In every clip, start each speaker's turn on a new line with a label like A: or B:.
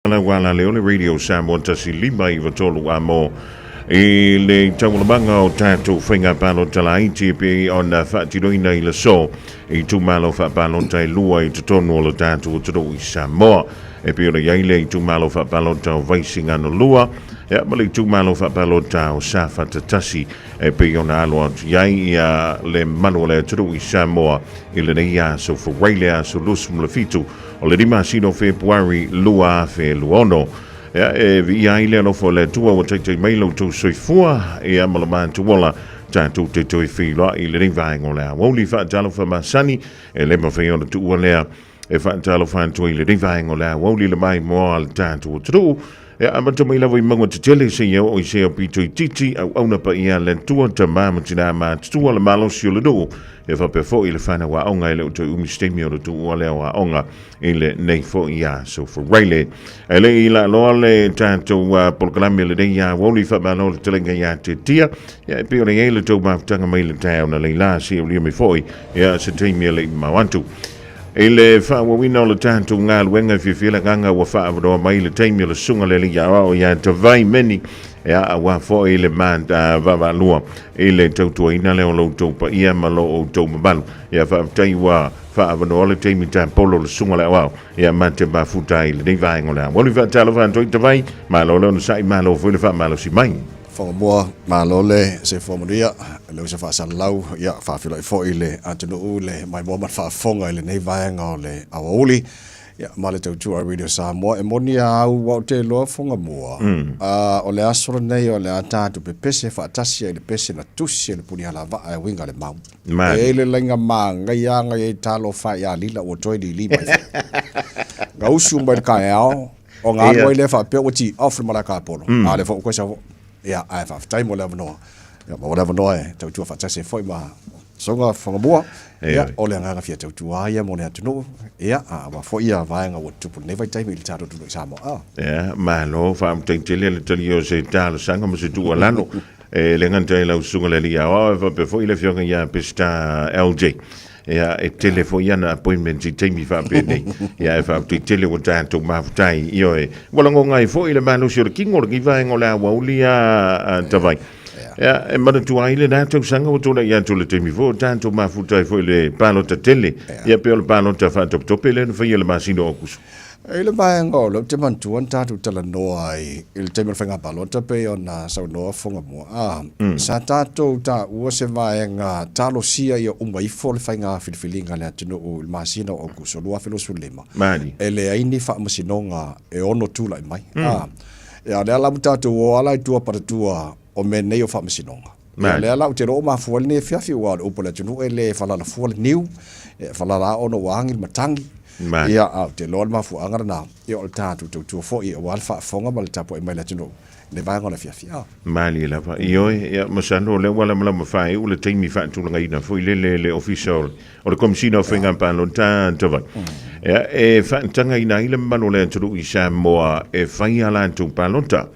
A: Lau ala lea o le Radio Samoa 1 5 9 3 a mo i le taualamaga o tatou faiga palota laiti e pei ona faatinoina i le aso i itumalo faapalota e lua i totonu o le tatou atunuu i Samoa. E pei ona i ai le itumalo faapalota o Vaisigano 2 ia ma le itumalo faapalota o Safata 1 e pei ona alo atu i ai ia le mamalu o le atunuu i Samoa i lenei aso Faraile aso 27 o le 5 masina o Fepuari 2026. Ia, e viia ai le alofa o le Atua ua taitai mai lo outou soifua ia ma lo matou ola tatou te toe feiloai i lenei vaega o le aoauli. Faatalofa masani e le mafai ona tuua lea e faatalofa atu ai i lenei vaega o le aoauli le maimoa a le tatou atunuu. E amata mai lava i mauga tetele seia oo i sea pito itiiti, auauna paia a le Atua, tama ma tina matutua, le malosi o le nuu, e faapea foi le fanau aoga e le o toe umi se taimi ona tuua lea o aoga i lenei foi aso Faraile. Ae le i laaloa le tatou polokalame o lenei aoauli, faamalo le taleiga ia te tia, ia e pei ona i ai le tou mafutaga mai le taeao na leila seia ulia mai foi ia se taimi e le i mamao atu. I le faaauauina o le tatou galuega e fiafia le agaga ua faaavanoa mai le taimi o le susuga le alii aoao ia Tavai Meni ia aua foi le vaavaalua i le tautuaina lea o lo outou paia ma lo outou mamalu. Ia faafetai ua faaavanoa le taimi tapolo o le susuga le aoao ia ma te mafuta ai i lenei vaega o le aoauli. Faatalofa atu ai Tavai, malo le onosai, malo foi le faamalosi mai.
B: Whangamua, malo le soifua manuia, le uso faasalalau, ia faafeiloai foi le atunuu le maimoa ma le faafofoga i lenei vaega o le aoauli, ia ma le tautua a Radio Samoa. E moni a au ua ou te iloa Whangamua, o le aso lenei o le a tatou pepese faatasi ai i le pese na tusi e le punialavaa e uiga le mau. E i ai le laiga manaia aga i ai talofa ia Lila ua toe lili mai foi. Gausu mai le taeao, Ona alu ai lea faapea ua tee off le malae tapolo, a o lea foi ua toe sau. Ia, ae faafetai mo le avanoa. Ia, maua le avanoa e tautua faatasi ai foi ma Soga Fangamua. Ia, o le agaga fia tautua lava ia mo le atunuu. Ia, a aua foi ia vaega ua tutupu i lenei vaitaimi i le tatou atunuu i Samoa. A.
A: Ia, malo, faafetai tele le talia o se talosaga ma se tuualalo. E le gata i lau susuga le alii aoao, e faapea foi le afioga ia Peseta LJ. Ia, e tele foi ana appointments i taimi faapenei. Ia, e faafetai tele ua tatou mafutai. Ioe, ua lagona ai foi le malosi o le kino o lenei vaega o le aoauli a Tavai. Ia, e manatua ai lena tausaga ua tulai atu le taimi foi o tatou mafuta ai foi i le palota tele. Ia, pei o le palota faatopetope lea na faia i le masina o Aokuso.
B: I le vaega o lea ou te manatua na tatou talanoa ai i le taimi o le faiga palota pei ona saunoa Fogamua, a, sa tatou taua se vaega talosia ia uma ifo le faiga filifiliga a le atunuu i le masina o Aokuso 2025, e leai ni faamasinoga e ono tulai mai. A, ia o lea la ua tatou o ala i tua patatua o mea nei o faamasinoga. Ia o lea la ou te iloa ua mafua ai lenei afiafi aua o le upu a le atunuu e le falala fua le niu, e falala lava ona ua agi le matagi. Ia, a ou te iloa le mafuaaga lena, ia o le tatou tautua foi aua le faafofoga ma le tapuai mai le atunuu i le vaega o le afiafi. A.
A: Malie lava. Ioe, ia, masalo o lea ua lamalama faaiu le taimi faatulagaina foi lele e le Ofisa o le Komesina o Faiga Palota Tavai. Ia, e faatagaina ai le mamalu o le atunuu i Samoa e fai a latou palota.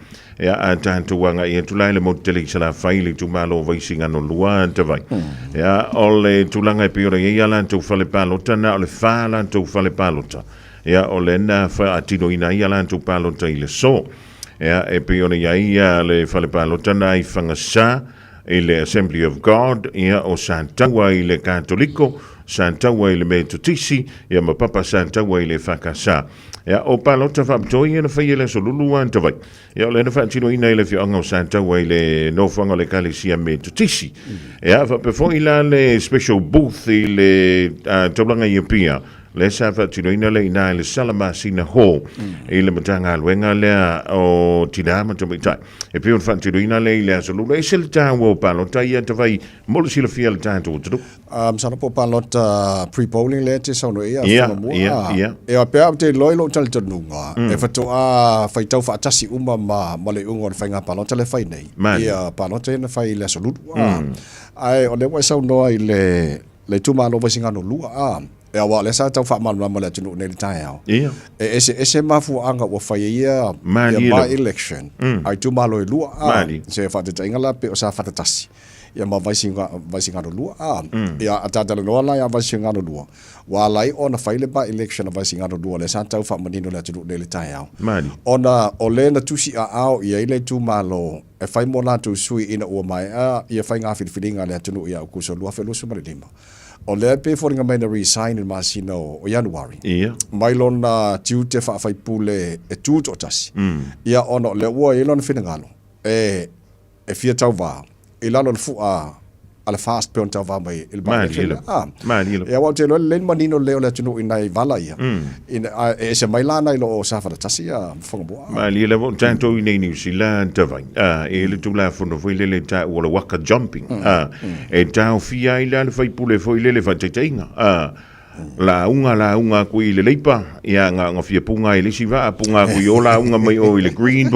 A: Ia, a tatou agai atu la i le motu tele i Salafai i le itumalo o Vaisigano 2 Tavai. Ia, o le tulaga e pei ona i ai a latou fale palota, na o le fa latou fale palota. Ia, o lea na faatinoina ai a latou palota i le aso. Ia, e pei ona i ai le fale palota na i Fagasa i le Assembly of God, ia, o Sataua i le Katoliko, Sataua i le Metotisi, ia ma Papa Sataua i le EFKS. Ia, o palota faapitoa ia na faia i le Aso Lulu a Tavai. Ia, o lea na faatinoina i le afioaga o Sataua i le nofoaga o le Ekalesia Metotisi. Ia, faapea foi la le special booth i le taulaga i Apia, lea sa faatinoina lea i ina i le Salamasina Hall i le Matagaluega lea o Tina ma Tamaitai. E pei ona faatinoina lea i le Aso Lulu. E ese le taua o palota ia Tavai mo le silafia e le tatou atunuu.
B: Masalo po o palota pre-polling lea e te saunoa i ai Whangamua. Ia, pe a ou te iloa i lou talitonuga, e faatoa faitau faatasi uma ma le iuga o le faiga palota lea e fai nei. Ia palota ia na fai i le Aso Lulu. Ae o lea ua e saunoa i le itumalo o Vaisigano 2. E aua o lea sa tau faamalamalama le atunuu nei i le taeao.
A: Ia.
B: E eseese mafuaaga ua fai ai ia
A: Malie
B: ia
A: lava.
B: by-election a itumalo e lua a.
A: Malie.
B: Se faataitaiga la pei o Safata 1 ia ma Vaisigano 2 a. Ia a ta talanoa la ia Vaisigano 2, ua ala ai ona fai le by-election a Vaisigano 2 lea sa tau faamanino le atunuu nei i le taeao.
A: Malie.
B: Ona o le na tusi aao i ai le itumalo e fai mo latou sui ina ua maea ia faiga filifiliga a le atunuu ia Aukuso 2025. O lea e pei e foliga mai na resign i le masina o Ianuari.
A: Ia.
B: Mai lona tiute faafaipule e tu toatasi. Ia ona o lea ua i ai lona finagalo e e fia tauva i lalo o le fua a le FAST pei ona tauva mai i le
A: Malie
B: by-election.
A: lava.
B: Ah.
A: Malie lava.
B: Ia aua ou te iloa e lelei le manino lelei o le atunuu i nai vala ia. Ina, a e ese mai la nai lo o Safata 1 ia ma Whangamua.
A: Malie lava o tatou i nei Niu Sila tavai. A, e le Tulafono foi lele taua o le waka jumping. A, e taofia ai la le faipule foi lele faataitaiga. A, lauga lauga aku i le Leipa, ia nga nga fia punga i le isi vaa, punga aku i o lauga mai o i le Green.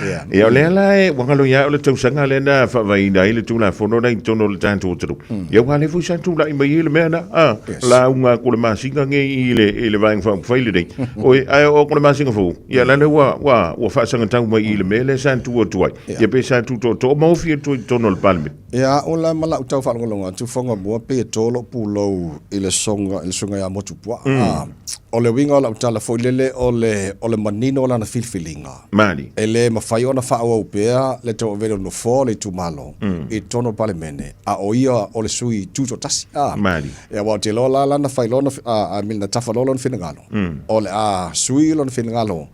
B: Yeah.
A: Ia o lea la e ua galo ia o le tausaga lea na faavaeina ai le Tulafono na i totonu o le tatou atunuu. Ia ua le foi sa tulai mai ai le mea na, a,
B: Yes.
A: lauga aku le masina nei i le Vaega Faaupufai lenei. Oi, ae o aku le masina fou, ia la lea ua, ua, ua faasagatau mai i le mea lea sa tu atu ai.
B: Yeah.
A: Ia pe sa tu tootoo ma ofi atu i totonu o le Palemene.
B: Ia, o la ma lau tau faalogologo atu Whangamua pei e tō lou pulou i le songa, i le suiga ia Motupuaa. O le uiga o lau tala foi lele o le, o le manino o lana filifiliga.
A: Malie.
B: E le mafai ona faaauau pea le tauavele o le nofoa o le itumalo i totonu o le Palemene, a o ia o le sui tutoatasi. A,
A: Malie.
B: Ia, aua ou te iloa la lana fai lona, a, I mean, na tafa loa lona finagalo, o le a sui lona finagalo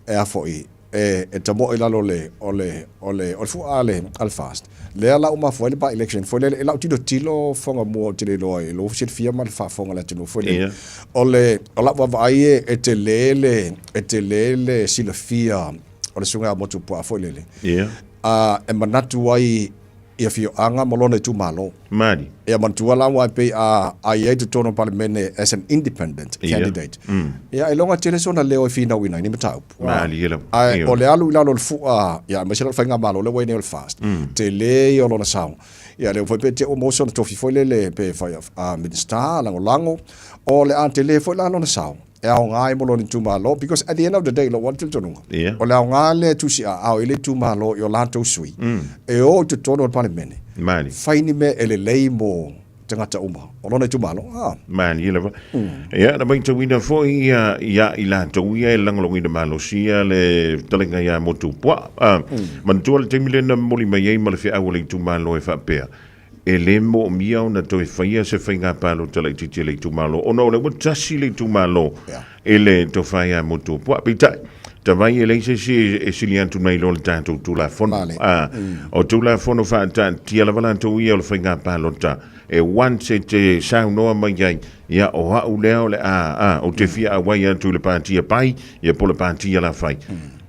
B: e a foi, e, e tamoe i lalo o le, o le, o le, o le fua a le, a le FAST. Lea la ua mafua ai le by-election foi lele, i lau tilotilo Whangamua ou te le iloa i lou silafia ma le faafofoga a le atunuu foi lele.
A: Ia.
B: O le, o lau vaavaai e, e tele le, e tele le silafia o le suiga Motupuaa foi lele.
A: Ia.
B: A, e manatu ai i afioaga ma lona itumalo.
A: Malie.
B: Ia manatua la aua e pei a, a i ai totonu o le Palemene as an independent
A: Ia.
B: candidate. Ia ailoga tele sona leo e finauina ai ni mataupu.
A: Malie lava.
B: Ae
A: Ia.
B: o le alu i lalo o le fua, ia aemaise lava le faigamalo lea ua i ai nei o le FAST, tele ia o lona sao. Ia lea foi pe te i ua maua sona tofi foi lele pe fai a Minister lagolago, o le a tele foi la lona sao e aoga ai mo lona itumalo because at the end of the day lou lava talitonuga,
A: Ia.
B: o le aoga lea e tusiaao i le itumalo i o latou sui e o i totonu o le Palemene,
A: Malie.
B: fai ni mea e lelei mo tagata uma o lona itumalo. Ah.
A: Malie lava. Ia, na matauina foi ia, ia i latou ia e lagolagoina malosi ia le fetalaiga ia Motupuaa. Ah, manatua le taimi lea na momoli mai ai ma le feau a le itumalo e faapea, e le moomia ona toe faia se faiga palota laitiiti a le itumalo ona o lea ua tasi le itumalo
B: Yeah.
A: i le tofa ia Motupuaa. Peitai, tavai e leai se isi e sili atu nai lo le tatou Tulafono.
B: Vale.
A: Ah, o Tulafono faataatia lava latou ia o le faiga palota e once e te saunoa mai ai, ia o au lea o le a, a, ou te fia auai atu i le pāti a Pai, ia po o le pāti a Lafai.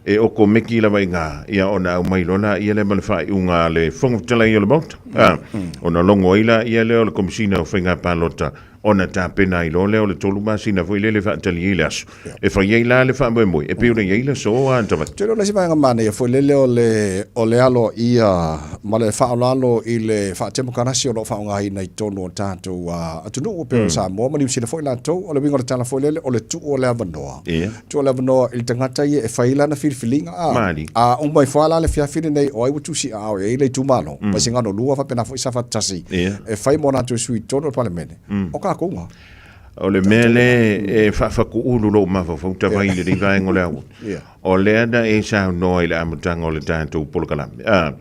A: E okomeki lava i ngā, ia ona aumai loa la ia lea ma le faaiuga a le Fofoga Fetalai o le Maota. A, ona logo ai la ia lea o le Komesina o Faiga Palota ona tapena ai loa lea o le tolu masina foi lele e faatali ai le aso e fai ai la le faamoemoe e pei ona i ai le aso a Tavai.
B: Ou te iloa o le isi vaega manaia foi lele o le, o le aloaia ma le faaaloalo i le faatemokarasi o lo o faaaogaina i totonu o tatou atunuu e pei o Samoa ma Niu Sila foi latou. O le uiga o le tala foi lele, o le tuu o le avanoa.
A: Ia.
B: Tuu o le avanoa i le tagata ia e fai ai lana filifiliga. A,
A: Malie.
B: a uma ifo lava la le afiafi lenei o ai ua tusiaao i ai le itumalo, Vaisigano 2 faapena foi Safata 1,
A: Ia.
B: e fai mo latou sui i totonu o le Palemene. O kākou ngā.
A: O le mea lea e faafakuulu lou mafaufau tavai i lenei vaega o le aua.
B: Ia.
A: O lea na e saunoa i le amataga o le tatou polokalame. A,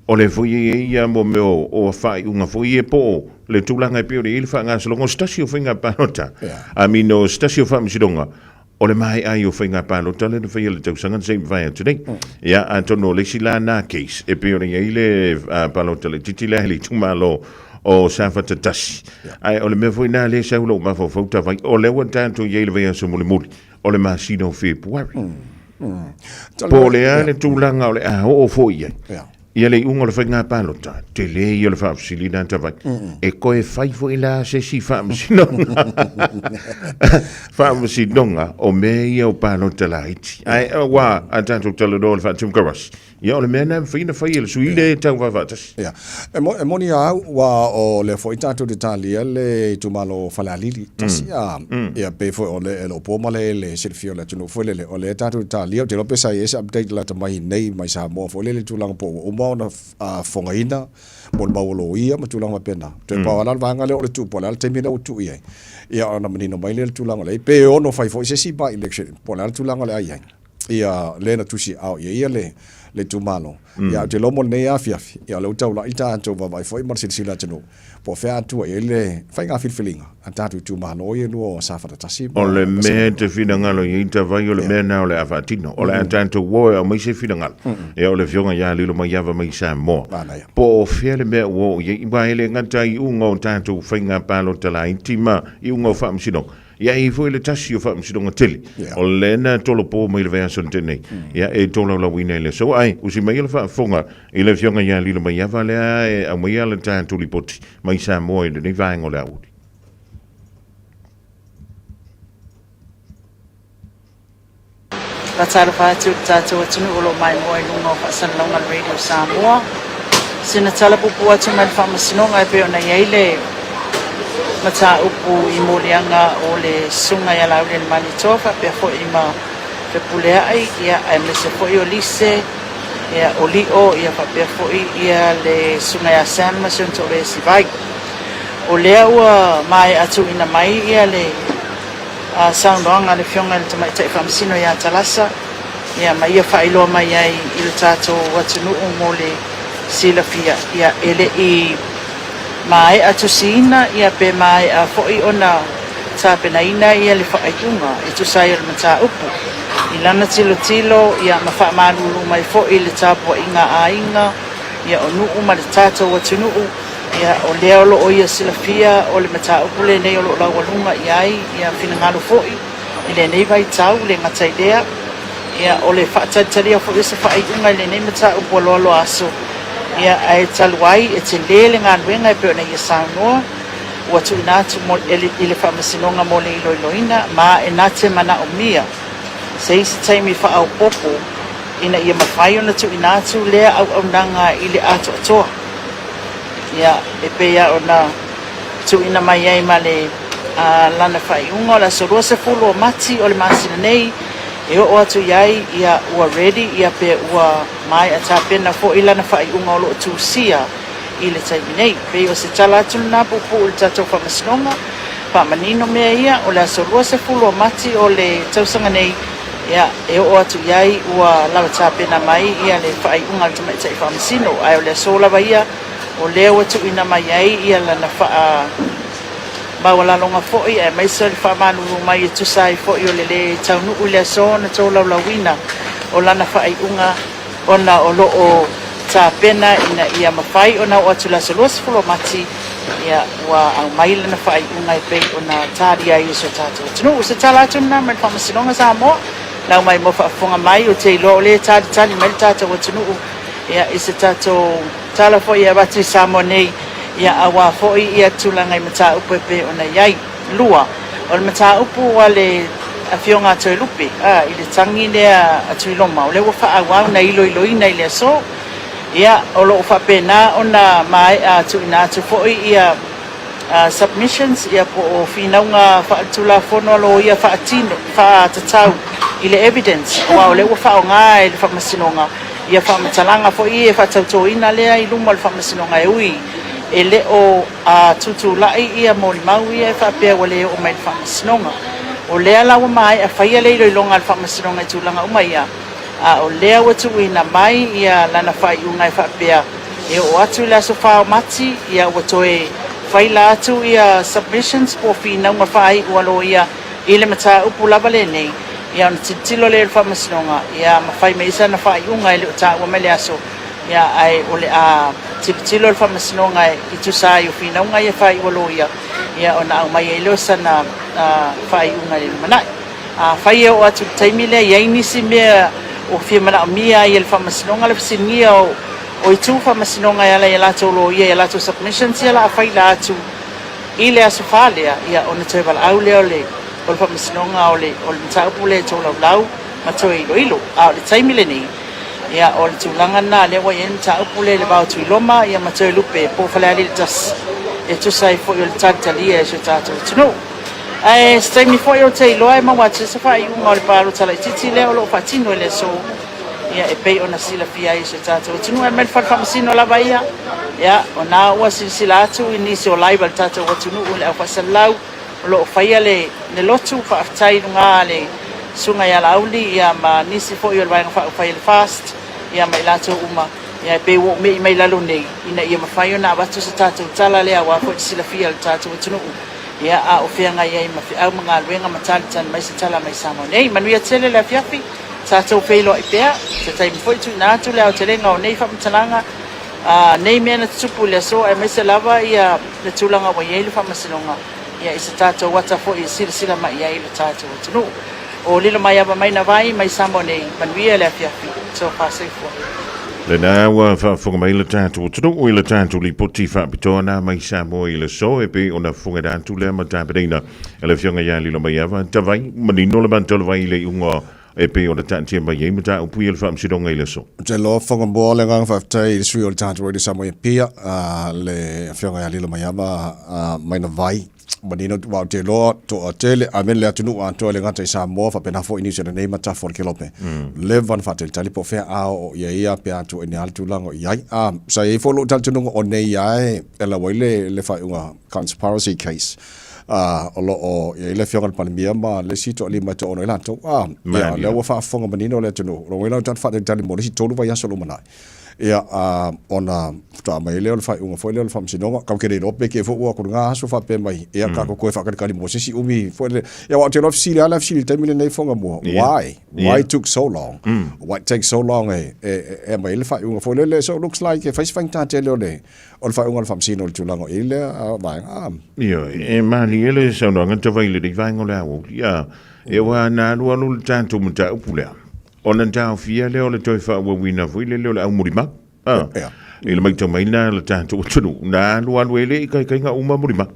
A: o le foi e i ai ia mo mea o, o faaiuga foi ia po o le tulaga e pei ona i ai le faagasologa o se tasi o faiga palota.
B: Yeah.
A: I mean, o se tasi o faamasinoga, o le maea ai o faiga palota lea na faia i le tausaga na se i mavae atu nei. Ia, atonu o le isi la na case e pei ona i ai le palota laitiiti lea i le itumalo o Safata 1. Ae o le mea foi lena lea e sau i lou mafaufau tavai, o lea ua tatou i ai i le vaiaso mulimuli o le masina o Fepuari. Po o le a le tulaga o le a oo foi i ai. Ia le iuga o le faiga palota, tele ia o le faafesili lena tavai. E toe fai foi la se isi faamasinoga. Faamasinoga o mea ia o palota laiti. Ae ua a tatou talanoa i le faatemokarasi. Ia, o le mea lena e mafai ona fai e le sui le tau vaavaatasi.
B: Ia. E, mo, e moni a au, ua o lea foi tatou te talia le itumalo o Falealili. Tasi a, ia pei foi o le, e loo po ma le le silafia o le atunuu foi lele, o lea tatou te talia, ou te iloa pe sa i ai se update lata mai nei mai Samoa foi lele i tulaga po ua uma ona fofogaina mo le mau o loia ma tulaga faapena. Toe pau lava la le vaega lea o le tuu po o le a le taimi lea ua tuu i ai. Ia ona manino mai lea i le tulaga o le ai. Pe ono fai foi se isi by-election po o le a le tulaga o le a i ai. Ia lea na tusi ao i ai ia le le itumalo. Ia ae ou te iloa mo lenei afiafi, ia o lea ua taulai tatou vaavaai foi ma le silasila atunuu po o fea atua i ai le faiga filifiliga a tatou itumalo ia e lua o Safata 1
A: ma O le mea e te finagalo i ai Tavai, o le mea lena o le a faatino. O le a tatou o e aumai se finagalo. Ia o le Afioga ia Lilomaiava mai Samoa.
B: Manaia.
A: Po o fea le mea ua oo i ai, aua e le gata i iuga o tatou faiga palota laiti ma iuga o faamasinoga, Ia e i ai foi le tasi o faamasinoga tele
B: Yeah.
A: o lea na tolopo mai le vaiaso na tea nei. Ia e tolaulauina i le aso. Ae usi mai le faafofoga i le Afioga ia Lilomaiava lea e aumaia le tatou lipoti mai Samoa i lenei vaega o le aoauli.
C: Faatalofa atu i le tatou atunuu o lo o maimoa i luga o faasalalauga a le Radio Samoa. Sina tala puupuu atu mai le Faamasinoga e pei ona i ai le mataupu i moliaga o le Susuga ia Laaulialemalietoa faapea foi ma Fepuleai, ia, aemaise foi o Lise, ia, o Lio, ia faapea foi ia le Susuga ia Sam ma si ona toalua ia Sivai. O lea ua maea tuuina mai ia le saunoaga a le Afioga i le Tamaitai Faamasino ia Talasa, ia, ma ia faailoa mai ai i le tatou atunuu mo le silafia, ia, e le i maea tusiina, ia, pe maea foi ona tapenaina ia le faaiuga e tusa ai o le mataupu. I lana tilotilo, ia, ma faamalulu mai foi le tapuaiga a aiga, ia, o nuu ma le tatou atunuu, Ia, o lea o lo o ia silafia o le mataupu lenei o lo o laualuga i ai ia finagalo foi i lenei vaitau, le gata i lea, ia, o le fatalitalia foi o se faaiuga i lenei mataupu aloalo aso, ia, ae talu ai e tele le galuega e pei ona ia saunoa, ua tuuina atu mo, i le Faamasinoga mo le iloiloina, ma e na te manaomia se isi taimi faaopoopo ina ia mafai ona tuuina atu lea auaunaga i le atoatoa. Ia, e pei lava ona tuuina mai ai ma le lana faaiuga o le aso 20 o Mati o le masina nei, e oo atu i ai, ia, ua ready, ia, pe ua maea tapena foi lana faaiuga o lo o tusia i le taimi nei. Pei o se tala atu lena puupuu i le tatou Faamasinoga, faamanino mea ia, o le aso 20 o Mati o le tausaga nei, Ia, e oo atu i ai ua lava tapena mai ia le faaiuga a le Tamaitai Faamasino, ae o le aso lava ia o lea ua tuuina mai ai ia lana faa maualaloga foi aemaise o le faamalulu mai e tusa ai foi o le lē taunuu i le aso ona tolaulauina o lana faaiuga ona o lo o tapena ina ia mafai ona oo atu i le aso 20 o Mati, ia, ua aumai lana faaiuga e pei ona talia ai e si o tatou atunuu. O se tala atu lena mai le Faamasinoga Samoa, lau mai mo faafofoga mai, ou te iloa o lea e talitali mai le tatou atunuu, ia, i se tatou tala foi e avatu i Samoa nei, ia, aua foi ia tulaga i mataupu e pei ona i ai. 2, o le mataupu a le Afioga a Toelupe, a, i le tagi lea a Tuiloma, o lea ua faaauau na iloiloina i le aso, ia, o lo o faapena ona maea tuuina atu foi ia submissions, ia, po o finauga faaletulafono a loia faatino, faatatau i le evidence, aua o lea ua faaaoga e le Faamasinoga ia faamatalaga foi ia e faatautoina lea i luma o le Faamasinoga e ui e le o A tutulai ia molimau ia e faapea ua le oo mai i le Faamasinoga. O lea la ua maea faia le iloiloga a le Faamasinoga i tulaga uma ia, a o lea ua tuuina mai ia lana faaiuga e faapea e oo atu i le aso 4 o Mati, ia ua toe faila atu ia submissions po o finauga faaiu a loia i le mataupu lava lenei, ia ona tilotilo lea o le Faamasinoga, ia ma fai mai ai sana faaiuga e le o taua mai le aso. Ia, ae o le a tilotilo le Faamasinoga i tusa ai o finauga ia faaiu a loia, ia, ona aumai ai lea o sana faaiuga i le lumanai. Afai e oo atu i le taimi lea, i ai nisi mea ua fia manaomia ai e le Faamasinoga le fesiligia o itu Faamasinoga e ala i a latou loia i a latou submissions ia la a faila atu i le aso 4 lea, ia, ona toe valaau lea o le Faamasinoga o le mataupu lea e tolaulau ma toe iloilo. A o le taimi lenei, Ia, o le tulaga lena lea ua i ai le mataupu lea i le va o Tuiloma ia ma Toelupe po o Falealili 1 e tusa ai foi o le talitalia e si o tatou atunuu. Ae se taimi foi ou te iloa e maua atu ai se faaiuga o le palota laitiiti lea o lo o faatino i le aso ia e pei ona silafia ai e si o tatou atunuu. Ae mai le fale faamasino lava ia, ia o na ua silasila atu i nisi o live a le tatou atunuu i le au faasalalau o lo o faia le le lotu faafetai i luga a le Susuga ia Laauli ia ma nisi foi o le Vaega Faaupufai a le FAST ia ma i latou uma ia e pei ua ou me'i mai lalo nei ina ia mafai ona avatu se tatou tala lea aua foi le silafia e le tatou atunuu ia a o feagai ai ma feau ma galuega ma talitali mai se tala mai Samoa nei. Manuia tele le afiafi, tatou feiloai pea, se taimi foi tuuina atu le aotelega o nei faamatalaga a nei mea na tutupu i le aso aemaise lava ia le tulaga ua i ai le faamasinoga ia i se tatou ata foi e silasila mai i ai lo tatou atunuu. O Lilomaiava mai na vai mai Samoa nei, manuia le afiafi. Tofa soifua.
A: Lena ua faafofoga mai le tatou atunuu i le tatou lipoti faapitoa na mai Samoa i le aso e pei ona fofoga atu lea ma tapenaina e le Afioga ia Lilomaiava Tavai manino le Manutolowai i le iuga e pei ona taatia mai ai mataupu ia le Faamasinoga i le aso.
B: Ou te iloa Fogamua le agaga faafetai i le sui o le tatou Radio Samoa i Apia, le Afioga ia Lilomaiava Maina Vai. Manino aua ou te iloa toatele aemaise le atunuu atoa e le gata i Samoa faapena foi Niu Sila nei ma tafa o le Kelope. Leva ona faatalitali po o fea a oo i ai ia pe a tuu ai le tulaga o i ai. Sa i ai foi lou talitonuga o nei lava e lau ai le faaiuga conspiracy case. O lo o i ai le Afioga i le Palemia ma le isi toalima e toaono ai latou. Ia, lea ua faafofoga manino le atunuu. O lona uiga o tatou faatalitali mo le isi 3 vaiaso o lumanai. Ia, ona faatoa aumai ai lea o le faaiuga foi lea o le Faamasinoga. Tatou te le iloa pe te i foi ua atu i lena aso faapea mai, ia tatou toe faatalitali mo se isi umi foi lele. Ia aua ou te iloa fesili lava le fesili i le taimi lenei Fogamua, why? Why it took so long? Why it takes so long e aumai ai le faaiuga foi lele. So it looks like e fai si faigata tele o le O le faaiuga o le Faamasino i le tulaga o i lea vaega.
A: Ioe, e malie le saunoaga tavai i lenei vaega o le aoauli. A, e ua na alualu le tatou mataupu lea, ona taofia lea o le toe faaauauina foi lele o le au mulimau. A, i le matau mai lena a le tatou atunuu, na alualu e le i taitaiga uma mulimau.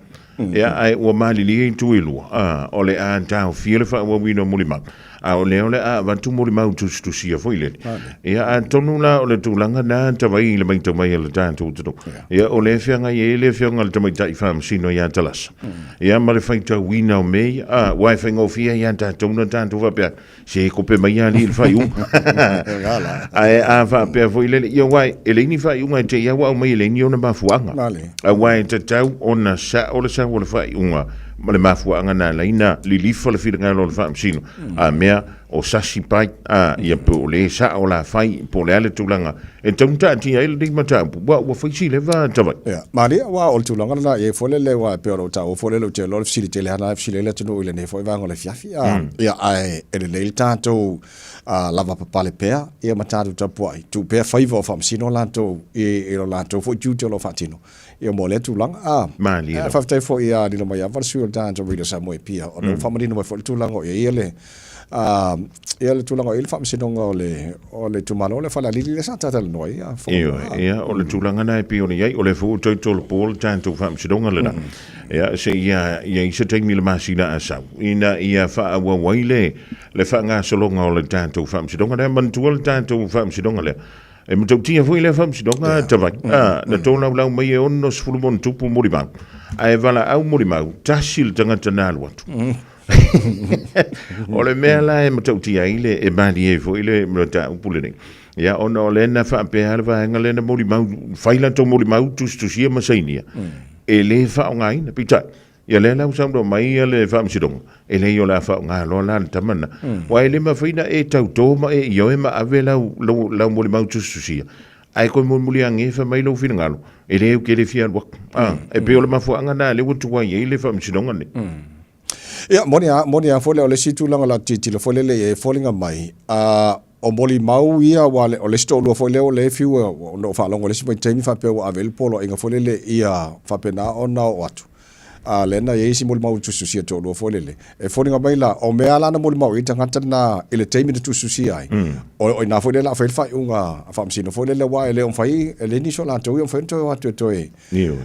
A: Ia, ae ua malilie itu e lua, a, o le a taofia le faaauauina o mulimau, a o lea o le a avatu molimau tusitusia foi lele. Ia, atonu la o le tulaga na tavai i le matau mai a le tatou atunuu. Ia, o lea e feagai ai le afioga i le Tamaitai Faamasino ia Talasa. Ia, ma le faitauina o mea ia, a, aua e faigofie ia tatou na tatou faapea, se kope mai alii le faaiuga. Ae a faapea foi lele, ia aua e leai ni faaiuga e te i ua aumai e leai ni ona mafuaaga. Aua e tatau ona sao le sau o le faaiuga ma le mafuaaga na ala ai na lilifa le finagalo o le faamasino. A mea o sasi pai, a ia po o le sao la fai, po o le a le tulaga e tatau ona taatia ai lenei mataupu, aua ua fai si leva tavai.
B: Ia, malie aua o le tulaga lena e i ai foi lele aua e pei ona ou taua foi lele ou te iloa le fesili tele lava na e fesili ai le atunuu i lenei foi vaega o le afiafi. Ia, ae e lelei le tatou lavapapale pea ia ma tatou tapuai, tuu pea faiva o faamasino latou i lo latou foi tiute o lo o faatino ia mo lea tulaga.
A: Malie lava.
B: Faafetai foi ia Lilomaiava le sui o le tatou Radio Samoa i Apia ona ua faamanino mai foi le tulaga o i ai le Ia le tulaga o i ai le faamasinoga o le o le itumalo lea o Falealili lea sa talatalanoa ai a
A: Ioe, ia o le tulaga lena e pei ona i ai, o lea foi ua toe tolopo le tatou faamasinoga lena. Ia se i i ai se taimi i le masina a sau ina ia faaauau ai le le faagasologa o le tatou faamasinoga lea. Manatua le tatou faamasinoga lea, e matautia foi lea faamasinoga tavai. Na tolaulau mai e 60+ molimau, ae valaau molimau, tasi le tagata na alu atu. O le mea la e matautia ai le e malie ai foi le mataupu lenei. Ia ona o lea na faapea le vaega lea na molimau, fai latou molimau, tusitusia ma sainia, e le faaaogaina. Peitai, ia lea la ua saunoa mai ia le Faamasinoga, e leai o le a faaaoga loa la le tama lena. Aua e le mafai ona e tauto ma e ioe ma ave lau, lau, lau molimau tusitusia, ae toe mulimuli ane fai mai lou finagalo, e leai ou te le fia alu atu. E pei o le mafuaaga lena lea ua tuai ai le Faamasinoga lenei.
B: Ia, moni a, moni a foi lea, o le isi tulaga o le a tilotilo foi lele i ai e foliga mai, o molimau ia, aua o le isi toalua foi lea o lea e fiu, na ou faalogo i le isi vaitaimi faapea ua ave i ai le poloaiga foi lele ia faapena ona oo atu. A lea na i ai isi molimau tusitusia toalua foi lele, e foliga mai la, o mea la na molimau i ai tagata na i le taimi na tusitusia ai, o, o ina foi lea la a fai le faaiuga a faamasino foi lele, aua e le o mafai, e leai nisi o latou ia o mafai ona toe o atu e toe,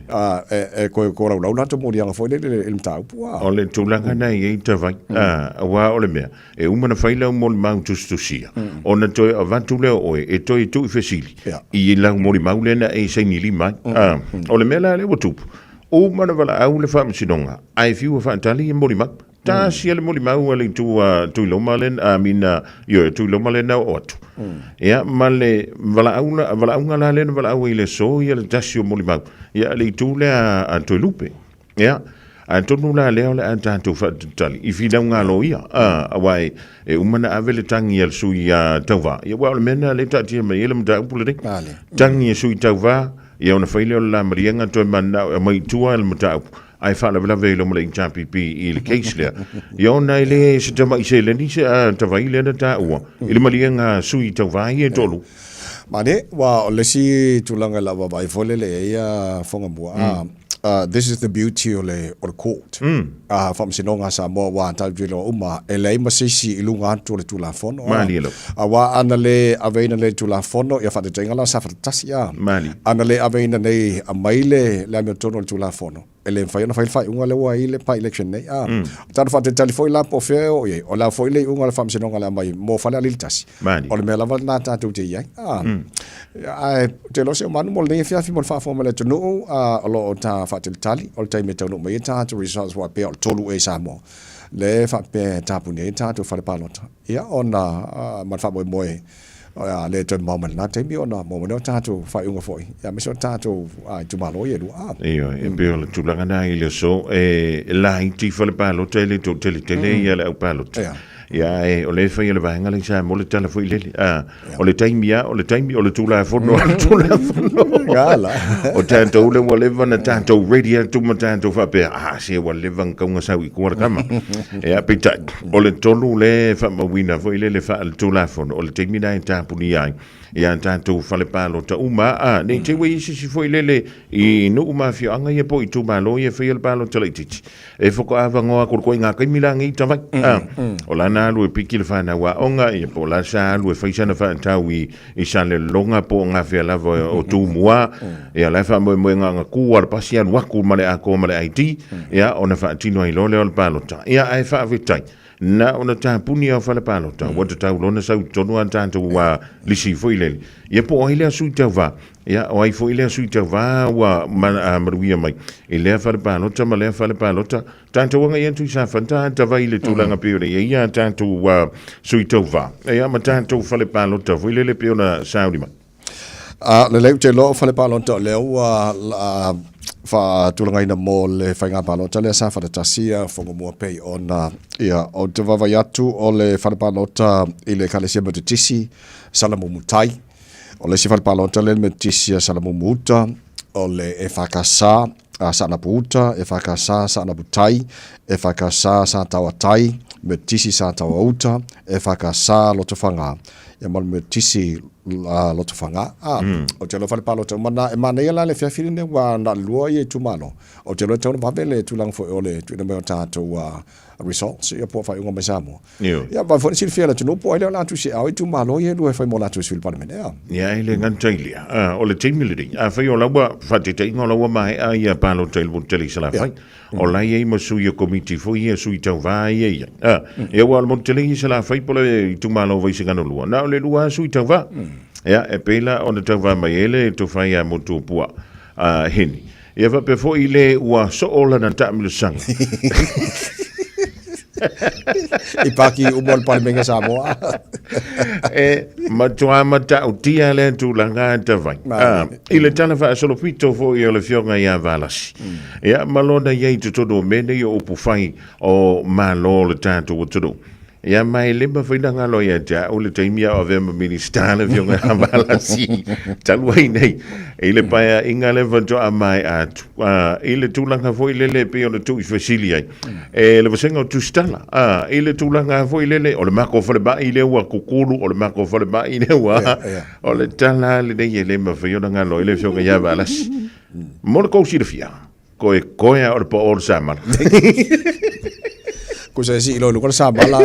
B: a, e, e toe kolaulau latou moliaga foi lele i le mataupu. A.
A: O le tulaga na i ai Tavai, a, aua o le mea, e uma na fai lau molimau tusitusia, ona toe avatu lea o oe e toe tuu i fesili i lau molimau lea na e saini lima ai. A, o le mea la lea ua tupu, Uma na valaau le Faamasinoga, ae fiu e faatali e molimau. Tasi le molimau a le itu a Tuiloma le, I mean, ioe, Tuiloma lea na oo atu. Ia, ma le valaau la, valaauga la lea na valaau ai i le aso ia le tasi o molimau, ia le itu lea a Toelupe. Ia, atonu la lea o le a tatou faatalitali i finauga a loia, aua e uma na ave le tagi a le sui tauva. Ia, aua o le mea lena lea e taatia mai ai le mataupu lenei. Tagi a sui tauva, Ia ona fai lea o le la maliega toe mananao e aumai i tua le mataupu ae faalavelave ai loa ma le HRPP i le case lea. Ia ona e le se tamai seleni se a tavai lea na taua i le maliega a sui tauva ia e toalua.
B: Mane, ua o le isi tulaga i lau vaavaai foi lele e i ai ia Fogamua, this is the beauty o le, o le court. Faamasinoga a Samoa aua tatou te iloa uma e leai ma se isi i luga atu o le Tulafono.
A: Malie lava.
B: Aua ana le aveina nei le Tulafono, ia faataitaiga la Safata 1 a.
A: Malie.
B: Ana le aveina nei aumai le le amiotonu o le Tulafono, e le mafai ona fai le faaiuga lea ua i le by-election nei a. O tatou faatalitali foi la po o fea e oo i ai, o le a foi le iuga o le Faamasinoga o le a aumai mo Falealili 1.
A: Malie.
B: O le mea lava lena tatou te i ai. A. Ae ou te iloa si ou manu mo lenei afiafi mo le faafofoga mai le atunuu, o lo o ta faatalitali, o le taimi e taunuu mai ai tatou results aua pei o le 3 ea i Samoa lea e faapea e tapuni ai tatou fale palota. Ia ona ma le faamoemoe o le a le toe mamao mai lena taimi ona maua mai lea o tatou faaiuga foi, ia aemaise o tatou itumalo ia e lua.
A: Ioe, e pei o le tulaga lena i le aso, e laiti fale palota e le toateletele ia le au palota. Ia, ae o lea e fai e le vaega lea i Samoa le tala foi lele. A, o le taimi lava, o le taimi, o le Tulafono lava le Tulafono.
B: Gala.
A: O tatou lea ua leva ona tatou ready atu ma tatou faapea, ah, se ua leva ona tau sau i tua le tama. Ia, peitai, o le tolu lea e faamauina foi lele faale-Tulafono, o le taimi lena e tapunia ai ia tatou fale palota uma, a, ne i te i ua i ai se isi foi lele i nuu ma afioaga ia po o itumalo ia e faia le palota laitiiti. E faatoa avanoa atu i ngā taimi la nei tawai. O la na alu e piki le whanau aonga, ia po o la sa alu e whai sana whaatau i, i Salelologa po o ngā whea lava o Tūmua. Ia la e whaamoemoe ngā ngā kū ala pasi alu aku ma le ako ma le ID. Ia ona whaatino ai loa lea o le palota. Ia ae whaawhetai. Na ona tāpuni au whale palota. Ua tatau lona sau tonu a tātou a lisi foi lele. Ia po o ai lea sui tauva. Ia, o ai foi lea sui tauva ua maluia mai i lea fale palota ma lea fale palota. Tatou agai atu i Safata, tavai le tulaga pei ona i ai a tatou sui tauva. Ia, ma tatou fale palota foi lele pei ona sauni mai.
B: A, lelei, ou te iloa o fale palota o lea ua faatulagaina mo le faiga palota lea sa fatatasi ia Fonomua pei ona ia ou te vaavaai atu o le fale palota i le Ekalesia Metotisi Salamumu Tai. O le isi fale palota lea le Metotisi a Salamumu Uta, o le EFKS a Saanapu Uta, EFKS Saanapu Tai, EFKS Sataoa Tai, Metotisi Sataoa Uta, EFKS Lotofaga, ia ma le Metotisi Lotofaga. A, ou te iloa fale palota uma na, e manaia la le afiafi lenei aua na o le lua ia itumalo. Ou te iloa e tatau ona vave le tulaga foi o le tuuina mai o tatou results ia po o faaiuga mai Samoa.
A: Ioe.
B: Ia, vaai foi na silafia e le atunuu po o ai lea o le a tusiao i itumalo ia e lua e fai mo latou sui usufono Palemene, ea.
A: Ia, e le gata i lea, o le taimi lenei, afai o la ua, faataitaiga o la ua maea ia palota i le motu tele i Salafai, o la e i ai ma sui o komiti foi ia, sui tauva ia e i ai. Ia, aua o le motu tele i Salafai po o le itumalo o Vaisigano 2, na o le lua lava sui tauva. Ia, e pei la ona tauva mai ai le tofa ia Motuopuaa Heni. Ia faapea foi le ua soo lana taamilosaga.
B: I paki uma o le Palemene Samoa.
A: E matua matautia lea tulaga a Tavai. Ah, i le tala faasolopito foi o le Afioga ia Valasi. Ia, ma lona i ai i totonu o mea nei o upu fai o Malo o le tatou atunuu. Ia ma e le mafai ona galo ia te au le taimi a o avea ma Minista le Afioga ia Valasi talu ai nei i le paeaiga lea faatoa maea atu i le tulaga foi lele e pei ona tuu i fesili ai e le vasega o Tusitala i le tulaga foi lele o le mako falemai lea ua kukulu o le mako falemai lea ua o le tala lenei e le mafai ona galo ai le Afioga ia Valasi mo le kou silafia. Koe koe o le po o le samala.
B: Ko se si lo luka le samala.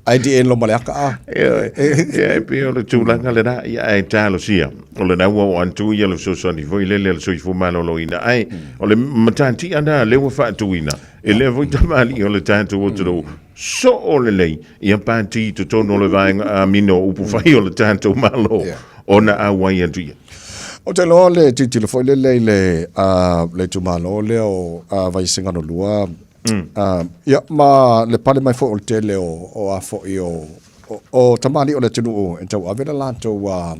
B: Ai di en lo male aka a.
A: Ia, e pei o le tulaga lena, ia ae talosia. O lena ua oo atu ia le fesoasoani foi lele a le soifua maloloina. Ae o le matatia lena lea ua faatuina, e lea foi tamalii o le tatou atunuu, soo lelei ia pati i totonu o le vaega amino o upufai o le tatou Malo ona auai atu ia.
B: Ou te iloa le tilotilo foi lele i le, le itumalo lea o Vaisigano 2, ia, ma le pale mai foi o le tele o, o a foi o, o, o tamalii o le atunuu e tauave le latou a,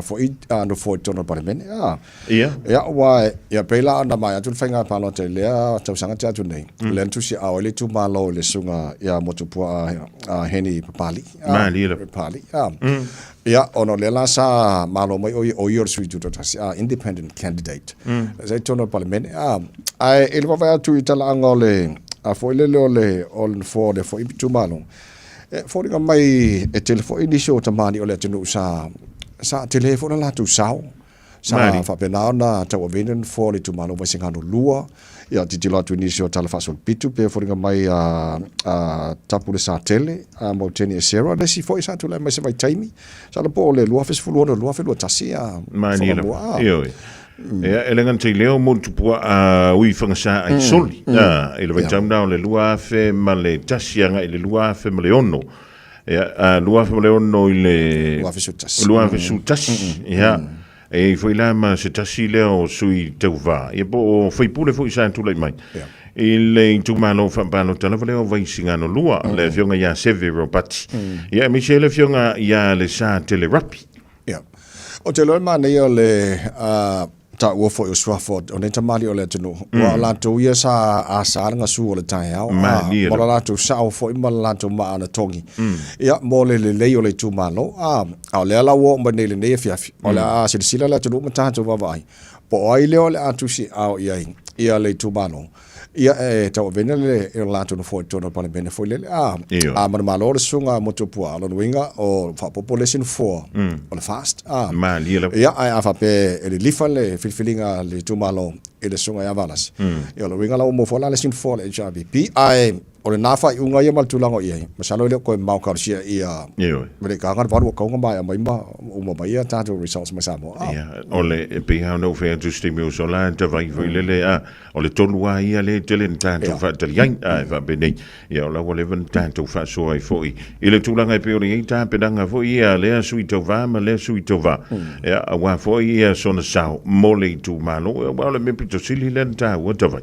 B: foi nofoa i totonu o le Palemene. A.
A: Ia.
B: Ia, aua, ia, pei la ona maea atu le faiga palota i lea tausaga tea atu nei, mm. lea na tusiaao ai le itumalo i le susuga ia Motupuaa a Heni Papali'i.
A: Malie lava.
B: Papali'i, a. Mm. Ia, ona o lea la sa malo mai o ia, o ia o le sui tutoatasi, a, independent candidate. Mm. Sa i totonu o le Palemene, a. Ae i le vaavaai atu i talaaga o le, a foi lele o le, o le nofoa o lea foi itumalo, e foliga mai e tele foi nisi o tamalii o le atunuu sa, sa tele foi le latou sao. Sa
A: Malie.
B: faapena ona tauaveina le nofoa o le itumalo Vaisigano 2. Ia, tilotilo atu i nisi o Tala Faasolopito pei e foliga mai a, a Tapu le Satele, a Mauteni Esera, le isi foi sa tulai mai se vaitaimi, masalo po o le 2016 2021 a
A: Malie lava.
B: Whangamua. A,
A: Ioe. Ia, e le gata i lea o Motupua a ui whangasa ai soli. A, i le vaitau na o le 2001 agai i le 2006. Ia, a, 2006 i le...
B: 2011.
A: 2011, ia. E i ai foi la ma se tasi lea o sui tauva, ia po o faipule foi sa tulai mai. I le itumalo faapalota lava lea o Vaisigano 2, le afioga ia Seve Ropati. Ia, aemaise ai le afioga ia Lesa Telerapi.
B: Ia. Ou te iloa e manaia o le taua foi o suafa o nei tamalii o le atunuu, aua o latou ia sa asa le gasu o le taeao, a, ma lo latou sao foi ma le latou maa na togi, ia, mo le lelei o le itumalo. A, a o lea la ua oo mai nei i lenei afiafi, o le a silasila le atunuu ma tatou vaavaai, po o ai lea o le a tusiao i ai ia le itumalo. Ia, e tauaveina le latou nofoa i totonu o le Palemene foi lele. A, a manumalo le susuga a Motuopuaa, o lona uiga, o faaopoopo le isi nofoa o le FAST. A,
A: Malie lava.
B: Ia, ae a faapea e lilifa le filifiliga a le itumalo i le susuga ia Valasi, ia o lona uiga la ua maua foi la le isi nofoa o le HRPP. Ae o lena faaiuga ia ma le tulaga o i ai, masalo e le o toe mamao talosia ia Melekaga le valu o kauga maea mai ma uma mai a tatou results mai Samoa.
A: Ia, o le, e pei lava ona ou fai atu i se taimi ua sola, tavai foi lele, a, O le tonu lava ia lea e tele na tatou faatali ai, ae faapenei, ia o la ua leva ona tatou faasoa ai foi i le tulaga e pei ona i ai tapenaga foi ia a lea sui tauva ma lea sui tauva, ia, aua foi ia sona sao mo le itumalo, aua o le mea pito sili lea na taua tavai,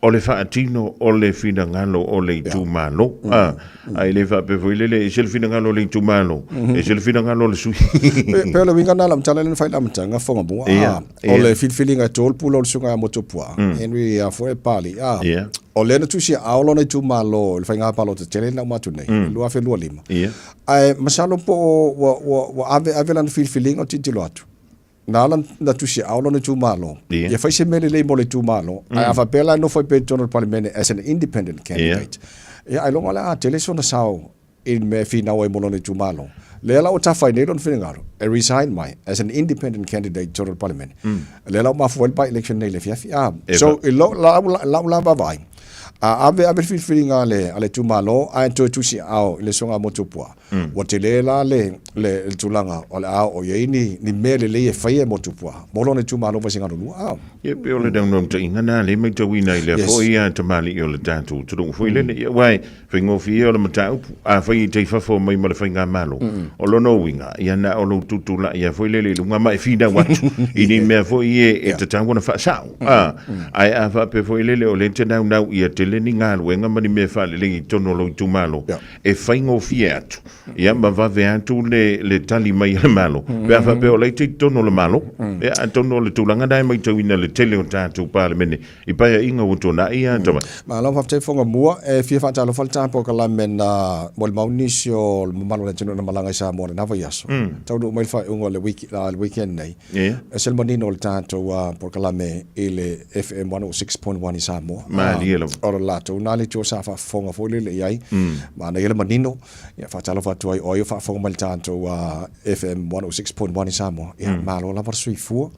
A: o le faatino o le finagalo o le itumalo, a. Ae le faapea foi lele, e ese le finagalo o le itumalo, ese le finagalo o le sui.
B: Pe o le uiga lena o lau tala lea na fai i le amataga, Whangamua, a, o le filifiliga e tolu pula o le susuga ia Motuopuaa, Henry a foi Pali, a, o lea na tusiaao lona itumalo i le faiga palota tele na uma atu nei, 2025. Ae masalo po o ua ave ave lana filifiliga o tilotilo atu. Na ala na tusiaao lona itumalo, ia fai se mea lelei mo le itumalo, ae a faapea la e nofo ai pea i totonu o le Palemene as an independent candidate, ia ailoga o le a tele sona sao i le mea e finau ai mo lona itumalo. Lea la ua tafa ai nei lona finagalo e resign mai as an independent candidate i totonu o le Palemene. Lea la ua mafua ai le by-election nei i le afiafi. So, i lau la vaavaai, a ave ave le filifiliga a le itumalo ae toe tusiaao i le Susuga a Motuopuaa, Ua tele la le, le, le tulaga o le a oo i ai ni, ni mea lelei e faia e Motuopuaa mo lona itumalo Vaisigano 2. A.
A: Ia, pei o le naunautaiga na lea e maitauina i lea foi a tamalii o le tatou atunuu foi lele. Ia, aua e faigofie ia o le mataupu, afai e te i fafo mai ma le faigamalo, o lona uiga, ia na o lou tutulai lava foi lele i luga ma e finau atu i ni mea foi ia e tatau ona faasao. A, ae a faapea foi lele o lea e te naunau ia tele ni galuega ma ni mea faalelei i totonu o lou itumalo, e faigofie atu, ia ma vave atu le, le tali mai a le Malo, pe a faapea o la e te i totonu o le Malo, ia atonu o le tulaga lena e maitauina le tele o tatou Palemene i Paeaiga ua tuanai, ia Tama.
B: Malo faafetai Fogamua, e fia faatalofa le tapo kalame na molimau nisi o le mamalu o le atunuu na malaga i Samoa i lena vaiaso. Taunuu mai le faaiuga o le week, le weekend nei. E se le manino o le tatou polokalame i le FM 106.1 i Samoa.
A: Malie lava.
B: O le o latou na leitioa sa faafofoga foi lele i ai, manaia le manino. Ia, faatalofa atu ai o ai o faafofoga mai i le tatou FM 106.1 i Samoa. Ia, malo lava le soifua.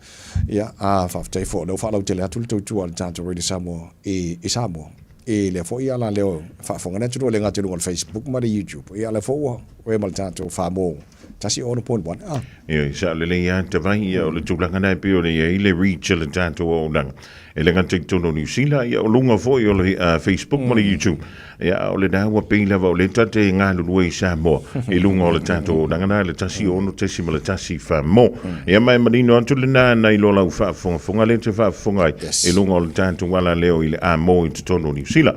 B: Ia, a faafetai foi o lea ua faalautele atu le tautua a le tatou Radio Samoa i Samoa. I lea foi alaleo e faafofoga ai le atunuu e le gata i luga o le Facebook ma le YouTube, ia o lea foi ua ea ma le tatou Famo 16.1. Ah.
A: Ia, sao lelei lava Tavai, ia o le tulaga lena e pei ona i ai le reach a le tatou auaunaga. E le gata i totonu o Niu Sila, ia o luga foi o le Facebook ma le YouTube. Ia, a o lena ua pei lava o lea ta te galulue i Samoa i luga o le tatou auaunaga lena i le 16.1 Famo. Ia, ma e manino atu lena nai lo lau faafogafoga lea e te faafofoga ai i luga o le tatou alaleo i le Amo i totonu o Niu Sila.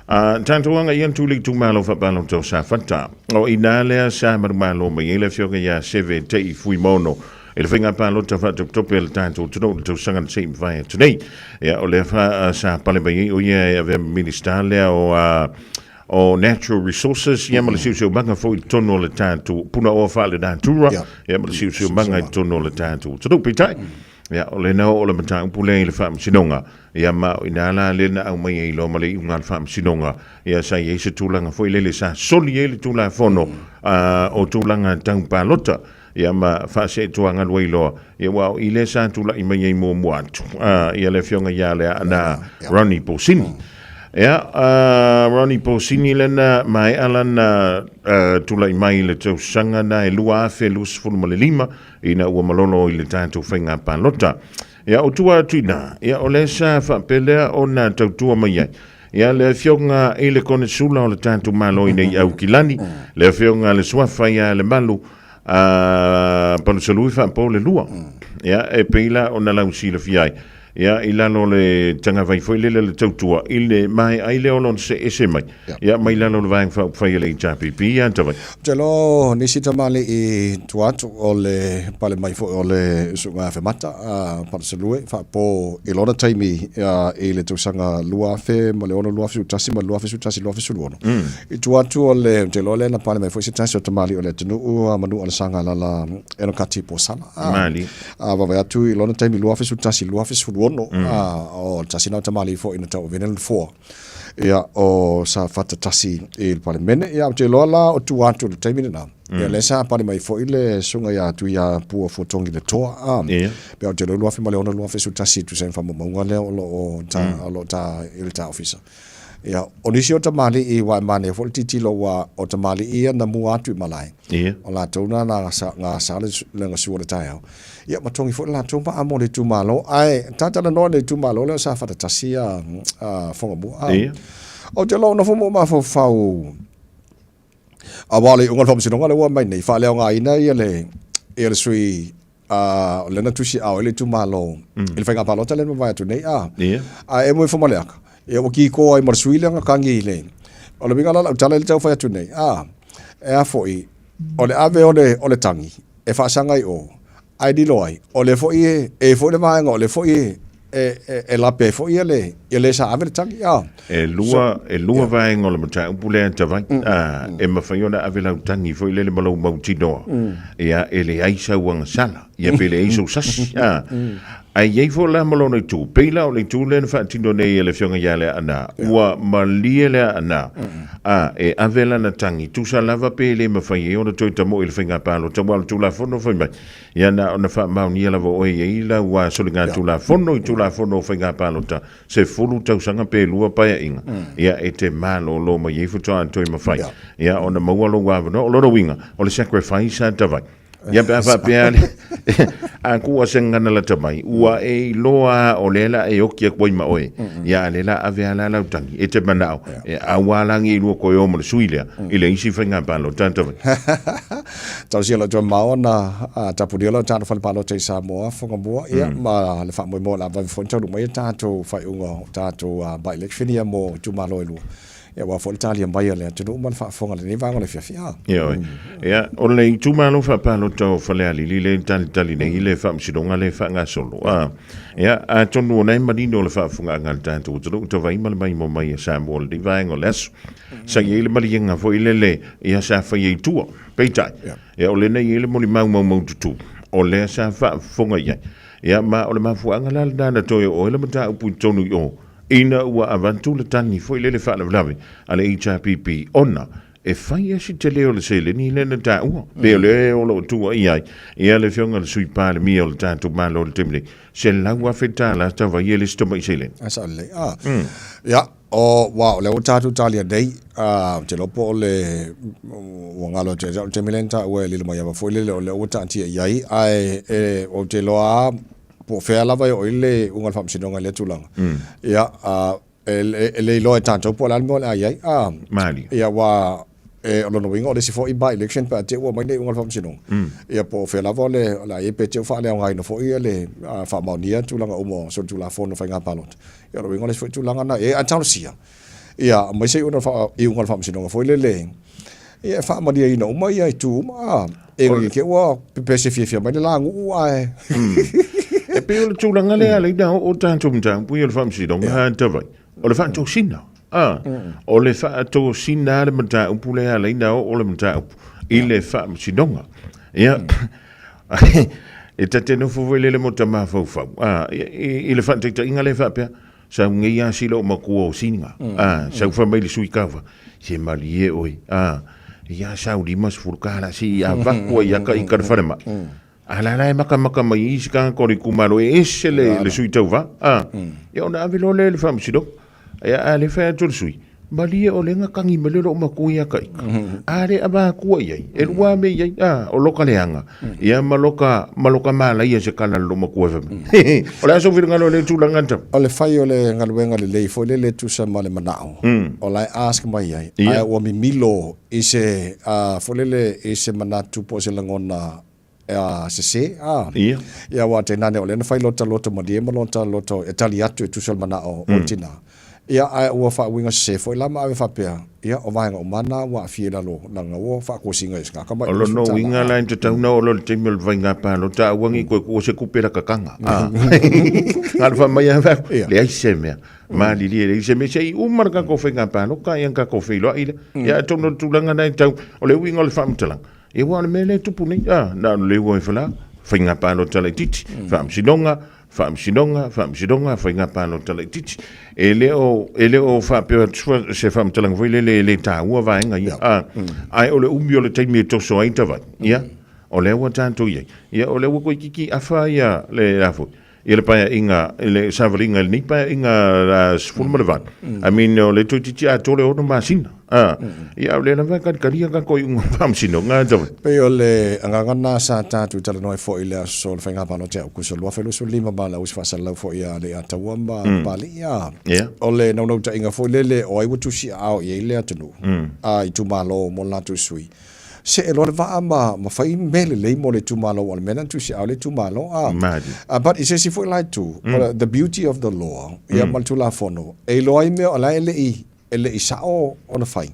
A: A tatou agai atu i le itumalo faapalota o Safata, o i ina lea sa manumalo mai ai le afioga ia Seve Tei Fuimaono i le faiga palota faatopetope a le tatou atunuu i le tausaga na se i mavae atu nei. Ia, o lea fa sa pale mai ai o ia e avea ma Minisita lea o o Natural Resources, ia ma le siosiomaga foi i totonu o le tatou punaoa faale-natura, ia ma le siosiomaga i totonu o le tatou atunuu. Peitai, ia, o lena oo le mataupu lea i le Faamasinoga, ia ma o i ina la lea na aumai ai loa ma le iuga a le Faamasinoga, ia sa i ai se tulaga foi lele sa soli ai le Tulafono o tulaga tau palota, ia ma faaseetuagalu ai loa, ia aua o i lea sa tulai mai ai muamua atu, ia le afioga ia Leaana Ronnie Posini. Ia, Ronnie Posini lea na maea lana tulai mai i le tausaga na e 2025 ina ua malolo i le tatou faiga palota. Ia, o tua atu i ina, ia o lea sa faapea lea ona tautua mai ai Ia, le afioga i le Konesula o le tatou Malo i nei Aukilani, le afioga le Suafa ia Lemalu a Palusalui Faapolelua. Ia, e pei la ona lau silafia ai, ia, i lalo o le tagavai foi lele le tautua i le maea ai lea o lona see ese mai, ia, mai lalo o le Vaega Faaupufai a le HRPP ia Tavai.
B: Ou te iloa o nisi tamalii tua atu o le pale mai foi o le Susuga ia Femata a Palusalue faapo i lona taimi i le tausaga 2006, 2011 ma le 2011, 2016. I tua atu o le, ou te iloa lea na pale mai foi se tasi o tamalii o le atunuu a Manualesagaalala Enokati Posala.
A: Malie.
B: A vaavaai atu i lona taimi 2011, 2016, o le tasi lena o tamalii foi na tauaveina le nofoa. Ia, o Safata tasi i le Palemene. Ia, ou te iloa la o tua atu i le taimi lena. Ia, lea sa pale mai foi le susuga ia Tuiapua Fuatongi Letoa. A, pe ou te iloa 2006, 2011 e tusa ai ma faamaumauga lea o lo o ta, o lo o ta i le ta ofisa. Ia, o nisi o tamalii aua e manaia foi le tilotilo aua o tamalii ia na mua atu i malae. O latou na na gasa le gasua o le taeao. Ia ma togi foi le latou maa mo le itumalo. Ae ta talanoa i le itumalo lea o Safata tasi a Fogamua. Ou te iloa o nofo ma ou mafaufau aua o le iuga o le faamasinoga lea ua aumai nei, faaleaogaina ia le ia le sui o lea na tusiaao ai le itumalo i le faiga palota lea na mavae atu nei. Ae e moe ma le aka, ia ua kiko ai ma le sui lea na kagi i le. O le uiga la o lau tala i le tau fai atu nei, e a foi, o le ave o le tagi e faasaga i o, ae lilo ai, o lea foi e, e foi le vaega, o lea foi e, e, e, e lape ai foi ia le, ia le sa ave le tagi. Ah.
A: E lua, so, e lua yeah. vaega o le mataupu lea Tavai. E mafai ona ave lau tagi foi lele ma lou mautinoa. Ia, e leai sau agasala. Ia pe leai sou sasi. Ae i ai foi la ma lona itu, pei la o le itu lea na faatino nei e le Afioga ia Leaana, ua malie Leaana, a, e ave lana tagi, tusa lava pe le mafai ai ona toe tamoe i le faiga palota, aua o le Tulafono fai mai, ia na ona faamaonia lava oe e i ai lau soligatulafono i Tulafono o Faiga Palota, 10 tausaga pe lua paeaiga, ia e te malolo mai ai faatoa toe mafai, ia ona maua lou avanoa. O lona uiga, o le sacrifice a Tavai. Ia pe a faapea le a ku a sengana lata mai, ua e iloa o lea la e oki aku ai ma oe, ia a lea la ave a la lau tangi, e te manao, e au a langi i lua koe o ma le sui lea, i le isi faiga palota ta vai.
B: Tausia lau toe mao na tapunia lau tatou fale palota i Samoa, Whangamua, ia, ma le faamoemoe o le a vave foi ona taunuu mai a tatou faaiuga o tatou by-election ia mo itumalo e lua. Ia aua foi le talia mai a le atunuu ma le faafofoga a lenei vaega o le afiafi. A.
A: Ioe. Ia, o le itumalo faapalota o Falealili lea e talitali nei i le faamasinoga lea e faagasolo. A. Ia, atonu o lena e manino le faafofogaaga a le tatou atunuu, tavai ma le maimoa mai a Samoa i lenei vaega o le aso. Sa i ai le maliega foi lele, ia sa faia i tua. Peitai, ia o lena e i ai le molimau maumaututu, o lea sa faafofoga i ai. Ia, ma o le mafuaaga la lena na toe oo ai le mataupu i totonu i o. Ina ua avatu le tagi foi lele faalavelave a le HRPP ona e fai si tele o le seleni lea na taua, pe o le o lo o tuuaia ai ia le Afioga i le Sui Palemia o le tatou Malo i le taimi nei, $100,000 tavaia i le isi tamai seleni.
B: Ae sao lelei. Ah. Ia, o, ua, o lea ua tatou talia nei, ah, ou te iloa po o le, ua galo atu ia te au le taimi lea na taua e Lilomaiava foi lele o lea ua taatia i ai, ae e, ou te iloa lava po o fea lava e oo i ai le iuga o le Faamasinoga i lea tulaga. Ia, ah, E le iloa e tatou po o le a le mea o le a i ai. A,
A: Malie.
B: Ia, aua e, o lona uiga o le isi foi by-election pe a te i ua aumai le iuga o le Faamasinoga. Ia, po o fea lava o le a i ai pe te i ua faaleaogaina foi ia le faamaonia tulaga uma o solitulafono o faiga palota. Ia, o lona uiga o le isi foi tulaga lena. E, ae talosia, ia aumai se iuga o le Faamasinoga foi lele, ia e faamalieina uma ia itu uma. A, e ui i te i ua pepese fiafia mai le lānuu ae.
A: E pei o le tulaga lea alai na oo tatou mataupu ia o le Faamasinoga tavai, o le faatosina. A, o le faatosina le mataupu lea alai na oo le mataupu i le Faamasinoga. Ia, e ta te nofo foi lele mo ta mafaufau, a, i le faataitaiga lea faapea, Sau nei a sila o matua o Sina. A, sau fai mai le sui kava, se malie oe. A, ia sau 50 kala si a vaku ai aka i ka le falemai. A la la e makamaka mai i isi tagata o le itumalo e ese le, le sui tauva. A, ia ona ave loa lea i le faamasinoga. Ia, a le fai atu le sui, Malie o lea na tagi mai le lou matua ia ka ika. A le avatua i ai, e lua mea i ai, a, o loka leaga, ia ma loka, ma loka malaia se kala le lou matua e fai mai. O le a sou finagalo i lea tulaga tau?
B: O le fai o le galuega lelei foi lele e tusa ma le manao o la e ask mai ai, ae ua mimilo i se, a, foi lele i se manatu po o se lagona a sese, a.
A: Ia.
B: Ia aua tainane o lea na fai lota loto malie ma lota loto e tali atu e tusa o le manao o tina. Ia, ae ua faauiga sese foi la ma ave faapea, ia, o vaega uma na ua aafia i lalo leaga ua faakosiga i sgaka mai
A: O lona uiga la e tatau ona oo loa i le taimi o le faiga palota aua ne i toe tuua se tupe lakataga. A. Na o le fai mai lava fai atu, leai se mea. Malilie leai se mea se i uma le tatou faiga palota ia ona tatou feiloai lea. Ia atonu o le tulaga lena e tatau, o le uiga o le faamatalaga, Ia aua o le mea lea e tupu nei, a, na o le ua ifo la, faiga palota laitiiti, faamasinoga, faamasinoga, faamasinoga, faiga palota laitiiti. E le o, e le o faapea atu se faamatalaga foi lele e le taua vaega ia, a, ae o le umi o le taimi e toso ai tavai, ia, o lea ua tatou i ai. Ia, o lea ua toeitiiti afa ia le a foi, i le paeaiga, i le savaliga i lenei paeaiga 18. I mean, o le toeitiiti atoa le 6 masina. Ah, ia, o lea lava e talitalia tatou iuga faamasinoga tau.
B: Pei o le agaga lena sa tatou talanoa ai foi i le aso o le faiga palota ia Aokuso 2025 ma le ausi faasalalau foi a Leiataua ma Papalii. Ah, o le naunautaiga foi lele o ai ua tusiaao i ai le atunuu, a itumalo mo le latou sui. See loa le vaa ma, ma fai mea lelei mo le itumalo, aua o le mea lena na tusiao le itumalo. A,
A: Malie.
B: a, but i se isi foi la itu, o le, the beauty of the law, ia ma le Tulafono, e iloa ai mea o la e le i, e le i sao ona fai,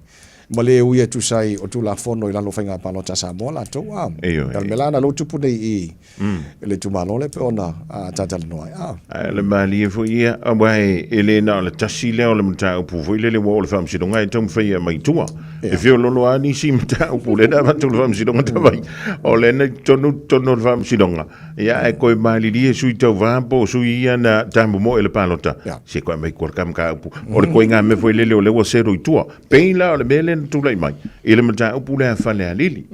B: ma le ui e tusa ai o Tulafono i lalo o faiga palota a Samoa latou. A,
A: Ioe.
B: o le mea la na lou tupu nei i, i le itumalo lea pei ona talatalanoa ai. A.
A: Ae o le malie foi ia, aua e le na o le tasi lea o le mataupu foi lele ua oo i le faamasinoga e taumafai e aumai i tua. E feololo lava nisi mataupu lea na avatu i le faamasinoga talu ai, o lea na i totonu totonu o le faamasinoga, ia ae toe malilie sui tauva po o sui ia na tamomoe i le palota, se toe aumai i tua le ta mataupu. O le ituaiga mea foi lele o lea ua selo i tua. Pei la o le mea lea na tulai mai i le mataupu lea a Falealili,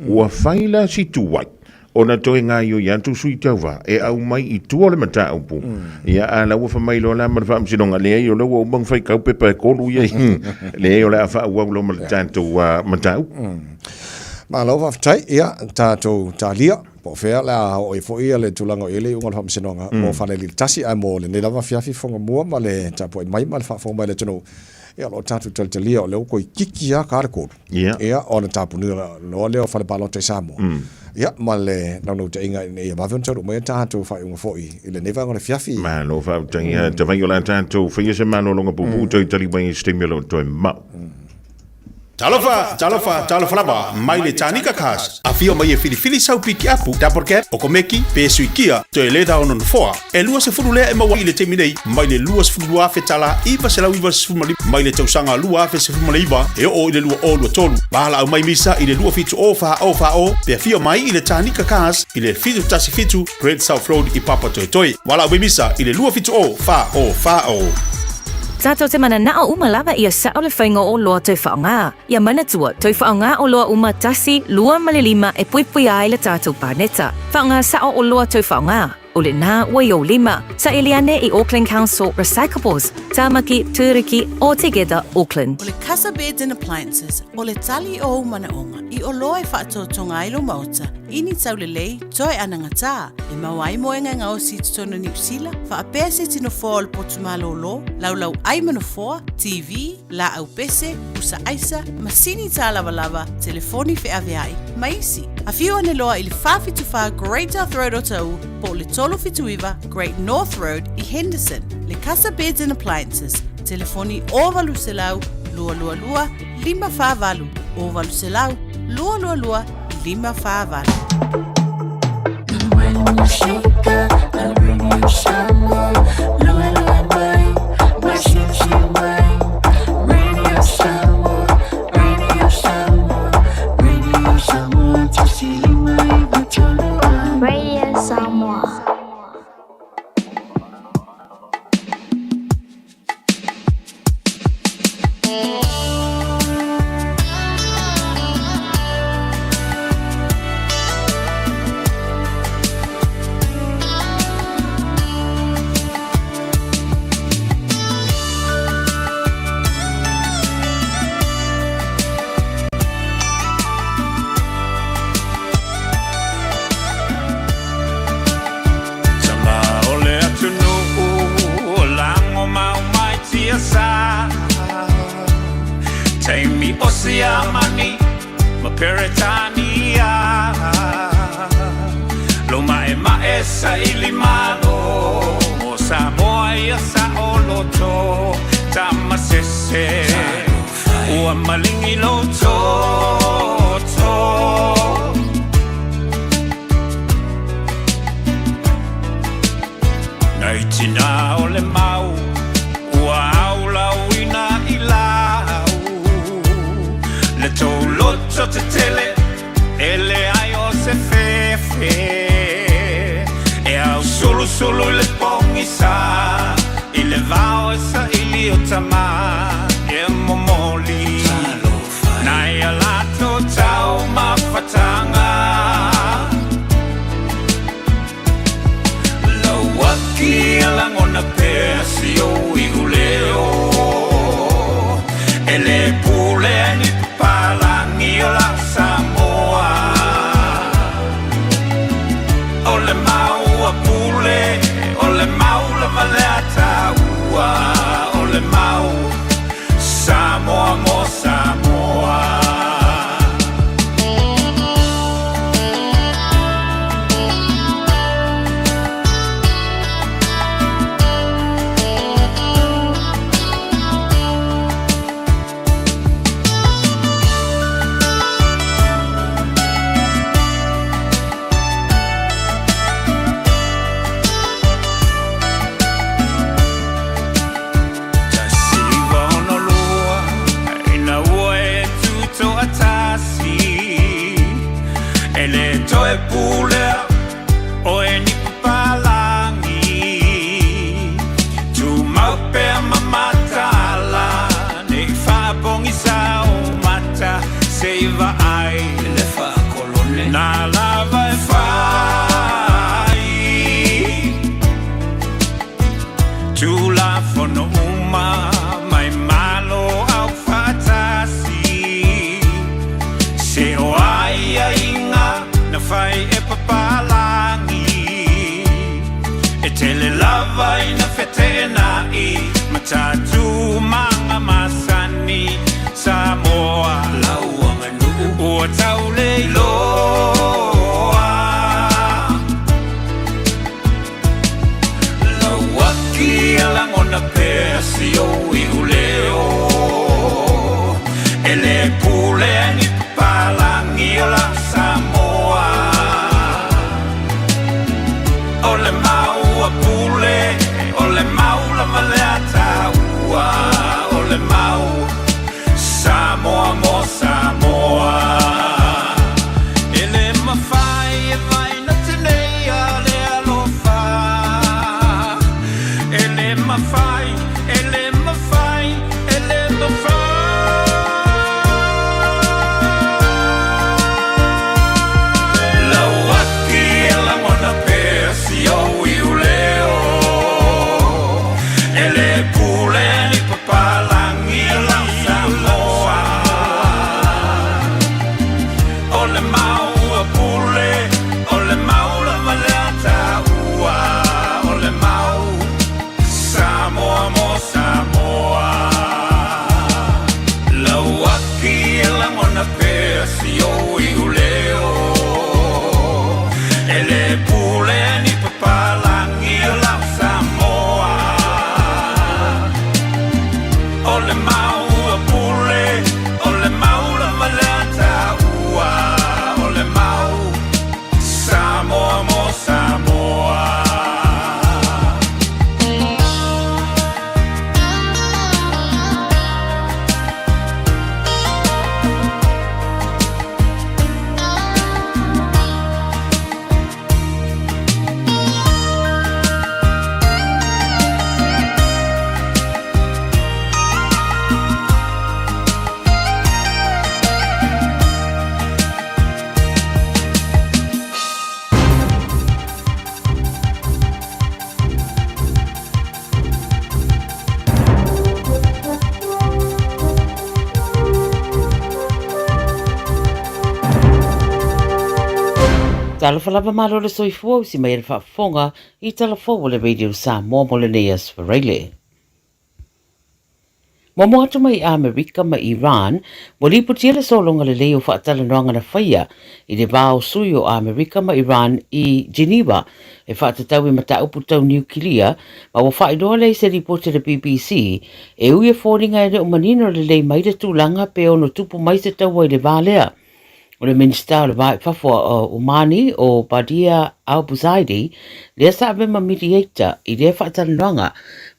A: ua fai la si tuai ona toe gaoioi atu sui tauva e aumai i tua o le mataupu. Ia, a la ua fai mai loa la ma le faamasinoga, leai o lea ua uma ona faitau pepa e tolu ia, leai o le a faaauau loa ma le tatou mataupu.
B: Malo faafetai, ia tatou talia po o fea le a oo ai foi le tulaga o i ai le iuga o le faamasinoga mo Falealili 1, ae mo lenei lava afiafi Fogamua ma le tapuai mai ma le faafofoga mai a le atunuu. Ia, o lo o tatou talitalia o lea ua toeitiiti lava ta le 3. Ia, ona tapunia loa lea o fale palota i Samoa. Ia, ma le naunautaiga ina ia vave ona taunuu mai a tatou faaiuga foi i lenei vaega o le afiafi.
A: Malo faafetai. Ia, tavai o le a tatou faia se malologa puupuu toe tali mai i se taimi o lo o toe mamao.
D: Talofa, talofa, talofa lava, mai le Tanika Cars. Afio mai e filifili sau pikiapu, double cab, okomeki, pe sui kia, toe leda o nonofoa. E 20 lea e maua i le taimi nei, mai le 22,000 tala 995 mai le tausaga 2019 e oo i le 2023. Valaau mai misa i le 27 o 4 o 4 o pe afio mai i le Tanika Cars i le 717 Great South Road i Papatoetoe. Valaau mai misa i le 27 o 4 o 4 o.
E: Tatou te mananao uma lava ia sao le faiga o oloa toe faaaoga. Ia manatua, toe faaaoga oloa uma tasi, lua ma le lima e puipuia ai le tatou paneta. Faaaoga sao oloa toe faaaoga. O lena ua i ou lima. Saili ane i Auckland Council Recyclables, Tamaki, Turiki, or Together Auckland.
F: O le Casa Beds and Appliances, o le tali o ou manaoga i oloa e faatoatoga ai lou maota i ni taulelei toe anagatā e maua ai moega e gaosi i totonu o Niu Sila, faapea se iti nofoa o le potu malōlō, laulau ai ma nofoa, TV, laau pese, pusa aisa, masini tālavalava, telefoni feaveai, ma isi. Afio ane loa i le 474 Great South Road o Taʻu po o le 379 Great North Road i Henderson. Le Casa Beds and Appliances, telefoni 0800 222 548, 0800 222 548.
G: Radio Samoa.
H: Tama o le atunuu lago mau mai tiasa Taimi o Siamani ma Peretania Lo ma'ema'e saili malo mo Samoa ia saoloto Tama sese ua maligi lou toto. Nai tina o le mau ua aulauina i lau Le tou loto tetele e leai o se fefe E ausulusulu i le pogisa i le vao e saili o tama e momoli Nai a latou taumafataga. Lauaki e lagona pea si ou iuleo E le pule ai ni papalagi o la Samoa O le mau a pule, o le mau lava lea taua O le mau Samoa mo Samoa. 1962 ina ua e tutoatasi E le toe pulea oe ni papalagi Tumau pea ma mataala Ne i faapogisa ou mata Se i vaai le faakolone Na lava e fai Tulafono uma mai Malo aufaatasi Se o aiaiga na fai e papalagi E tele lava ina feteenai Ma tatou maga masani Samoa lau aganuu ua tau le iloa Lauaki e lagona pea si ou iuleo E le pule ai ni papalagi o la Samoa O le mau a pule, o le mau lava lea taua O le mau Samoa mo Samoa E le mafai e vaina tenei a le alofa E le mafai, e le mafai.
G: Talofa lava malo le soifua usi mai le faafofoga i tala fou o le Radio Samoa mo lenei aso Faraile. Muamua atu mai i Amerika ma Iran, ua lipotia le sologa lelei o faatalanoaga na faia i le va o sui o Amerika ma Iran i Geneva e faatatau i mataupu tau niukilia, ma ua faailoa lea i se lipoti a le BBC, e ui e foliga e le o manino lelei mai le tulaga pe ono tupu mai se taua i le va lea. O le Minisita o le Va i Fafo o Omani o Badia Al-Busaidi lea sa ave ma mediator i lea faatalanoaga,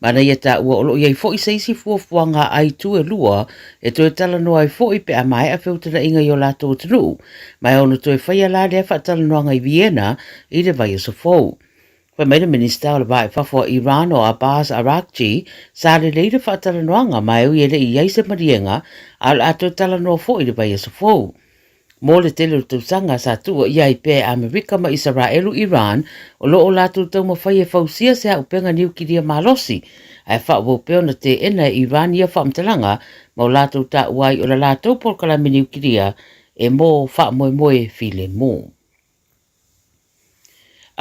G: ma na ia taua o lo o i ai foi se isi fuafuaga a itu e lua e toe talanoa ai foi pe a maea feutanaʻiga i o latou atunuu, ma e ono toe faia la lea faatalanoaga i Vienna i le vaiaso fou. Fai mai le Minisita o le Va i Fafo a Iran o Abbas Araghchi, sa lelei le faatalanoaga ma e ui e le i i ai se maliega, a o le a toe talanoa foi i le vaiaso fou. Mo le tele o tausaga sa tuuaia ai pea e Amerika ma Isaraelu Iran o lo o latou taumafai e fausia se auupega niukilia malosi, ae faaauau pea ona teena e Iran ia faamatalaga ma o latou taua ai o le latou polokalame niukilia e mo faamoemoe filemu.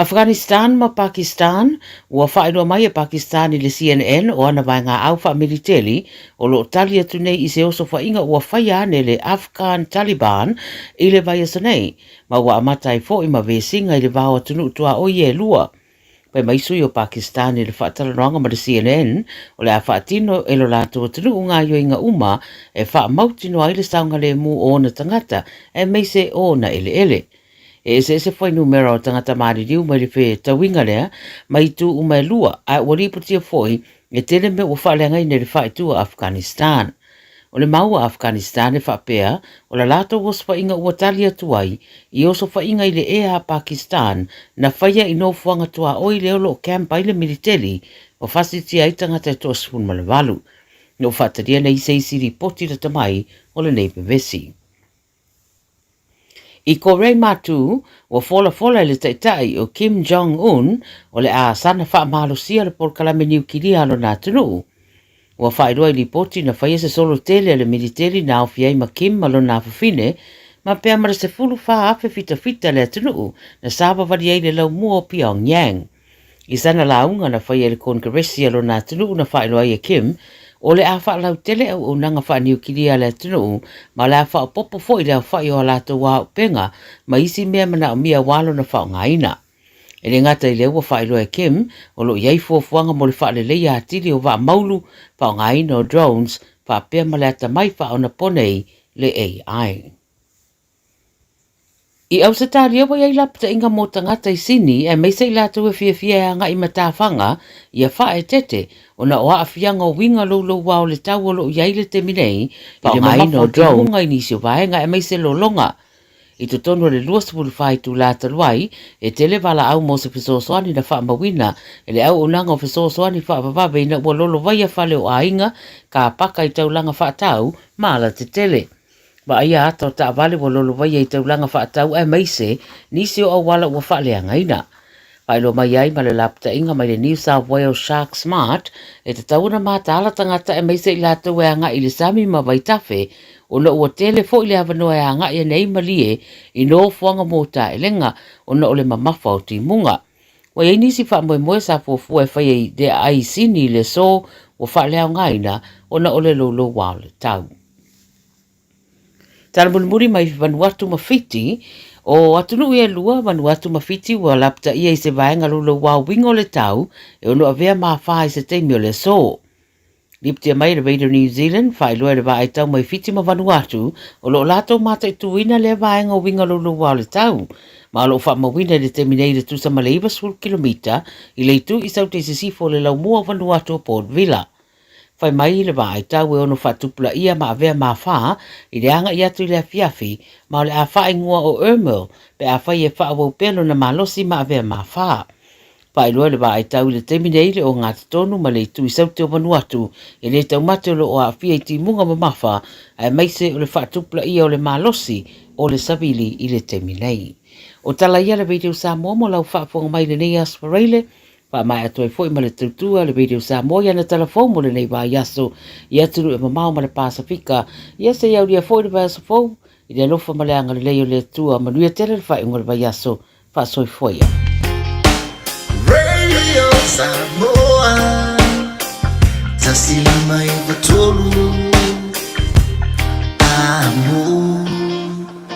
G: Afghanistan ma Pakistan, Ua faailoa mai e Pakistan i le CNN o ana vaegaau faamiliteli o lo o tali atu nei i se osofaiga ua faia ane le Afghan Taliban i le vaiaso nei, ma ua amata ai foi ma vesiga i le va o atunuu tuaoi e lua. Fai mai sui o Pakistan i le faatalanoaga ma le CNN, o le a faatino e lo latou atunuu gaoioiga uma e faamautinoa ai le saogalemu o ona tagata aemaise o ona eleele. E eseese fuainumera o tagata maliliu mai le fetauiga lea mai itu uma e lua, ae ua lipotia foi e tele mea ua faaleagaina i le faaitu a Afghanistan. O le mau a Afghanistan e faapea, o la latou osofaiga ua tali atu ai i osofaiga i le ea a Pakistan na faia i nofoaga tuaoi lea o lo o camp ai le militeli ma fasitia ai tagata e toa-18. Na ua faatalia nei se isi lipoti lata mai o lenei vevesi. I Korea i Matu, ua folafola e le taitai o Kim Jong Un o le a sana faamalosia le polokalame niukilia a lona atunuu. Ua faailoa i lipoti na faia se solo tele a le militeli na aofia ai ma Kim ma lona afafine, ma pea ma le 14,000 fitafita le atunuu na savavali ai le laumua o Pyongyang. I sana lauga na faia i le Konekaresi a lona atunuu na faailoa ai e Kim, o le a faalautele auaunaga faaniukilia a le atunuu ma o le a faaopoopo foi le aofai o a latou auupega ma isi mea manaomia aua lona faaaogaina. E le gata i lea ua faailoa e Kim, o lo o i ai fuafuaga mo le faaleleia atili o vaa maulu, faaaogaina o drones, faapea ma le atamai faaonaponei le AI. I Ausetalia ua i ai lapataiga mo tagata i Sini aemaise i latou e fiafia e agai matafaga ia faaeteete ona o aafiaga o uiga louloua o le tau o lo o i ai le taimi nei i le mamafa o timuga i nisi o vaega aemaise lologa i totonu o le 24 itula talu ai. E tele valaau mo se fesoasoani na faamauina e le auaunaga o fesoasoani faavavave ina ua lolovaia fale o aiga, kapaka i taulaga faatau ma alatetele. Vaaia ata o taavale ua lolovaia i taulaga faatau aemaise nisi o auala ua faaleagaina. Faailoa mai ai ma le lapataiga mai le New South Wales Shark Smart, e tatau ona mataala tagata aemaise i latou e agai i le sami ma vaitafe ona ua tele foi le avanoa e agai ane ai malie i nofoaga motaelega ona o le mamafa o timuga. Ua i ai nisi faamoemoe sa fuafua e faia i le aai i Sini i le aso ua faaleaogaina ona o le louloua o le tau. Tala mulimuli mai Vanuatu ma Fiti, O atunuu e lua, Vanuatu ma Fiti, ua lapataia i se vaega louloua uiga o le tau e ono avea ma fa i se taimi o le aso. Lipotia mai e le Radio New Zealand, faailoa e le vaai tau mai Fiti ma Vanuatu, o lo o latou mataituina lea vaega o uiga louloua o le tau, ma o lo o faamauina i le taimi nei le tusa ma le 90 kilomita i le itu i Saute i Sisifo o le laumua o Vanuatu o Port Vila. Fai mai le vaaitau e ono faatupulaia ma avea ma-fa i le agai atu i le afiafi, ma o le a faaigoa o Ermil pe afai e faaauau pea lona malosi ma avea ma-fa. Faailoa le vaaitau i le taimi nei le ogatotonu ma le itu i Saute o Vanuatu e le taumate o lo o aafia i timuga mamafa aemaise o le faatupulaia o le malosi o le savili i le taimi nei. O tala ia a le Radio Samoa mo lau faafofoga mai i lenei aso Faraile. Faamaea atu ai foi ma le tautua a le Radio Samoa i ana tala fou mo lenei vaiaso i atunuu e mamao ma le Pasefika. Ia se i aulia foi le vaiaso fou i le alofa ma le agalelei o le Atua. Manuia tele le faaiuga o le vaiaso. Faasoifua ia.
I: Radio Samoa 153 Amo.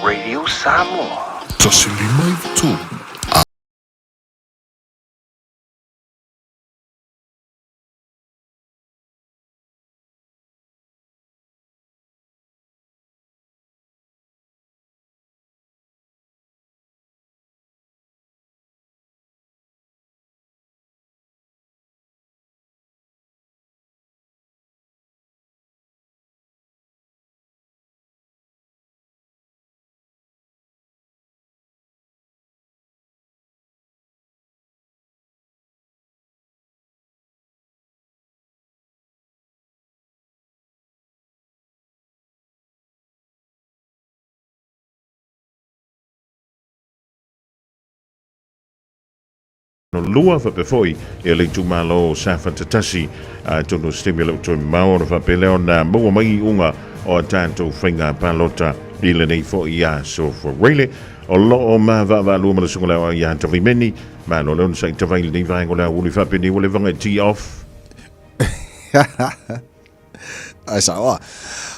J: Radio Samoa.
K: 153
A: Lua faapea foi ia le itumalo o Safata tasi, atonu o se taimi o le o toe mamao ona faapea lea ona maua mai iuga o a tatou faiga palota i lenei foi aso Fuaile. O lo o mavaavaalua ma le susuga lea ia Tavaimeni, malo lea ona sa'i tavai i lenei vaega o le aoauli faapenei ua leva ona e tee off.
B: Ai sao a.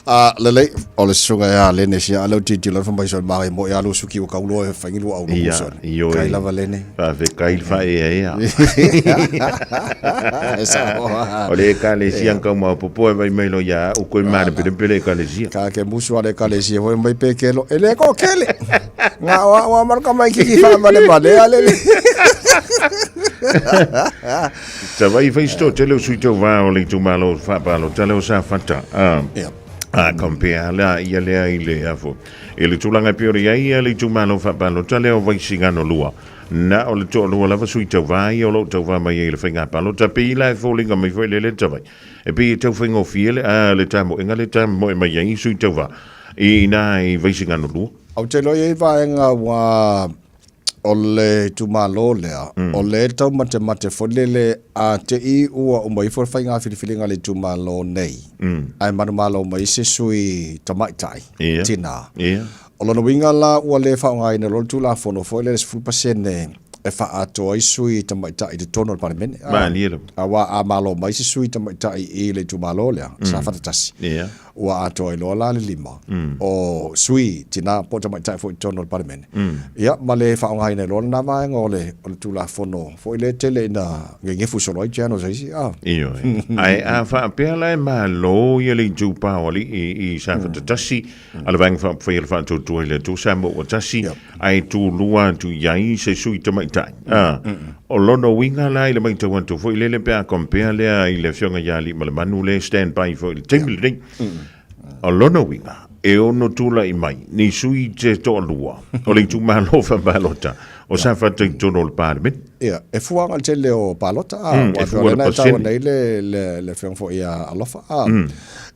B: A lelei o le susuga ia Lene sia a leu tilotilo ane fai mai magai mo ia lu suki ua kau loa e faingi lua au
A: Ia,
B: uso.
A: ioe.
B: Kai lava Lene.
A: Faafetai le faaeaea.
B: Ai sao a.
A: O le ekalesia ang kau maopopo e vai mai lo ia au koe maalepelepele ekalesia.
B: Ka ke musu a le ekalesia foi mai pe kelo e le ko kele. Nga wa wa marka mai kiki fa male male a lele.
A: Tavai fai sto tele o sui tau vā o le itumalo whaapalo tale o Safata.
B: Yeah.
A: A compare la ia lea i le afo. I le tulaga e pei ona i ai ia le itumalo faapalota lea o Vaisigano 2. Na o le toalua lava sui tauvā ia o lo o tauvā mai ai i le faiga palota. Pei la e foliga mai foi le le tavai. E pei e tau faigofie le, a, le tamoega le tamoe mai ai i sui tauvā i ina i Vaisigano 2.
B: Ou te iloa i ai vaega ua o le itumalo lea, o lea e taumatemate foi lele a te i ua uma ifo le faiga filifiliga a le itumalo nei, ae manumalo mai se sui tamaitai, tinā. O lona uiga la ua le faaaogaina loa le Tulafono foi lele 10% e faaatoa ai sui tamaitai i totonu o le Palemene. Aua a malo mai se sui tamaitai i le itumalo lea, Safata 1, ua atoa ai loa la le lima o sui tinā po o tamaitai foi i totonu o le Palemene. Ia, ma le faaaogaina ai loa lena vaega o le, o le Tulafono foi lea e tele ina gegefu solo ai channels a isi, a.
A: Ioe. Ae a faapea la e malo ia le itupa o alii i Safata 1, a le Vaega Faaupufai a le Faatuatua i le Atua Samoa ua tasi, ae tulua atu i ai se sui tamaitai. A, o lona uiga la i le matau atu foi lele pe a compare lea i le Afioga ia Aliimalemanu lea e stand by foi i le taimi lenei. O lona uiga, e ono tulai mai ni sui te toalua o le itumalo faapalota o Safata i totonu o le Palemene.
B: Ia, e fua aga le tele o palota, a, ua
A: E fua le
B: lena e taua
A: pasene.
B: nei le, le, le afioga foi ia Alofa, a.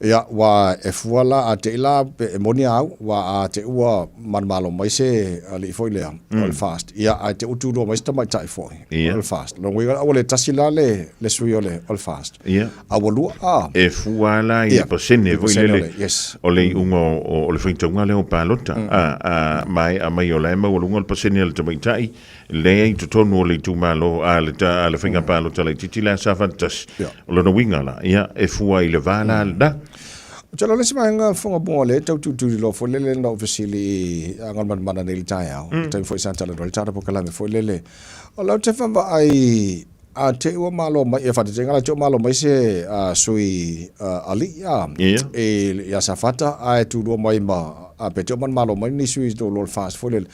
B: Ia, ua e fua la, a te i la, e moni a au, ua a te ua manumalo mai se alii foi lea, o le FAST. Ia, ae te utu lua mai se tamaitai foi, o le FAST. Lona uiga, ua le tasi la le, le sui o le, o le FAST. A ua lua, a.
A: E fua la i le pasene foi lele, o le iuga o le faitauga lea o palota, a, a, maea mai o la e maualuga le pasene a le tamaitai, lea i totonu o le itumalo, a le, a le faiga palota laitiiti la sa faatasi. O lona uiga la, ia, e fua i le va la lena.
B: Ou te iloa le isi vaega fofoga mua lea e tau tuutuuliloa foi lele na ou fesili i Galumalemana nei i le taeao, le taimi foi sa talanoa ai le tatou polokalame foi lele. O lau te vaavaai a te i ua malo mai, ia faataitaiga la te i ua malo mai se sui alii ia Safata ae tulua mai ma, pe te i ua manumalo mai ni sui o le FAST foi lele.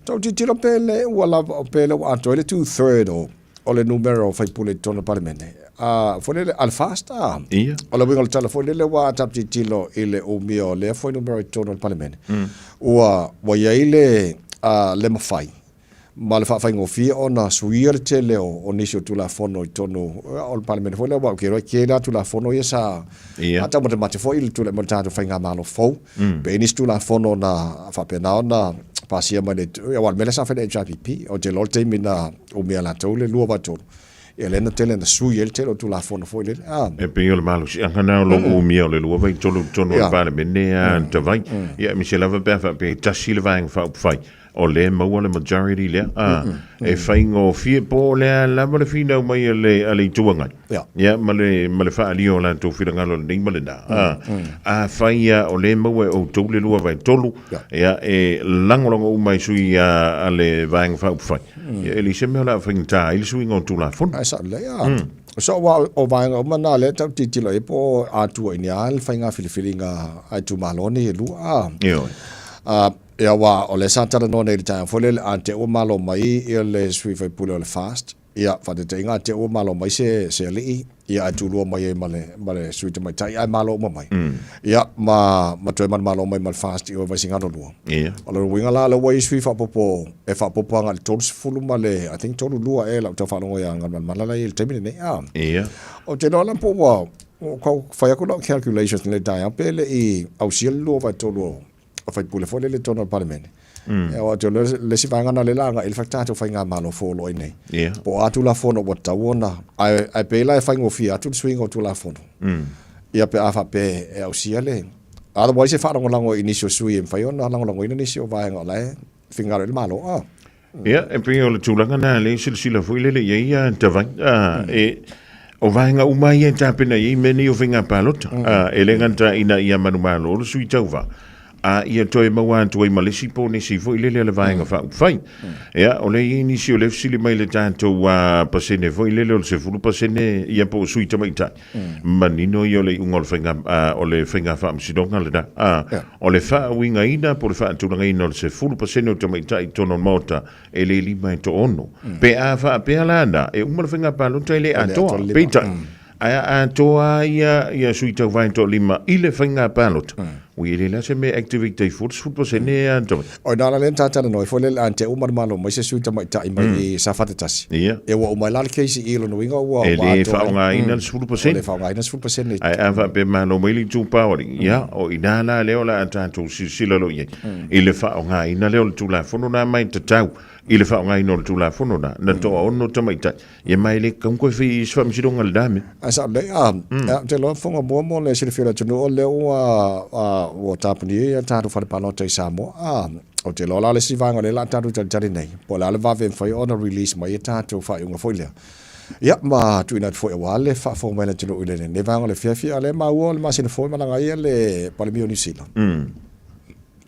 B: Tau tilotilo pe le ua lava, pe le ua atoa ai le two third o o le numera o faipule i totonu o le Palemene. A, foi lele, a le FAST, a.
A: Ia.
B: O le uiga o le tala foi lele ua tatou tilotilo i le umia o lea fuainumera i totonu o le Palemene. Ua, ua i ai le, a, le mafai ma le faafaigofie ona suia le tele o, o nisi o Tulafono i totonu o le Palemene foi lea, aua ou te iloa e tele lava Tulafono ia sa
A: Ia.
B: taumate foi i le tulai mai o le tatou Faigamalo fou. Pe i ai nisi Tulafono na faapena ona pasia mai le, aua o le mea lea sa fai le HRPP, ou te iloa o le taimi na umia e latou le 2/3, ia lea na tele na sui ai le tele o Tulafono foi lele. A.
A: E pei o le malosiaga lena o lou umia o le 2/3 i totonu o le Palemene a Tavai. Ia, aemaise lava pe a faapea e tasi le Vaega Faaupufai. o lea e maua le majority lea, a, e faigofie po o le a lava le finau mai a le, a le Itu Agai,
B: Ia.
A: ia, ma le, ma le faaalia o latou finagalo i lenei ma lena, a, afai lava o lea e maua e outou le 2/3,
B: Ia.
A: ia, e lagolago uma i sui a, a le Vaega Faaupufai, ia, e leai se mea o le a faigata ai le suiga o Tulafono.
B: Ae sao lelei a. So aua o vaega uma na lea e tau tilotilo i ai po o atua i ni a le faiga filifiliga a itumalo nei e lua a.
A: Ioe.
B: A, ia aua o lea sa talanoa nei i le taeao foi lele a te ua malo mai ia le sui faipule o le FAST, ia faataitaiga a te ua malo mai se se alii, ia ae tulua mai ai ma le ma le sui tamaitai ae malo uma mai. Ia ma ma toe manumalo mai ma le FAST i o i Vaisigano 2.
A: Ia.
B: O lona uiga la, lea ua i ai sui faaopoopo e faaopoopo agai i le 30 ma le, I think 32 ea lau tau faalogo ia Galumalemana la e i ai i le taimi lenei. A.
A: Ia.
B: Ou te iloa la po ua, ua tau fai atu lau calculations i lenei taeao pe le i ausia le 2/3 o faipule foi lele i totonu o le Palemene. Ia aua ou te iloa le isi vaega lena lea o le a agai i ai le tatou faigamalo fou o lo o i ai nei.
A: Ia.
B: Po o a Tulafono ua tatau ona, ae, ae pei la e faigofie atu le suiga o Tulafono. Ia pe a faapea e ausia le, Otherwise e faalagolago i nisi o sui e mafai ona lagolagoina nisi o vaega o la e finagalo i ai le Malo. Ah.
A: Ia, e pei o le tulaga na lea e silasila foi lele i ai ia Tavai. Ah, e, o vaega uma ia e tapena i ai mea nei o faiga palota. Ah, e le gata ina ia manumalo le sui tauva, a ia toe maua atu ai ma le isi ponesi foi lele a le vaega faaupufai. Ia, o lea e i ai nisi o lea e fesili mai i le tatou pasene foi lele o le 10% ia po o sui tamaitai. Manino ia o le iuga o le faiga, o le faiga faamasinoga lena. O le faauigaina po o le faatulagaina o le 10% o tamaitai i totonu o le Maota, e le 5 e toaono. Pe a faapea la na, e uma le faiga palota e le atoa. Peitai, ae a atoa lava ia sui tauva e toalima i le faiga palota, ui e leai la se mea e activate ai fua le 10% ia Tavai.
B: O ina la lea na ta talanoa ai foi lele a te uma le malo mai se sui tamaitai mai i Safata 1.
A: Ia.
B: Ia ua uma ai la le case i i lona uiga ua
A: E
B: ua
A: le
B: atoa ai.
A: faaaogaina le 10%.
B: Ua le faaaogaina le 10%.
A: Ae a faapea malo mai le itupa o alii, ia, o ina la lea o le a tatou silasila loa i ai i le faaaogaina lea o le Tulafono lena ma e tatau i le faaaogaina o le Tulafono lena, na toaono tamaitai. Ia ma e le tatau ona toe fai i ai se faamasinoga i lena mea.
B: Ae sao lelei, a, ou te iloa fofoga mua mo le silafia o le atunuu o lea ua, ua tapunia ia tatou fale palota i Samoa. A, ou te iloa la le isi vaega o lea o le a tatou talitali nei, po o le a le vave e mafai ona release mai ia tatou faaiuga foi lea. Ia, ma tuuina atu foi aua le faafofoga mai a le atunuu i lenei vaega o le afiafi, a o lea e maua o le masina fou e malaga ai le Palemia o Niu Sila.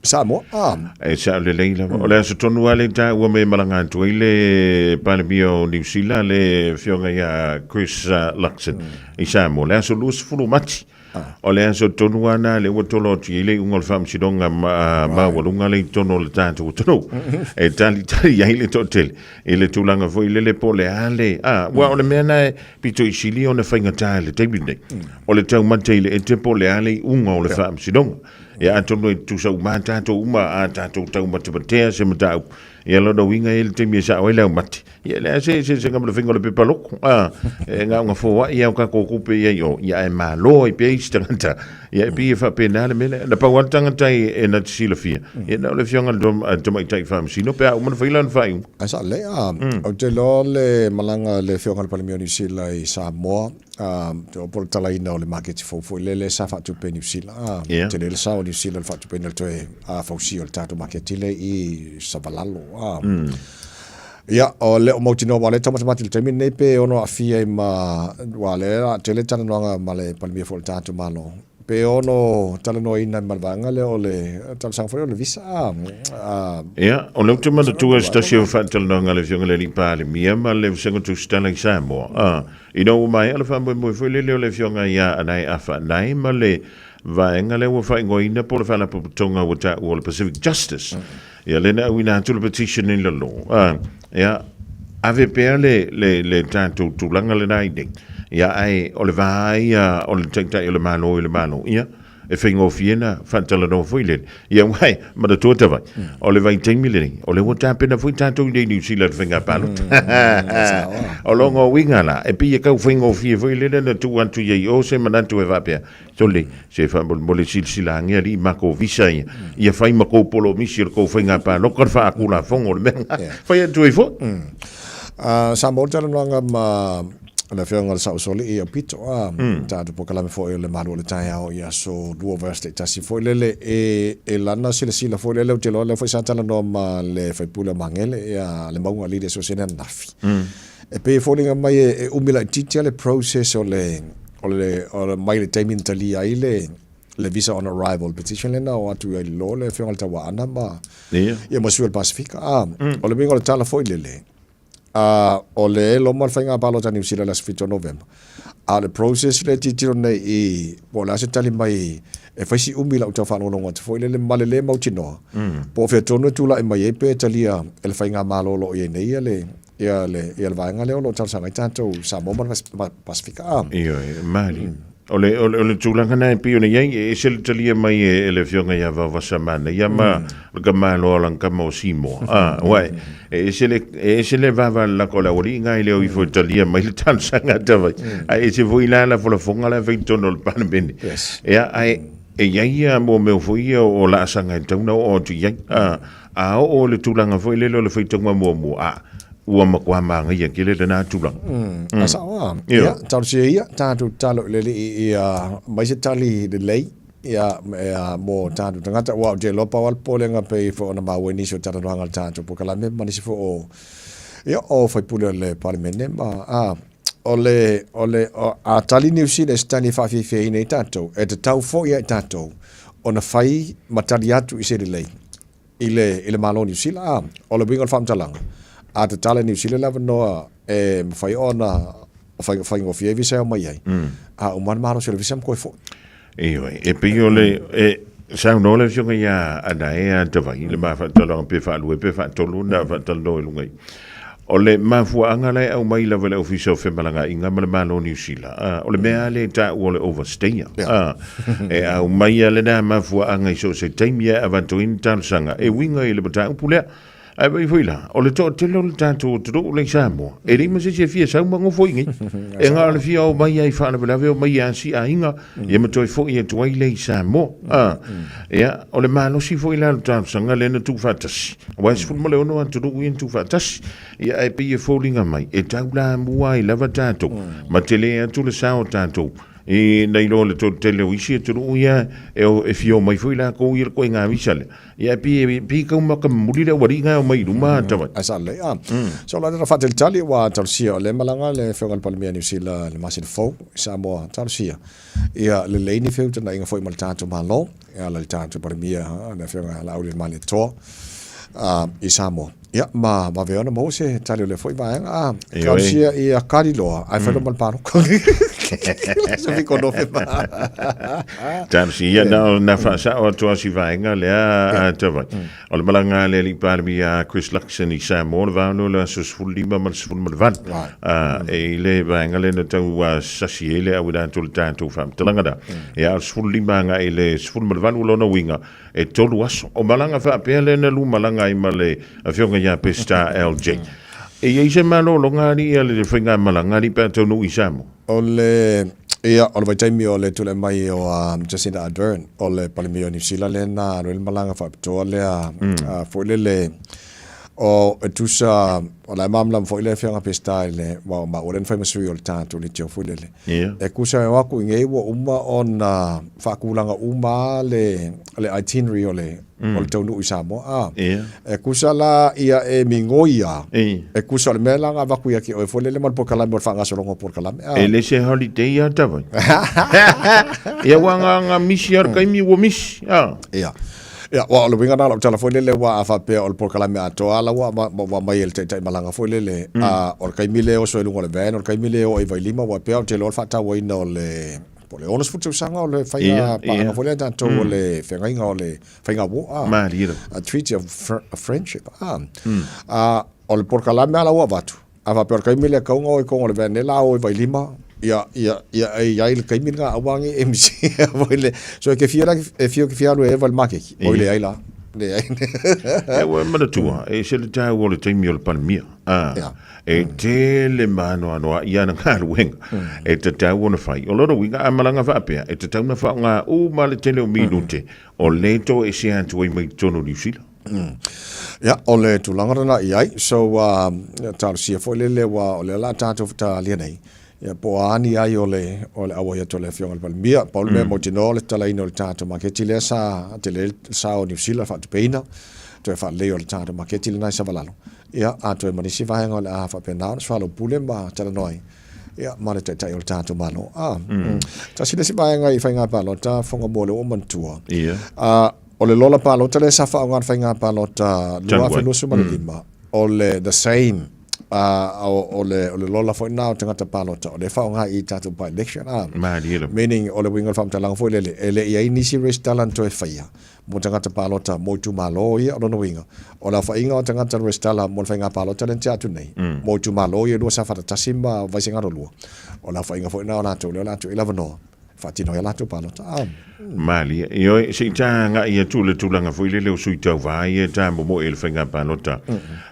B: Samoa, a.
A: E sao lelei lava. O le aso tonu lava lea i taua me malaga atu ai le Palemia o Niu Sila, le afioga ia Chris Luxon i Samoa. Le aso 20 o Mati. O le aso tonu lava na lea ua tolo atu i ai le iuga o le faamasinoga maualuga lea i totonu o le tatou atunuu. E talitali ai le toatele i le tulaga foi lele po o le a le... A, aua o le mea na e pito i sili ona faigata i le taimi lenei. O le taumate i le ete po o le a le iuga o le faamasinoga. Ia atonu e tutusa uma lava tatou uma a tatou taumatematea se mataupu. Ia lona uiga e i ai le taimi e sao ai le aumate. Ia e leai se eseesega ma le faiga o le pepa loko. A, e na ona foai lava o tatou tupe i ai i o, ia ae malo ai pea isi tagata. Ia e pei e faapena le mea lea. Na pau lava le tagata e na te silafia, ia na o le afioga i le Tamaitai Faamasino pe a uma ona fai lana faaiuga.
B: Ae sao lelei, a, ou te iloa le malaga a le afioga i le Palemia o Niu Sila i Samoa, po o le talaina o le maketi fou foi lele sa faatupe e Niu Sila. Yeah. Tele le sao o Niu Sila i le faatupeina le toe fausia o le tatou maketi lea i Savalalo. Ia, o le o mautinoa, aua o lea e taumatemate i le taimi lenei pe ono aafia ai ma, aua o lea a tele talanoaga ma le Palemia foi o le tatou Malo, pe ono talanoaina ma le vaega lea o le talosaga foi lea o le visa.
A: Ia, o lea ou te manatua se tasi o faatalanoaga a le Afioga i le Alii Palemia ma le Vasega Tusitala i Samoa, Ina ua maea le faamoemoe foi lele o le Afioga ia Anae Afa Anae ma le vaega lea ua faaigoaina po o le Faalapotopotoga ua taua o le Pacific Justice. Ia lea na auina atu le petition i lalo. Ia, ave pea le, le, le tatou tulaga lena i nei. Ia, ae o le va ia o le Taitai o le Malo i le Malo. Ia, e faigofie na faatalanoa foi lele. Ia aua e manatua Tavai, o le vaitaimi lenei, o lea ua tapena foi tatou i nei Niu Sila i le faiga palota. O lona uiga la, e pei e tau faigofie foi lele na tuu atu i ai o se manatu e faapea, sole, se faamolemole silasila ane alii matou visa ia, ia fai ma tou polomisi o le tou faiga palota le faatulafono o le mea lena. Fai atu ai foi.
B: Sa maua le talanoaga ma. le afioga le Saʻosoli ia Pito a tatou polokalame foi o le Malu o le Taeao i aso lua vaiaso taitasi foi lele e e lana silasila foi lele ou te iloa lea foi sa talanoa ma le faipule o Magele ia le Mauga Alii i le Aso Sene ananafi. E pei e foliga mai e umi laitiiti lava le process o le o le o le mai le taimi na talia ai le le visa on arrival petition lea na o atu ai loa le afioga i le Tauaana ma ia ma sui o le Pasefika. A, o le uiga o le tala foi lele, a, o le e loma le faiga palota a Niu Sila i le aso 7 o Novema, a o le process lea e tilotilo nei i po o le a se tali mai e fai si umi i lau tau faalogologo atu foi lele ma le le mautinoa po o fea tonu e tulai mai ai pe e talia e le faigamalo o lo o i ai nei ia le ia le ia le vaega lea o lo o talosaga ai tatou Samoa ma le Pasefika. A.
A: Ioe, mali. O le, o le, o le tulaga na e pei ona i ai, e ese le talia mai e, e le afioga ia Vaovasa Manaia ma le tamaloa o lana tama o Simoa. A, uai, e ese le, e ese le vavalalaka o le aualii na e le o ifo e talia mai le talosaga a Tavai. Ae ese foi la lafolafoga la e fai i totonu o le Palemene.
B: Yes.
A: Ia, ae e i ai ia mo mea foi ia o laasaga e tatau ona oo atu i ai. A, a oo i le tulaga foi lele o le faitauga muamua, a, ua matua māgaia tele lena tulaga.
B: A sao a. Ia, talosia ia, tatou tatalo i le Alii ia aumai se tali lelei ia, ia mo tatou tagata. Aua ou te iloa pau lava le popolega pei foi ona maua i nisi o talanoaga a le tatou polokalame ma nisi foi o, ia, o sui usufono o le Palemene ma, a, o le, o le, o, a tali Niu Sila i se tali e faafiafiaina ai tatou, e tatau foi ia i tatou ona fai ma tali atu i se lelei i le, i le Malo o Niu Sila. A, o le uiga o le faamatalaga, a tatala e Niu Sila le avanoa e mafai ona faigofie ai visa e omai ai, a uma le malosi o le visa ma toe foi.
A: Ioe, e pei o le, e, saunoa le afioga ia Anae Tavai, le ma faatalanoaga pe faalua pe faatolu na faatalanoa i luga i. O le mafuaaga la e aumai lava e le Ofisa o Femalagaaiga ma le Malo o Niu Sila, a, o le mea lava lea e taua o le overstayer. A, e aumai lava lena mafuaaga i so o se taimi e avatu ai ni talosaga e uiga i le mataupu lea. Ae vaai foi la, o le toatele o le tatou atunuu lea i Samoa, e leai ma se isi e fia sau ma nofo i inei. E na o le fia omai lava i faalavelave, omai e asi aiga, ia ma toe foi atu ai lea i Samoa. A, ia, o le malosi foi la o le talosaga lea na tuufaatasi, aua e 16 atunuu ia na tuufaatasi, ia ae pei e foliga mai, e taulamua ai lava tatou, ma tele atu le sao o tatou i nai lo le toatele o isi atunuu ia e, e fia omai foi lakou i le ituaiga visa lea. Ia e pei, pei kau maka momoli le aualii nga e omai i luma a Tavai.
B: Ai sa lelei a. So la lena faatalitali ua talosia o lea e malaga le Afioga i le Palemia Niu Sila i le masina fou i Samoa talosia. Ia lelei ni feutagaiga foi ma le tatou Malo e ala i le tatou Palemia le Afioga ia Laauli Malietoa i Samoa. Ia ma vave ona maua se tali o lea foi vaega a. Talosia ia kali loa ae fai loa ma le palota. Se fiko Novema.
A: Talosia ia na, na faasao atu a si vaega lea a Tavai. O le malaga a le alii Palemia a Chris Luxon i Samoa le vao lea o le aso 15 ma le 18. A, e i le vaega lea na tau sasi ai le auina atu o le tatou faamatalaga na. Ia, o le 15 agai i le 18 o lona uiga, e tolu aso. O malaga faapea lea na lumalaga ai ma le afioga ia Peseta LJ. E i ai se malologa alii a le faigamalaga alii pe a taunuu i Samoa?
B: O le, ia, o le vaitaimi o le tulai mai o Jacinda Ardern, o le Palemia o Niu Sila lea na alu ai le malaga faapitoa lea, foi lele, o, e tusa, o la e malamalama foi le Afioga Peseta i le, aua o maua lea na fai ma sui o le tatou leitio foi lele. E tusa e o atu i inei ua uma ona faatulaga uma le, le itinerary o le, o le taunuu i Samoa. A, e tusa la ia e migoi a, e tusa o le mea la na avatu ia te oe foi lele ma le polokalame o le faagasologa o polokalame. A.
A: E le se holiday a Tavai. Ia ua nga nga misi a le taimi ua misi. A.
B: Ia. Ia, aua o le uiga lena o lau tala foi lele, aua a faapea o le polokalame atoa la ua, ua aumai e le taitai malaga foi lele, a, o le taimi lea e oso ai i luga o le van, o le taimi lea e oo ai i Vailima, aua e pei lava ou te iloa le faatauaina o le, po o le 60 tausaga o le faiga paaga foi lea a tatou o le feagaiga o le faiga uo, a,
A: Malie lava.
B: a Treaty of Friendship, a. A, o le polokalame lava la ua avatu, A faapea o le taimi lea e tatau ona o i totonu o le van lea la o i Vailima, ia, ia, ia e i ai le taimi lena aua ne i MC foi le. So e te fia la, e fia te fia alu e eva i le maketi. Oi leai la. Leai.
A: E ua e manatua, e ese le taua o le taimi o le Palemia. A, e tele maanoanoa i ana galuega e tatau ona fai. O lona uiga, a malaga faapea, e tatau ona faaaoga uma le tele o minute o lea e toese atu ai mai totonu o Niu Sila.
B: Ia, o le tulaga lena i ai. So, talosia foi lele ua o lea la tatou talia nei. Ia, po o a ni ai o le, o le auai atu o le Afioga i le Palemia. Pau le mea mautinoa o le tatalaina o le tatou maketi lea sa tele ai le sao o Niu Sila faatupeina, toe faalelei o le tatou maketi lena i Savalalo. Ia, atoa ma nisi vaega o le a faapena ona soalaupule ma talanoa ai, ia, ma le Taitai o le tatou Malo. A, tasi le isi vaega i faiga palota, Fofoga mo lea ua ou manatua.
A: Ia.
B: A, o le lola palota lea sa faaaoga i le faiga palota 2025, o le the same o le lola foi lena o tagata palota o lea e faaaoga i tatou by election a.
A: Malie lava.
B: Meaning o le uiga o le faamatalaga foi lele, e le i ai nisi resitala na toe faia mo tagata palota mo itumalo ia. O lona uiga, o le aofaiga o tagata na resitala mo le faiga palota lea na tea atu nei, mo itumalo ia e lua Safata 1 ma Vaisigano 2, o le aofaiga foi lena o latou lea o le a tuu i ai le avanoa faatino ai a latou palota. Ah.
A: Malie. Ioe, se i ta agai atu i le tulaga foi lele o sui tauva ia e ta momoe i le faiga palota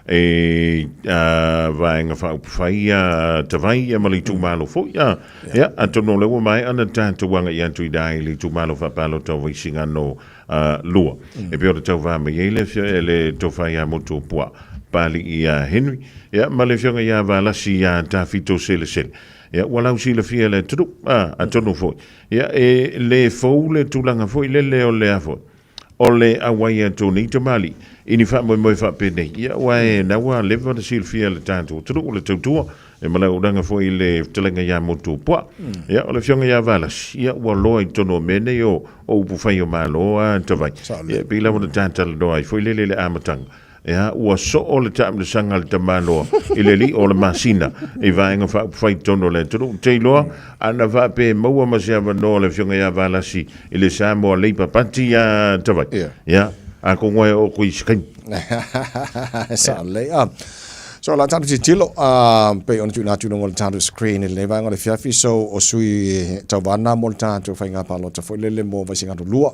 A: e vaega faaupufai ia Tavai ia ma le itumalo foi. Ah, ia, atonu o lea ua maea ona tatou agai atu i ina i le itumalo faapalota o Vaisigano 2. E pei ona tauva mai ai le afioga le Tofa ia Motuopuaa Papalii ia Henry, ia ma le afioga ia Valasi ia Tafito Selesele. Ia, ua lausilafia e le atunuu, a, atonu foi, ia, e le fou le tulaga foi lele o le a foi, o le auai atu o nei tamalii i ni faamoemoe faapenei. Ia, aua e na ua leva ona silafia e le tatou atunuu le tautua e malaulaga foi i le fetalaiga ia Motuopuaa. Ia, o le afioga ia Valasi, ia, ua loa i totonu o mea nei o, o upufai o Malo a Tavai. Ia, e pei lava ona ta talanoa ai foi lele i le amataga, Ea, ua soo le taamilosaga a le tamaloa i le alii o le masina i vaega faaupufai i totonu o le atunuu. Te iloa, ana faapea e maua ma se avanoa le afioga ia Valasi i le Samoa Labour Party ia Tavai.
B: Ia.
A: Ia, atonu e oo atu i se taimi.
B: Sa lelei. Ah. So, la tatou tilotilo, ah, pei ona tuuina atu i luga o le tatou screen i lenei vaega o le afiafi, so o sui tauva na mo le tatou faiga palota foi lele mo Vaisigano 2.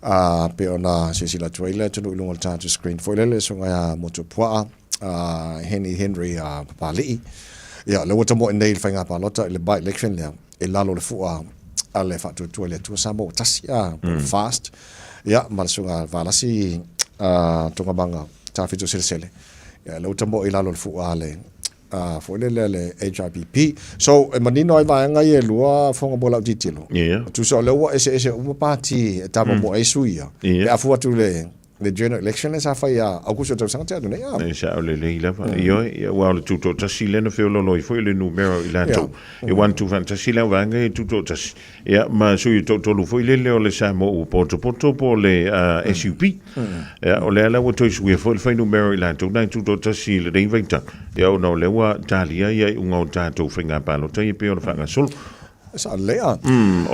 B: Ā, pei ona silasila atu ai le atunuu i luga o le tatou screen foi lele, susuga ia Motuopuaa, ā, Henry Henry ā, Papali'i. Ia, o lea ua tamoe nei i le faiga palota i le by-election lea, i lalo o le fua a le Faatuatua i le Atua Samoa ua tasi, ā, po o le FAST, ia, ma le susuga Valasi, ā, Togamaga Tafito Selesele. Ia, o lea ua tamoe i lalo o le fua a le foi lele a le HRPP. So, e manino ai vaega ia e lua fofoga mo lau tilotilo.
A: Yeah.
B: Tusa o lea ua eseese uma pāti e tāmomoe ai sui ia.
A: Yeah.
B: Pe a fua atu le, le general election lea sa fai ia Aukuso o le tausaga tea atu nei. Ah.
A: E sao lelei lava. Ioe, ia, aua o le tutoatasi lea na feoloolo ai foi le numera o i latou.
B: Yeah.
A: E one tuufaatasi le vaega ia e tutoatasi. Ia, ma sui o toatolu foi lele o le Samoa ua potopoto po o le SUP. Ia, o lea la ua toe suia foi le fuainumera o i latou na e tutoatasi i lenei vaitau, ia, ona o lea ua talia ia iuga o tatou faiga palota ia pei ona faagasolo.
B: Sa lea.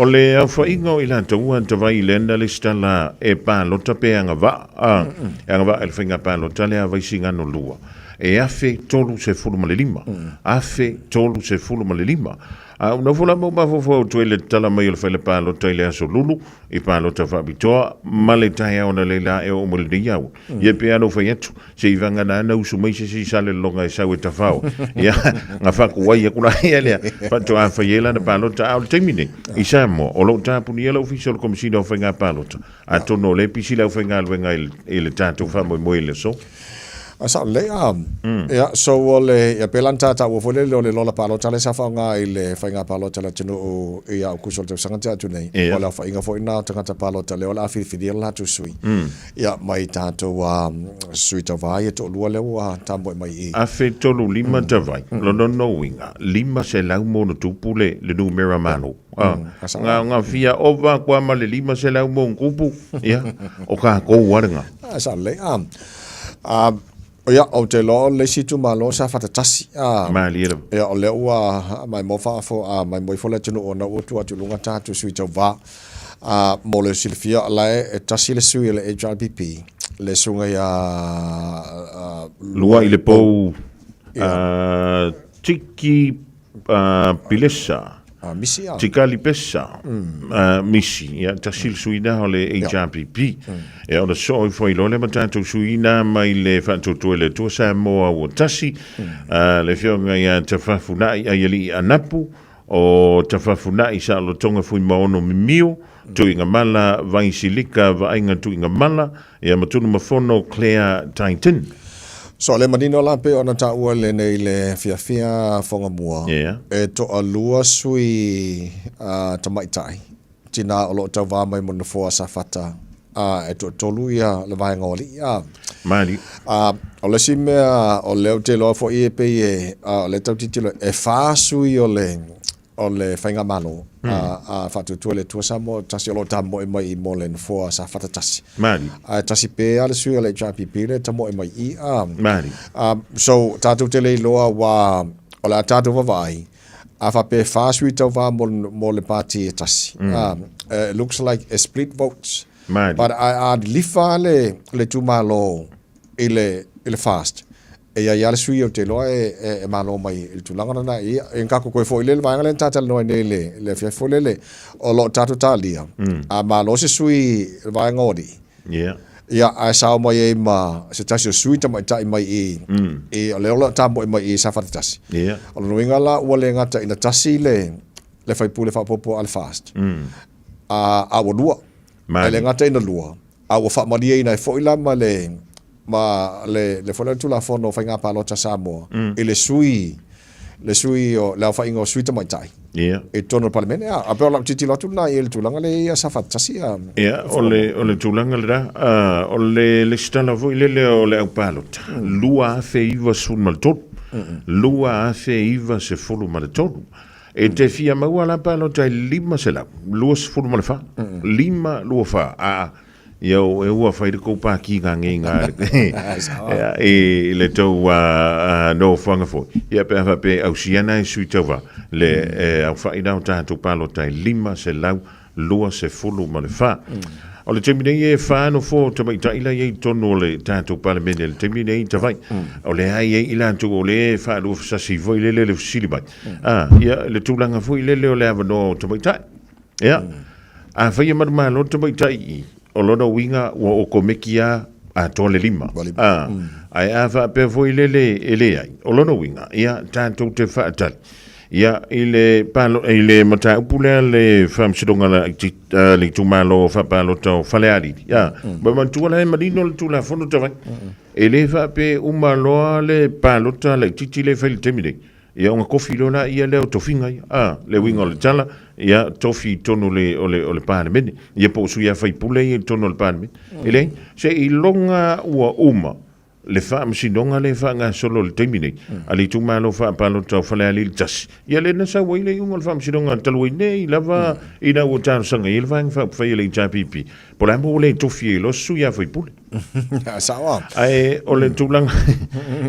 A: O le aofaiga o i latou ua tavai i lea na lesitala e palota pe agavaa, a, e agavaa i le faiga palota lea a Vaisigano 2, e 1,035, 1,035. A ua nofo lava ou mafaufau atu ai le tatala mai o le fale palota i le aso Lulu, i palota faapitoa, ma le taeao analeila e oo mai lenei aua. Ia pei lava ona ou fai atu, se i vagana ana usu mai se isi Salelologa e sau e tafao, ia, gafaku ai aku la ia lea, faatoa fai ai lana palota. A o le taimi nei, i Samoa, o lo o tapunia le Ofisa o le Komesina o Faiga Palota, atonu o lea e pisi le aufaigaluega i le tatou faamoemoe i le aso.
B: A sao lelei a. Ia, so o le, ia pei la ona ta taua foi lele o le lola palota lea sa faaaoga i le faiga palota a le atunuu i Aukuso o le tausaga na tea atu nei,
A: Ia.
B: o le aofaiga foi lena o tagata palota lea o le a filifilia le latou sui. Ia, mai tatou sui tauva ia toalua lea ua tamoe mai i i.
A: 1035 tavai, lona uiga, 500 ma ono tupu le numera malo. Nga, nga fia ova kua ma le 500 ma ono tupu, ia, o kākou a lenga.
B: A sao lelei. A, ia, ou te iloa o le isi itumalo sa fatatasi. A,
A: Malie lava.
B: Ia, o lea ua maimoa faafo, a, maimoa ifo le atunuu ona ua tuu atu i luga tatou sui tauva. A, mo le silafia, o la e tasi le sui o le HRPP, le susuga ia
A: Lua i le pou, a, Tiki Pilesa.
B: A, misi a.
A: Tikali Pesa, misi, ia, tasi le sui na o le HRPP. Ia, ona soo ifo ai loa lea ma tatou sui na mai le Faatuatua i le Atua Samoa ua tasi, le afioga ia Tafafunai Aialii Anapu, o Tafafunai Saolotoga Fuimaono Mimio, Tuigamala Vaisilika Vaaiga Tuigamala, ia ma Tunumafono Claire Titan.
B: So le manino la pei ona taua lenei le fiafia Fogamua, e toalua sui tamaitai tina o lo o tauva mai mo le nofoa o Safata, a e toatolu ia le vaega o alii. A
A: Mali.
B: A o le isi mea o lea ou te iloa foi e pei e, o lea e tau tilotilo, e fa sui o le o le Faigamalo a Faatuatua i le Atua Samoa tasi o lo o tamoe mai i mo le nofoa Safata tasi.
A: Mali.
B: Ae tasi pea le sui o le HRPP lea e tamoe mai i a.
A: Mali.
B: So, tatou te le iloa aua o le a tatou vaavaai, a faapea e fa sui tauva mo le pati e tasi. It looks like a split votes.
A: Mali.
B: But a lilifa le itumalo i le i le FAST, e i ai lava le sui ou te iloa e malo mai i le tulaga lena. Ia, e kako koe foi i le vaega lea na ta talanoa ai nei i le le afiafi foi lele, o lo o tatou talia, a malo se sui i le vaega o alii, ia, ae sao mai ai ma se tasi o sui tamaitai mai i, i o lea o lo o tamoe mai i Safata 1. O lona uiga la ua le gata ina tasi le le faipule faaopoopo a le FAST, a ua lua. Ae le gata ina lua, a ua faamalieina ai foi la ma le ma le le foi lea Tulafono o Faiga Palota a Samoa i le sui le sui o le aofaiga o sui tamaitai i totonu o le Palemene. A, a pei o lau tilotilo atu lena i le tulaga lea ia sa faatasi
A: a. Ia, o le, o le tulaga lena, o le lesitala foi lele o le aupalota, 2093, 2093. E te fia maua la palota e 524, 524, a, ia o e ua fai le kou pāki ngā ngei ngā i le tou nofoanga foi. Ia pe a faapea e ausia nai sui tauva le aofai la o tatou palota e 524. O le taimi nei e fa nofoa o tamaitai la i ai i totonu o le tatou Palemene i le taimi nei Tavai. O lea e i ai i latou o lea e faaluafesasi foi lele le fesili mai. Ia le tulaga foi lele o le avanoa o tamaitai. Ia, afai e manumalo le tamaitai i, o lona uiga ua okomeki lava atoa le lima. A, ae a faapea foi lele e leai, o lona uiga, ia, tatou te faatali. Ia, i le, palo, i le mataupu lea le Faamasinoga Laiti, le itumalo faapalota o Falealili, ia, ma manatua la e manino le Tulafono Tavai. E le faapea e uma loa le palota laitiiti lea e fai i le taimi nei, Ia ona tofi loa laia lea o tofiga ia. A, le uiga o le tala, ia tofi i totonu o le, o le, o le Palemene. Ia po o sui a faipule ia i totonu o le Palemene. E leai, seiloga ua uma le faamasinoga lea e faagasolo i le taimi nei, a le itumalo faapalota o Falealili 1, ia lea na sau ai le iuga o le faamasinoga talu ai nei lava ina ua talosaga i ai le Vaega Faaupufai a le HRPP, po o le a mea ua le tofi ai loa se sui a faipule.
B: Sao lava.
A: Ae o le tulaga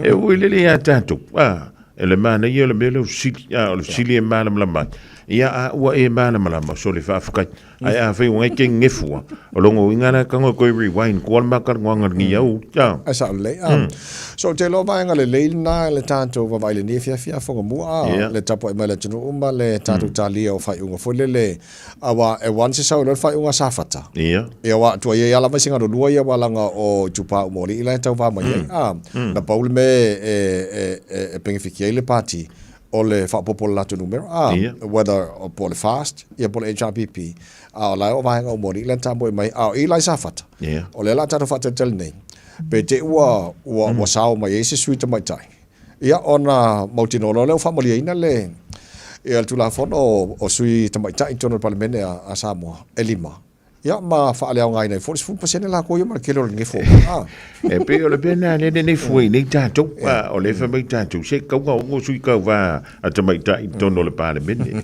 A: e ui lele ia tatou, a, e le manaia o le mea lea o fesili, a, o le fesili e malamalama ai. Ia, a ua e malamalama, sole faafetai. Ae afai ua ngai ke gefua, o lona uiga la tago e toe rewind kua le ma talanoaga i lenei au, a.
B: Ai sao lelei, a. So ou te iloa vaega lelei lena i le tatou vaavaai i lenei afiafi a Fogamua, a, le tapuai mai le atunuu ma le tatou talia o faaiuga foi lele. Aua e one se sau loa le faaiuga a Safata.
A: Ia.
B: Ia aua tua i ai lava isi galulua ia aua leaga o Itupa uma o alii la e tauva mai ai. A, na pau le mea e, e, e, e penefiti ai le pati o le faaopoopo o le latou numera. A,
A: Ia.
B: whether po o le FAST ia po o le HRPP, a o la e o vaega uma o alii la e tamoe mai, a o i la i Safata.
A: Ia.
B: O lea la a tatou faatalitali nei, pe te i ua, ua, ua sao mai ai se sui tamaitai. Ia, ona mautinoa loa lea ua faamalieina le, ia, le Tulafono o, o sui tamaitai i totonu o le Palemene a, a Samoa, e lima. Ia, ma faaleaogaina ai foi le 10% lakou ia ma le tele o le nefo. Ah.
A: E pei o le mea lena lea e nenefu ai nei tatou, a, o lea e fai mai tatou, se tatau ona ono sui tauva a tamaitai i totonu o le Palemene.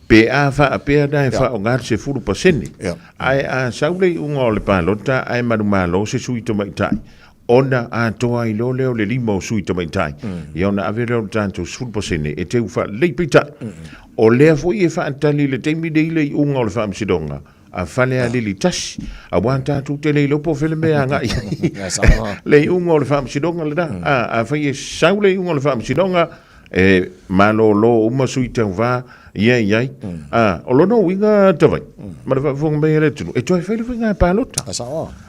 A: Pe a faapea la e faaaoga le 10%, ae a sau le iuga o le palota ae manumalo se sui tamaitai, Ona atoa ai loa lea o le lima o sui tamaitai, ia ona ave lea o le tatou 10% e teu faalelei. Peitai, o lea foi e faatali i le taimi nei le iuga o le faamasinoga a Falealili 1, aua tatou te le iloa po o fea le mea e agai i ai le iuga o le faamasinoga lena. Afai e sau le iuga o le faamasinoga, e malolo uma sui tauva ia i ai. A, o lona uiga Tavai, ma le faafofoga mai a le atunuu, e toe fai le faiga palota.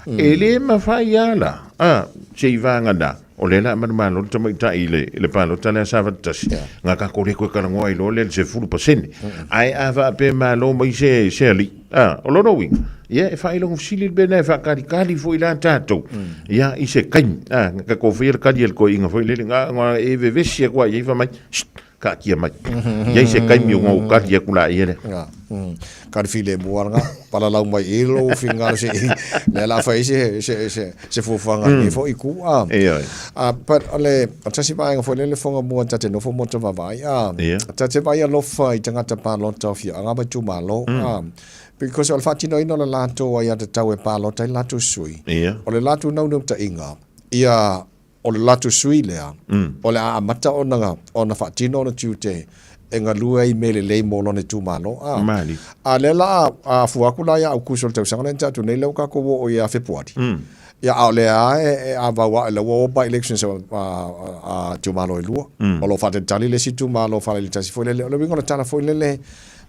A: E le mafai lava la, a, seivaga o lea o le a manumalo le tamaitai i le, i le palota lea sa 81, nga tatou le toe talanoa ai loa lea i le 10%. Ae a faapea e malo mai se, se alii, a, o lona uiga, Ia, e faailoga fesili le mea lena e faakalikali foi la tatou, ia, i se taimi, a, ka kofia le kali a le toeaina foi lele, na ona e vevesi atu lava i ai fai mai, Sst, kaatia mai. Iai se taimi ona ou kali atu laia lea.
B: Nga, kali filemu lava lena, palalau mai i lou finagalo se i, lea la fai ai se, se, se, se fuafuaga a lenei foi itu, a.
A: Ioe.
B: A, but o le, o tasi vaega foi lele foga mua ta te nofo mo te vaavaai, a.
A: Ia.
B: Ta te vaai alofa i tagata palota o afioaga ma itumalo, a. Because o le faatinoina o le latou aiatatau e palota ai le latou sui,
A: Ia.
B: o le latou naunautaiga, ia o le latou sui lea, o le a amata ona, ona faatino ona tiute e galue ai i mea lelei mo lona itumalo. A,
A: Mali.
B: a lea la a, a fua atu la ia Aukuso o le tausaga lea na tea atu nei lea ua tatou oo ia Fepuari. Ia a o lea lava e, e avau ae lea ua oo by-elections a, a, a itumalo e lua. O lo o faatalitali le isi itumalo faalailitasi foi lele. O le uiga o le tala foi lele,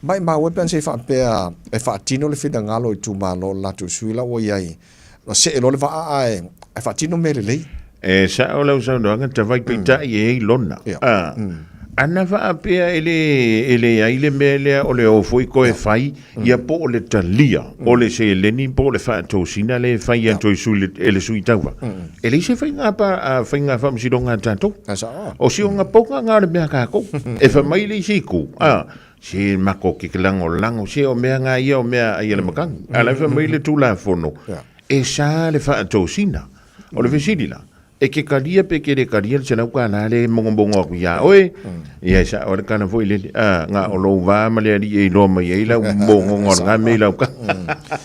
B: Maimau e pe ana se i faapea e faatino le finagalo o itumalo o le latou sui la ua i ai, ua see loa le vaa ae faatino mea lelei.
A: E sao lau saunoaga tavai peitai e i lona. A, ana faapea e le, e leai le mea lea o le o foi koe fai, ia po o le talia o le seleni po o le faatosina lea e fai atu e sui, e le sui tauva. E leai se faiga pa, a, faiga faamasinoga a tatou. O si ona poga nga o le mea a tatou. E fai mai le isi itu, a, Se mako ke lagolago, se o mea nga ia o mea ai a le matagi. A la e fai mai le Tulafono, e sa le faatosina. O le fesili la, e ke kalia pe ke le kalia le $100 lea e mogomogo atu iā oe? Ia e sao le tala foi lele, a, na o lou va ma le alii e iloa mai ai lau mogoga o lena mea i lau tala.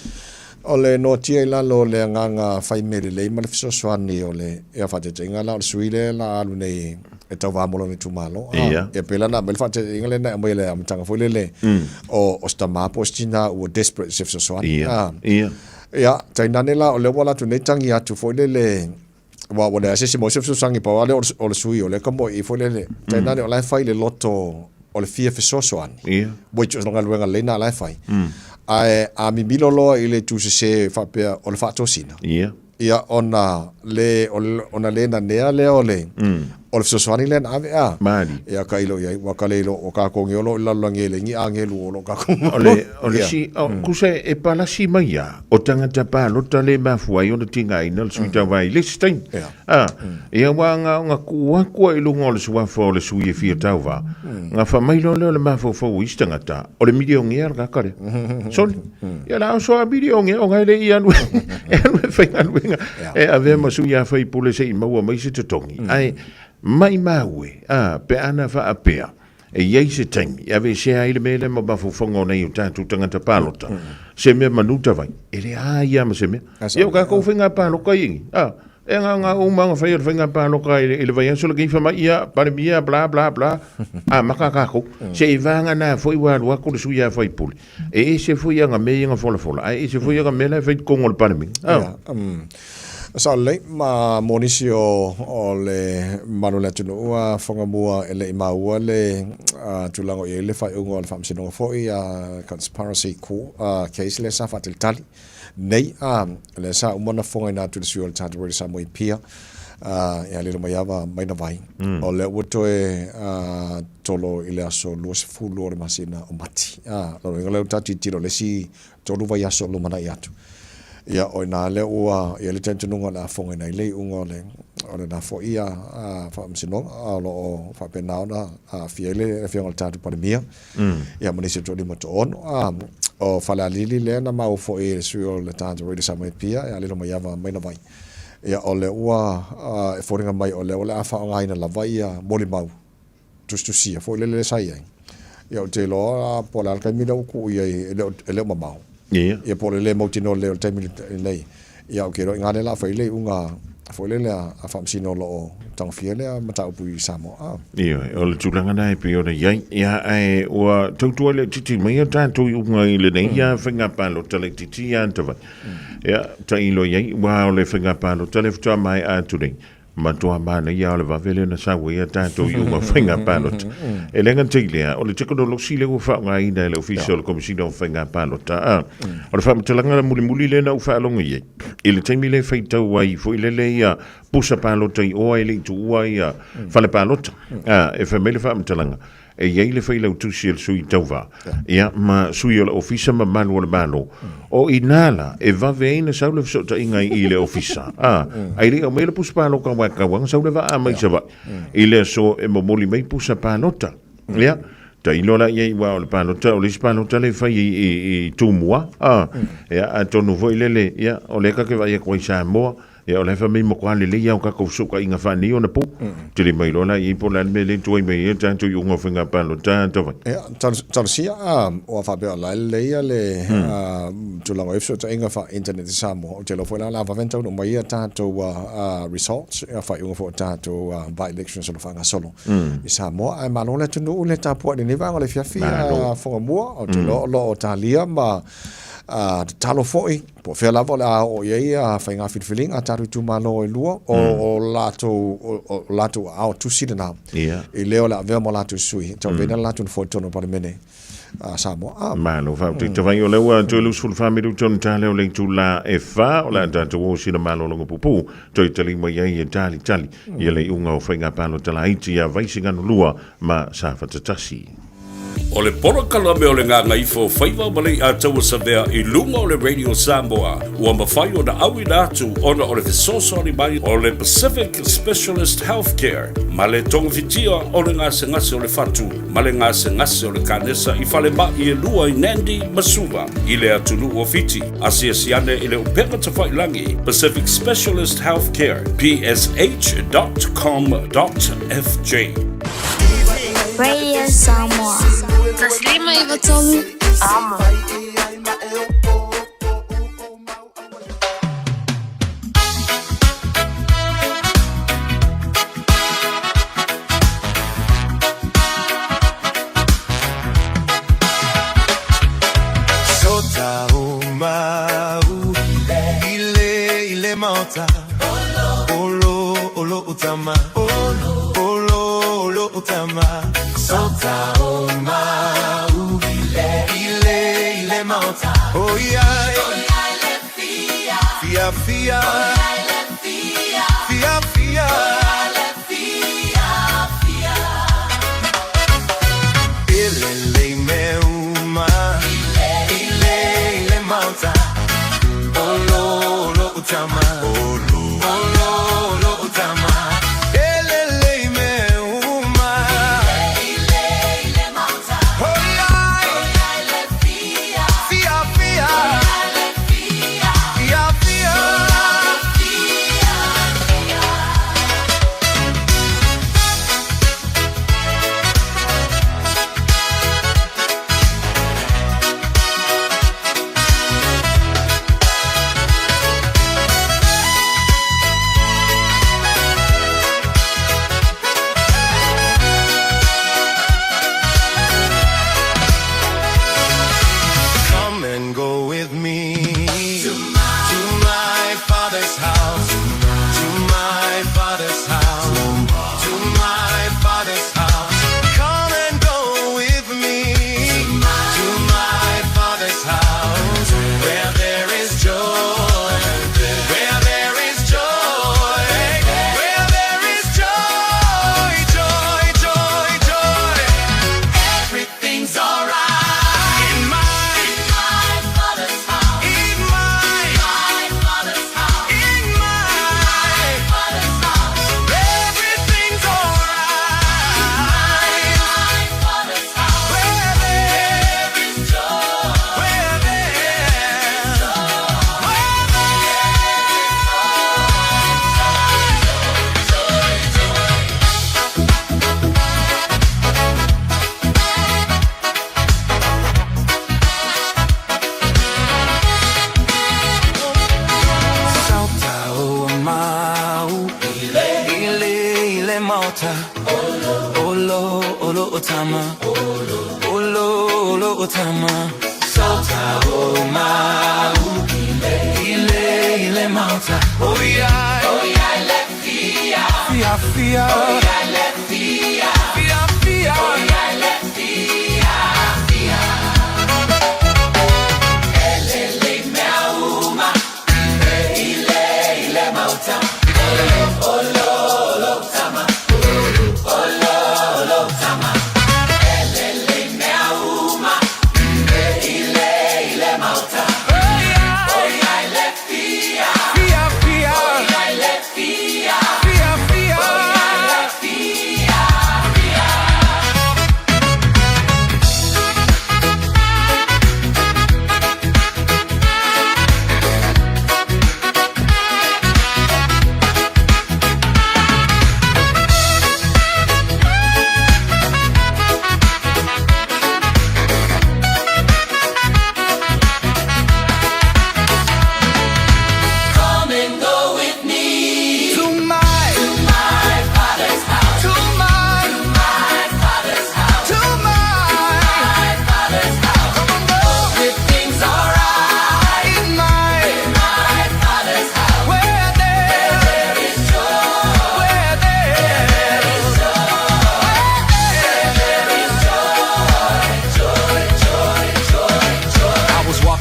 B: O le noatia i lalo o le agaga fai mea lelei ma le fesoasoani o le, ia faataitaiga la o le sui lea la alu nei e tauva mo lona itumalo. A,
A: Ia.
B: ia pei la na aumai le faataitaiga lea na aumai i le amataga foi lele o, o se tama po o se tina ua desperate i se fesoasoani.
A: Ia,
B: A,
A: ia.
B: ia, tainane la o lea ua latou nei tagi atu foi lele, aua ua leai se isi maua se fesoasoani pau lava lea o le, o le sui o lea ka moe i foi lele, tainane o la e fai le loto o le fia fesoasoani.
A: Ia.
B: Which o le galuega lelei na la e fai. Ae a mimilo loa i le itu sese faapea o le faatosina.
A: Ia.
B: Ia ona le ona le nanea lea o le o le fesoasoani lea na ave a.
A: Mali.
B: Ia ka ilo iai ua ka le ilo o kākou nge o lo i lalolagi e le ngi agelu o lo kākou
A: O le o le si o kusa e palasi mai a o tangata palota le mafua ai ona tigaina le sui tauva i le isi taimi.
B: Ia.
A: A, ia aua nga nga kuu atu ai i luga o le suafa o le sui e fia tauva, nga fai mai loa lea o le mafaufau o isi tagata, o le milionea le tagata lea. Sole, ia la oso a milionea ona e le i alu e alu e faigaluega e avea ma sui a faipule se i maua mai se totogi. Ae maimau e, a, pe ana faapea, E i ai se taimi e aveesea ai le mea lea ma mafaufauga o nai o tatou tagata palota, se mea manuta vai, e le a ia ma se mea. Ia o kākou faiga palota ia i, a, e ngā ngā uma nga whai o le faiga palota i le, i le vaiaso le keifa mai ia, Palemia, bla, bla, bla, a maka kākou. Se i vānga nā foi ua alu atu le sui a faipule. E ese foi anga mea ia nga folafola, a e ese foi anga mea la e whai kongo le Palemia. A.
B: Yeah, Sao lelei, ma mo nisi o, o le mamalu o le atunuu a Whangamua e le i maua le tulaga o i ai le faaiuga o le faamasinoga foi a Conspiracy Court case lea sa faatalitali nei a lea sa uma ona fofogaina atu le sui o le Tatou Radio Samoa i Apia ia Lilomaiava Mainavai o lea ua toe tolo i le aso 20 o le masina o Mati. Lona uiga lea ua tatou tilotilo i le isi 3 vaiaso o lumanai atu. Ia, o ina lea ua i ai le talitonuga o le a fogaina ai le iuga o le, o lena foi a, a faamasinoga, a o lo o faapena ona aafia ai le Afioga i le Tatou Palemia, ia ma nisi o toalima toaono. A, o Falealili lea na maua foi e le sui o le Tatou Radio Samoa i Apia, ia Lilomaiava Mainavai. Ia, o lea ua, e foliga mai o lea o le a faaaogaina lava ia molimau tusitusia foi lele sa i ai. Ia ou te iloa po o le a le taimi lea ua tuu i ai e le o, e le o mamao.
A: Ia.
B: Ia po o le le mautinoa lelei o le taimi lenei. Ia ou te iloa i ina lea o le a fai le iuga foi lele a, a faamasino o lo o tagofia lea mataupu i Samoa. Ah.
A: Ia, o le tulaga lena e pei ona i ai. Ia, ae ua tautua laitiiti mai a tatou iuga i lenei mm. faiga palota laitiiti ia tavai. Ia, tailo i ai, ua o le faiga palota lea faatoa maea atu nei. Matua manaia o le vave lea na sau ai a tatou iuga faiga palota. E le gata i lea, o le tekonolosi lea ua faaaogaina e le Ofisa o le Komesina o Faiga Palota, a, o le faamatalaga la mulimuli lea na ou faalogo i ai, i le taimi lea e faitau ai foi lele ia pusa palota i o e le i tuua ia fale palota, a, e fai mai le faamatalaga, E i ai le failautusi a le sui tauva, ia, ma sui o le ofisa ma malu o le Malo. O i nā la, e vave ai na sau le fesootaiga i i le ofisa, a, ae le i aumaia le pusa palota aua e tatau lava ona sau le vaa mai Savaii i le aso e momoli mai pusa palota. Ia, tailo la i ai aua o le palota, o le isi palota lea e fai i, i, i Tumua, a, ia, atonu foi lele, ia, o lea ta te vaai atu ai i Samoa, Ia, o la e fai mai matua lelei lava o tatou fesootaiga faaneionapo. Tele mai loa la i ai po o le a le mea lea e tuai mai ai le tatou iuga o faiga palota tau
B: Ia, talosia ua faapea o la e lelei le tulaga o ia fesootaiga faa-internet i Samoa. Ou te iloa foi la o le a vave ona taunuu mai ia tatou results, ia faaiuga foi o tatou by-elections o lo o faagasolo i Samoa. Ae malo le atunuu le tapuai i lenei vaega o le afiafi Fogamua. Ou te iloa o lo o talia ma tatalo foi Po o fea lava o le a oo i ai ia faiga filifiliga a tatou itumalo e lua, o latou, o latou aao tusi lena.
A: Ia.
B: I lea o le a avea ma latou sui, tauaveina le latou nofoa i totonu o le Palemene a Samoa.
A: Ah. Malo faafetai Tavai, o lea ua toe 24 minute ona ta lea o le itula e 4, o le a tatou o sina malologa puupuu toe tali mai ai e talitali ia le iuga o faiga palota laiti ia Vaisigano 2 ma Safata 1.
K: O le polokalame o le Gagaifo Faiva ma Leiataua Savea i luga o le Radio Samoa ua mafai ona auina atu ona o le fesoasoani mai o le Pacific Specialist Healthcare ma le togafitia o le gasegase o le fatu ma le gasegase o le kanesa i falemai e lua i Nandi ma Suva i le atunuu o Fiti. Asiasi ane i le upega tafailangi Pacific Specialist Healthcare, psh.com.fj.
L: Radio Samoa. 153 Amo.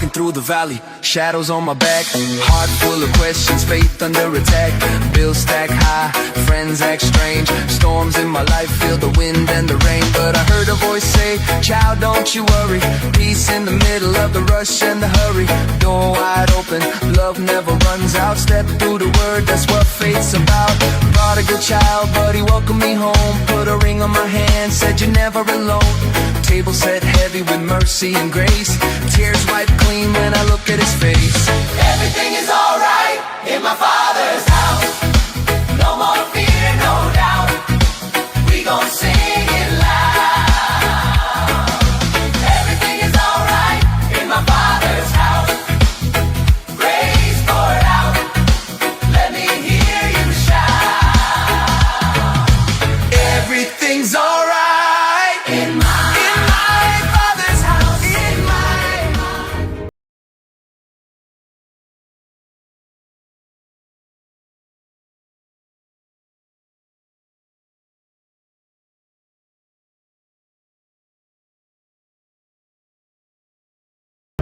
M: Walking through the valley, shadows on my back. Heart full of questions, faith under attack. Bills stack high, friends act strange. Storms in my life, feel the wind and the rain. But I heard a voice say, Child, don't you worry. Peace in the middle of the rush and the hurry. Door wide open, love never runs out. Step through the word, that's what faith's about. Prodigal child, but he welcomed me home. Put a ring on my hand, said you're never alone. Table set heavy with mercy and grace. Tears wipe clean when I look at his face.
N: Everything is alright in my father's house. No more fear, no doubt. We gon' sing it loud. Everything is alright in my father's house. Grace poured out. Let me hear you shout.
M: Everything's alright
N: in my,
M: in my father's house. In my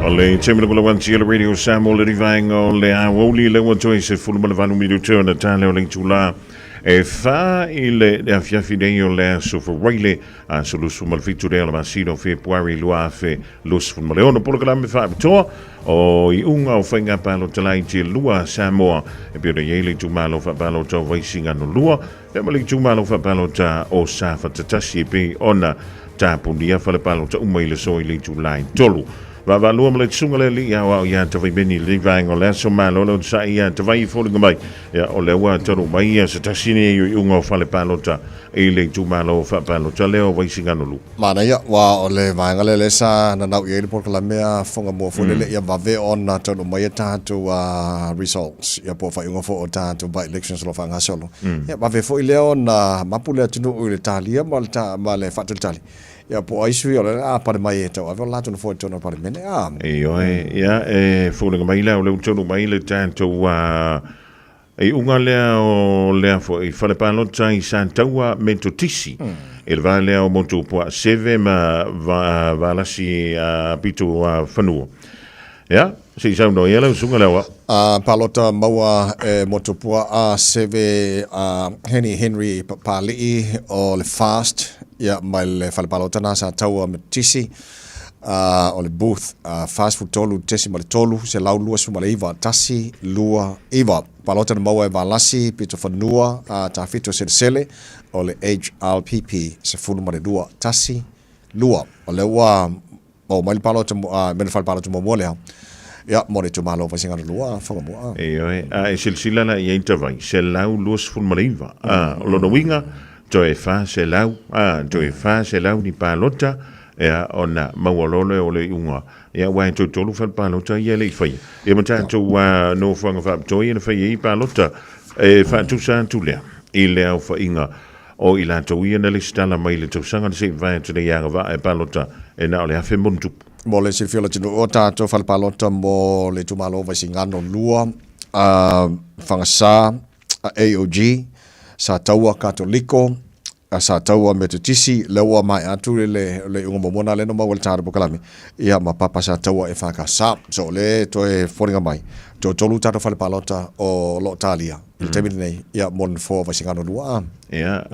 A: O le taimi le wanti le Radio Samoa le rivaenga o le aoauli le ua toe 18 minute ona tale o le itula e fa i le afiafi nei o le aso Faraile aso 27 lea o le masina o Fepuari 2026. Polokalame faapitoa o iuga o faiga palota laiti e lua a Samoa e pei ona i ai le itumalo faapalota o Vaisigano 2 ia ma le itumalo faapalota o Safata 1 e pei ona tapunia fale palota uma i le aso i le itula e 3. Vaavaalua ma le Susuga le Alii Aoao ia Tavaimeni i lenei vaega o le aso. Malo le onosai ia Tavai i foliga mai. Ia, o lea ua taunuu mai ia se tasi nei iuiuga o fale palota i le itumalo faapalota lea o Vaisigano 2.
B: Manaia, aua o le vaega lea lea sa nanau i ai le polokalame a Fogamua foi lele ia vave ona taunuu mai a tatou results ia po o faaiuga foi o tatou by-elections o lo o faagasolo. Ia vave foi lea ona mapu le atunuu i le talia ma le ma le faatalitali ia po o ai sui o le a pale mai e tauave o le latou nofoa i totonu o le Palemene. A.
A: Ioe, ia e foliga mai la o lea ua taunuu mai le tatou iuga lea o lea foi fale palota i Sataua Metotisi i le va lea o Motuopuaa Seve ma Valasi Pito Fanua. Ia, se i saunoa ia lau susuga lea au.
B: Palota maua e Motuopuaa Seve Heni Henry Papali'i o le Fast ia mai le fale palota na Sataua Metotisi. O le booth 43.3, 129, 1, 2, 9. Palota na maua e Valasi, Pitofanua, Tafito Selesele, o le HRPP 12, 1, 2. O lea ua maua mai le palota, mai le fale palota muamua lea, ia, mo le itumalo o Vaisigano 2, Whangamua.
A: Ioe, a e silasila la i ai Tavai, 129. O lona uiga, toe 400, toe 400 ni palota, Ea, ona maua loa lea o le iuga, ia aua e toetolu fale palota ia e le i faia. Ia ma tatou nofoaga faapitoa ia na fai ai palota, e faatusa atu lea i le aofaiga o i latou ia na lesitala mai le tausaga na se i mavae atu nei agavaa e palota e na o le 1000+.
B: Mo le silafia o le atunuu, o tatou fale palota mo le itumalo o Vaisigano 2, Fagasa, AOG, Sataua Katoliko, a Sataua Metotisi, lea ua maea atu le le iuga muamua na lea na maua i le tatou polokalame, ia ma Papa Sataua EFKS. So o lea e toe foliga mai, toatolu tatou fale palota o lo o talia i le taimi lenei, ia mo le nofoa o Vaisigano 2 a.
A: Ia,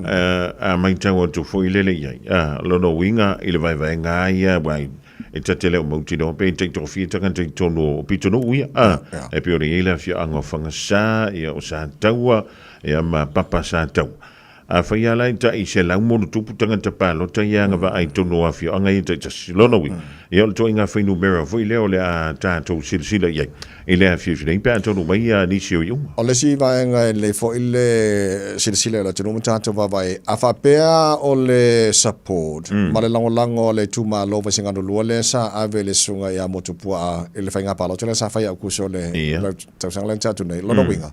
A: a matau atu foi lele i ai, a, lona uiga i le vaevaega lava ia, aua e ta te le o mautinoa pe taitoafia tagata i totonu o pitonuu ia, a, e pei ona i ai le afioaga o Fagasa, ia o Sataua, ia ma Papa Sataua. Afai lava la e tai 100+ tagata palota ia agavaa i totonu o afioaga ia taitasi. Lona uiga, ia o le ituaiga fuainumera foi lea o le a tatou silasila i ai i le afiafi nei pe a taunuu mai nisi o iuga.
B: O le isi vaega e lelei foi le silasila i le atunuu ma tatou vaavaai, a faapea o le support ma le lagolago a le itumalo Vaisigano 2 lea sa ave i le susuga ia Motupuaa i le faiga palota lea sa fai ia Aukuso i le tausaga lea na tea atu nei, lona uiga,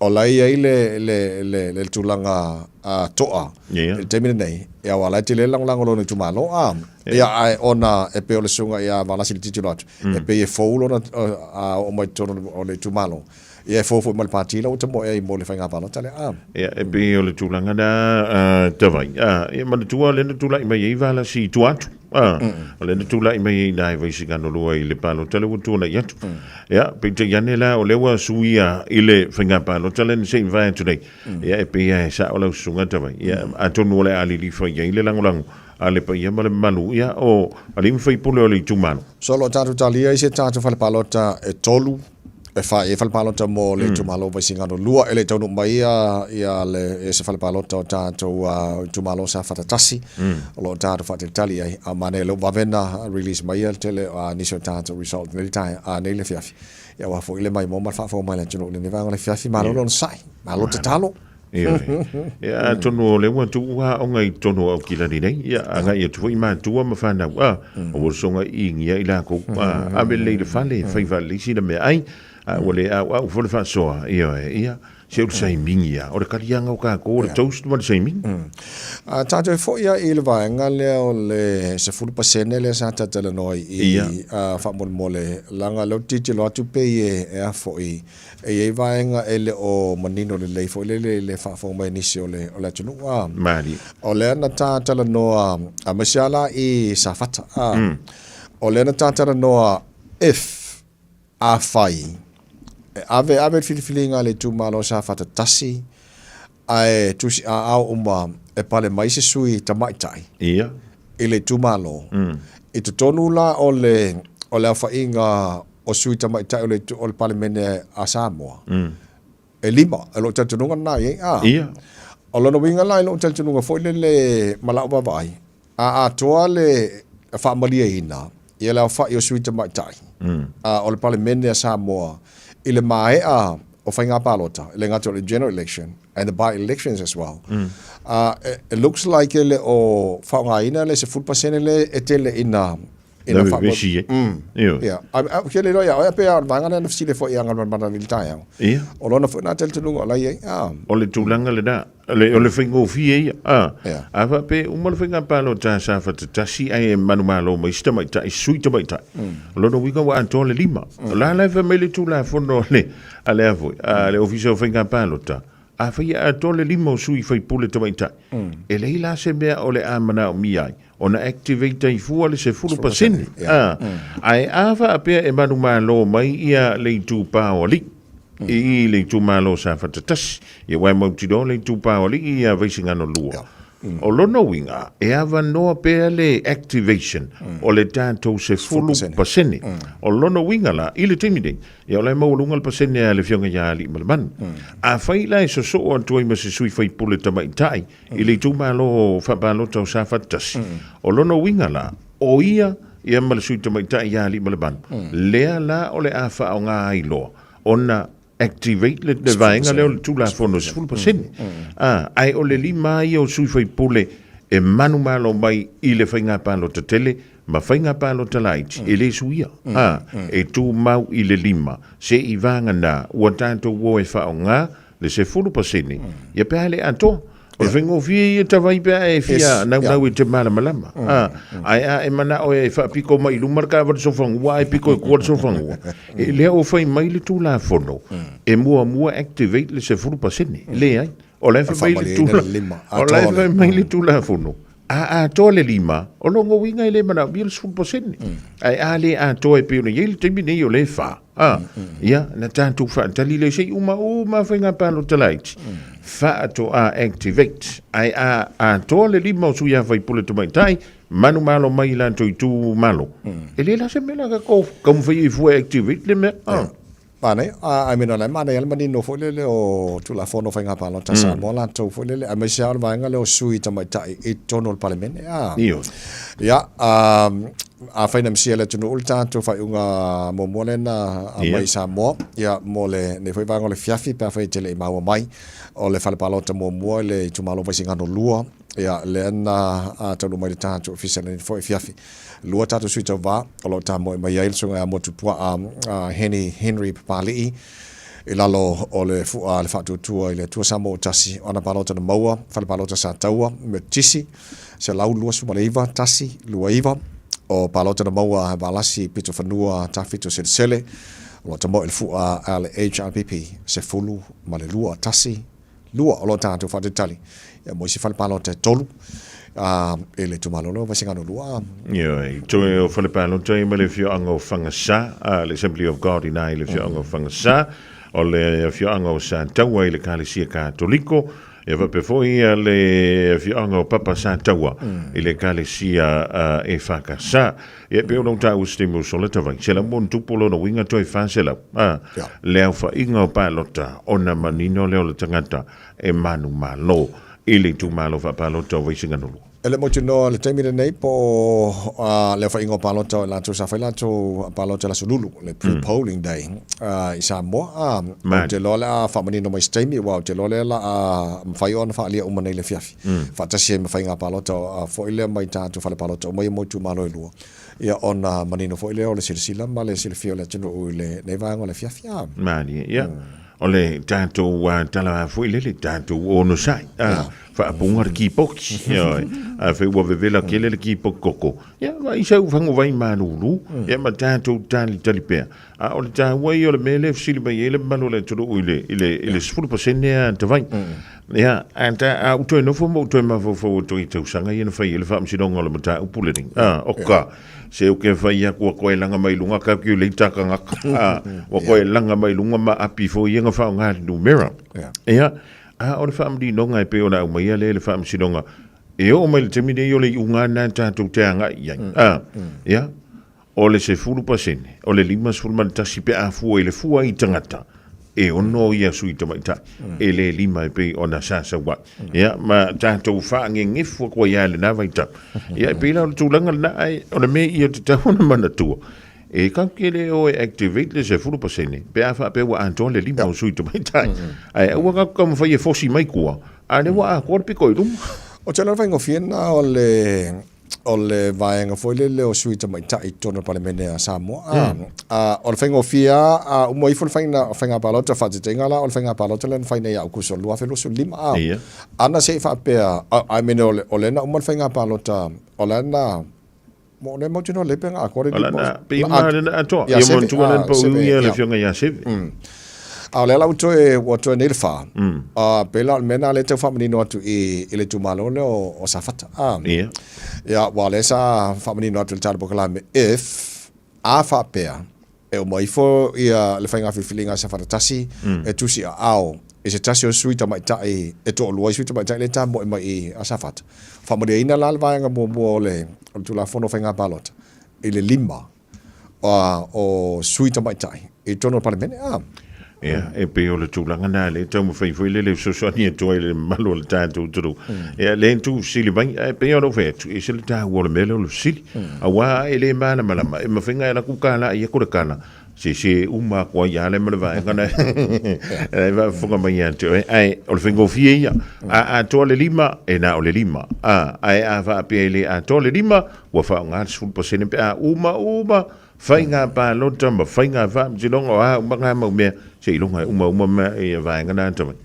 B: o la e i ai le, le, le, le tulaga toa i le taimi lenei, ia aua o la e tele le lagolago o lona itumalo, a, ia, ae ona e pei o le susuga ia Valasi le tilotilo atu, e pei e fou lona oo mai totonu o le itumalo, ia e fou foi ma le pati la ua tamoe ai mo le faiga palota lea, a.
A: Ia, e pei o le tulaga lena, Tavai, a, ia manatua lea na tulai mai ai Valasi i tua atu. A, o lea na tulai mai ai i ina i Vaisigano 2 i le palota lea ua tuanai atu. Ia, peitai ane la, o lea ua suia i le faiga palota lea na se i mavae atu nei. Ia, e pei lava e sao lau susuga Tavai. Ia, atonu o le a lilifa i ai le lagolago a le paia ma le mamalu, ia, o alii ma faipule o le itumalo.
B: So o lo o tatou talia i se tatou fale palota e tolu, e fai ai fale palota mo le itumalo o Vaisigano 2, e le i taunuu mai ia, ia le, se fale palota o tatou itumalo Safata 1, o lo o tatou faatalitali i ai. A manaia o lea ua vave ona release mai ia le tele o nisi o tatou result nei le taeao, a nei le afiafi. Ia aua foi le maimoa ma le faafofoga mai a le atunuu i lenei vaega o le afiafi. Malo le onosai, malo tatalo.
A: Ioe. Ia, atonu o lea ua tuu aoga i totonu o Aukilani nei, ia, agai atu foi matua ma fanau, a, ua sosoga iigia i lakou, a, ave lelei i le fale, fai faalelei sina meaai, a ua le auau foi le faasoa, ioe, ia, se o le saimigi lava, o le kaliaga o tatou o le toast ma le saimigi.
B: A tatou foi lava i le vaega lea o le 10% lea sa talatalanoa ai i, a, faamolemole, leaga o lea ou te tilotilo atu pei e a foi, E i ai vaega e le o manino lelei foi lele i le faafofoga mai a nisi o le, o le atunuu. A,
A: Malie.
B: O lea na ta talanoa, aemaise lava la i Safata, a, mm. o lea na ta talanoa if, afai, e ave, ave le filifiliga a le itumalo o Safata tasi, ae tusiaao uma e pale mai se sui tamaitai
A: Ia.
B: i le itumalo. Mm. I totonu la o le, o le aofaiga o sui tamaitai o le, o le Palemene a Samoa, mm. e lima, e lou talitonuga lena i ai. Ah.
A: Ia.
B: O lona uiga la i lou talitonuga foi lele ma lau vaavaai, a atoa le faamalieina ia le aofai o sui tamaitai mm. o le Palemene a Samoa i le maea o faiga palota, e le gata o le general election and the by-elections as well. Mm. It looks like e le o faaaogaina le 10% le e tele ina
A: ina wha... vevesi ai.
B: Ioe. Ia. Ou te le iloa ia oe pe a o le vaega lea na fesili foi ia Galumalemana i le taeao.
A: Ia.
B: O lona foi na talitonuga o la i ai. Ah.
A: O le tulaga lena, o le faigofie ia. Ah. Ia. A faapea e uma le faiga palota a Safata 1 ae e manumalo mai isi tamaitai, sui tamaitai. O lona uiga ua atoa le lima. O la la e fai mai le Tulafono a le, a le a foi, a le Ofisa o Faiga Palota, afai e atoa le lima o sui faipule tamaitai, e leai la se mea o le a manaomia ai. ona activate ai fua le 10%. A, ae a faapea e manumalo mai ia le itupa o alii, i le itumalo o Safata 1, ia aua e mautinoa le itupa o alii ia Vaisigano 2. O lona uiga, e avanoa pea le activation o le tatou 10%. O lona uiga la, i le taimi nei, ia o la e maualuga le pasene a le Afioga ia Aliimalemanu. Afai la e sosoo atu ai ma se sui faipule tamaitai, i le itumalo faapalota o Safata 1. O lona uiga la, o ia ia ma le sui tamaitai ia Aliimalemanu, lea la o le a faaaoga ai loa ona activate le, le vaega lea o le Tulafono 10%. Ah, ae o le lima ia o sui faipule e manumalo mai i le faiga palota tele ma faiga palota laiti, e le suia. Ah, e tumau i le lima, se i vagana ua tatou o e faaaoga le 10%, ia pe a le atoa. O le faigofie ia tavai pe a e fia naunau i te malamalama. Ae a e manao e faapiko mai i luma le taavale sofagua ae piko i tua le sofagua, e lea ua fai mai le Tulafono e muamua activate le 10%. Leai. O la e fai mai le Tulafono, o la e fai mai le Tulafono, a atoa le lima, o lona uiga e le manaomia le 10%. Ae a le atoa e pei ona i ai le taimi nei o lea e fa, a, ia, na tatou faatali lea se i uma uma faiga palota laiti, faatoa activate. Ae a atoa le lima o sui a faipule tamaitai, manumalo mai i latou itumalo, e le la se mea la tatou taumafai ai fua e activate le mea. A.
B: Manaia, I mean, o la e manaia le manino foi lele o Tulafono o Faiga Palota a Samoa latou foi lele, aemaise lava o le vaega lea o sui tamaitai i totonu o le Palemene. A.
A: Ioe.
B: Ia, afai na misia e le atunuu le tatou faaiuga muamua lea na aumai i Samoa, ia, mo lenei foi vaega o le afiafi, pe afai e te le i maua mai, o le fale palota muamua i le itumalo o Vaisigano 2, ia, lea na taunuu mai i le tatou ofisa i lenei foi afiafi. Lua tatou sui tauva o lo o tamoe mai ai le susuga ia Motupuaa Henny Henry Papali'i i lalo o le fua a le Faatuatua i le Atua Samoa ua Tasi, o ana palota na maua, fale palota Sataua, Metotisi, 129, 1, 2, 9, o palota na maua Valasi Pitofanua Tafito Selesele, o lo o tamoe i le fua a le HRPP, 12, 1, 2, o lo o tatou faatalitali mo isi fale palota e tolu. i le itumalo lea o Vaisigano 2.
A: Ioe, toe o fale palota ia ma le afioaga o Fagasa, le Assembly of God ina i le afioaga o Fagasa, o le afioaga o Sataua i le Ekalesia Katoliko, ia faapea foi le afioaga o Papa Sataua i le Ekalesia EFKS. Ia e pei ona ou taua i se taimi ua sola tavai, 100+ lona uiga toe 400, le aofaiga o palota ona manino lea o le tagata e manumalo i le itumalo faapalota o Vaisigano 2.
B: E le mautinoa i le taimi lenei po o le aofaiga o palota o i latou sa fai latou palota i le Aso Lulu, le pre-polling day i Samoa. Ou te iloa o le a faamanino mai i se taimi aua ou te iloa lea o le a mafai ona faaalia uma nei i le afiafi faatasi ai ma faiga palota foi lea mai tatou fale palota uma ia mo itumalo e lua, ia ona manino foi lea o le silasila ma le silafia o le atunuu i lenei vaega o le afiafi.
A: Malie, ia. O le tatou tala foi lele, tatou onosai, faapuga le kipoti, ioe. Afai ua vevela tele le kipoti koko, ia vaai sau faguvai malulu, ia ma tatou talitali pea. A o le taua ia o le mea lea e fesili mai ai le mamalu o le atunuu i le, i le, i le 10% a Tavai. Ia, a ta, a ou toe nofo ma ou toe mafaufau atu i tausaga ia na fai ai le faamasinoga o le mataupu lenei. A, oka. Se ou ke fai atu ua koe laga mai luga calculator a tagata, a, ua koe laga mai luga ma api foi ia na faaaoga i le numera. Ia, a o le faamaninoga e pei ona aumaia lea i le faamasinoga, e oo mai i le taimi nei o le iuga lena tatou te agai i ai. A, ia, o le 10%, o le 51 pe a fua i le fua i tagata, e ono ia sui tamaitai, e le lima e pei ona sa sau ai. Ia, ma tatou faagegefu atu ai lava i lena vaitau. Ia, e pei la o le tulaga lena, ae o le mea ia e tatau ona manatua, e tatou te le o e activate le 10% pe a faapea ua atoa le lima o sui tamaitai. Ae aua tatou taumafai e fosi mai tua, a o lea ua atoa le pito i luma.
B: Ou te iloa o le faigofie lena o le o le vaega foi lele o sui tamaitai i totonu o le Palemene a Samoa. A, o le faigofie lava, a uma ifo le faiga, faiga palota, faataitaiga la, o le faiga palota lea na fai nei ia Aokuso 2025, a, ana se i faapea, I mean, o le, o lea na uma le faiga palota, o la na, mo lea mautinoa lelei pe na atoa le
A: O la na, pei uma lea na atoa. Ia manatua lea na pau ia le afioga ia Seve.
B: A o lea la ua toe, ua toe nei le fa, a, pei la o le mea lena lea e tau faamanino atu i, i le itumalo lea o, o Safata. A,
A: Ia.
B: Ia, aua o lea sa faamanino atu i le tala polokalame, if, a faapea, e uma ifo ia le faiga filifiliga a Safata tasi, e tusi aao i se tasi o sui tamaitai, e toalua ai sui tamaitai lea e tamoe mai i a Safata. Faamalieina la le vaega muamua o le, o le Tulafono o Faiga Palota i le lima o sui tamaitai i totonu o le Palemene. A.
A: Ia, e pei o le tulaga lena lea e taumafai foi lele e fesoasoani atu ai i le mamalu o le tatou atunuu. Ia, lea e tuufesili mai, ae pei ona ou fai atu, e ese le taua o le mea lea o le fesili. Aua e le malamalama, e mafai ona e alu atu talai atu le tala, sese uma atu ai lava lea ma le vaega na e faafofoga mai ia te oe. Ae o le faigofie ia, a atoa le lima, e na o le lima. A, ae a faapea e le atoa le lima, ua faaaoga le 10% pe a uma uma faiga palota ma faiga faamasinoga o a uma na mau mea, seiloga e uma uma ma ia vaega na tamai.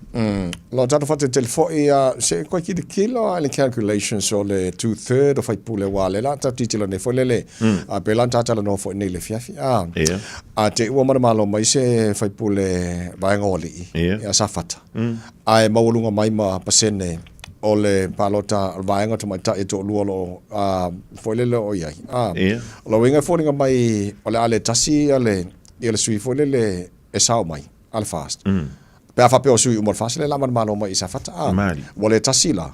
B: Lo tatou faatetele foi a se koe kilokilo a i le calculations o le two third o faipule aua lea la tatou tilotilo nei foi lele a pei la ona ta talanoa foi nei i le afiafi a a te i ua manumalo mai se faipule vaega o alii ia Safata ae maualuga mai ma pasene o le palota o le vaega o tamaitai e toalua o lo o foi lele o i ai. O lona uiga e foliga mai o le a le tasi ia le ia le sui foi lele e sao mai a le FAST. Pe a faapea o sui uma o le FAST lea la manumalo mai i Safata a. Ua le tasi la,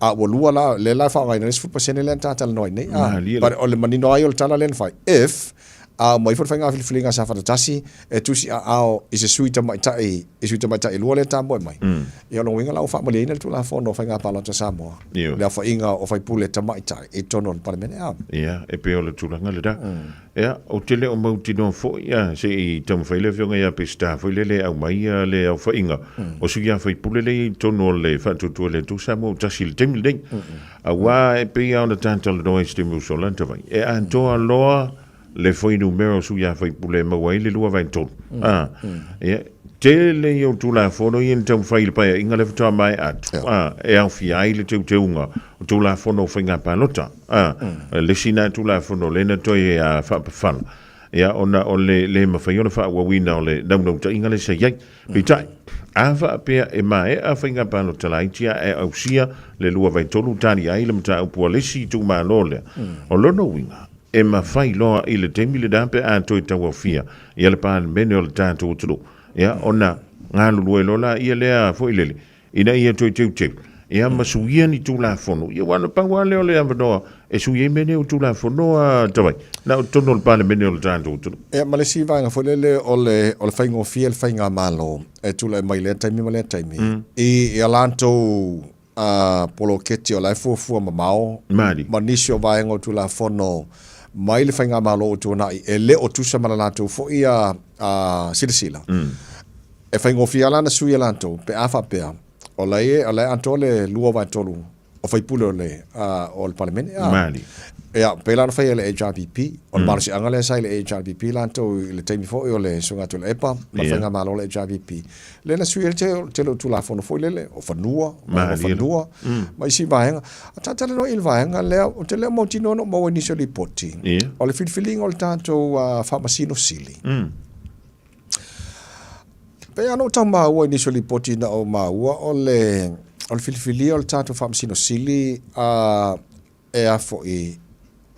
B: a ua lua la, lea la e faaaogaina ai le 10% lea na ta talanoa ai nei a. But o le manino ai o le tala lea na fai, if a uma ifo le faiga filifiliga a Safata tasi e tusi aao i se sui tamaitai, i sui tamaitai e lua lea e tamoe mai, ia o lona uiga la ua faamalieina le Tulafono o Faiga Palota a Samoa, le aofaiga o faipule tamaitai i totonu o le Palemene. A.
A: Ia, e pei o le tulaga lena. Ia, ou te le o mautinoa foi, a, se i taumafai le Afioga ia Peseta foi lele e aumai le aofaiga o sui a faipule lea e i ai i totonu o le Faatuatua i le Atua Samoa ua tasi i le taimi lenei. Aua e pei lava ona ta talanoa i se taimi ua sola tavai, e atoa loa le fuainumera o sui usufono e maua ai le 2/3. A, ia, tele ia o Tulafono ia na taumafai i le Paeaiga lea faatoa maea atu, a, e aofia ai le teuteuga o Tulafono o Faiga Palota. A, le isi lena Tulafono lea na toe faapafala, ia, ona o le le mafai ona faaauauina o le naunautaiga lea sa i ai. Peitai, A faapea e maea faiga palota laiti ae ausia le 2/3 tali ai le mataupu a le isi itumalo lea, o lona uiga, e mafai loa i le taimi lena pe a toe tauaofia ia le Palemene o le tatou atunuu, ia, ona galulue loa laia lea foi lele, ina ia toe teuteu, ia ma suia ni Tulafono, ia aua na pau lava lea o le avanoa e sui ai mea nei o Tulafono a Tavai, na o totonu o le Palemene o le tatou atunuu.
B: Ia ma le isi vaega foi lele o le, o le faigofie le faigamalo e tulai mai lea taimi ma lea taimi i a latou poloketi o la e fuafua mamao ma nisi o vaega o Tulafono mai le faigamalo ua tuanai e le o tusa ma la latou foi silasila. E faigofie lava la ona sui e latou pe a faapea o la e, o la e atoa le 2/3 o faipule o le, o le Palemene.
A: Malie.
B: Ia, pei la ona faia e le HRPP, o le malosiaga lea sa i le HRPP latou i le taimi foi o le Susuga Tuilaepa ma le Faigamalo o le HRPP, lea na sui ai le tele o Tulafono foi lele, o fanua, vaega o fanua, ma isi vaega. A ta talanoa i le vaega lea, ou te le o mautinoa na ou maua i nisi o lipoti, o le filifiliga o le tatou Faamasino Sili. Pei lava ona ou tau maua i nisi o lipoti na ou maua, o le, o le filifilia o le tatou Faamasino Sili a, e a foi,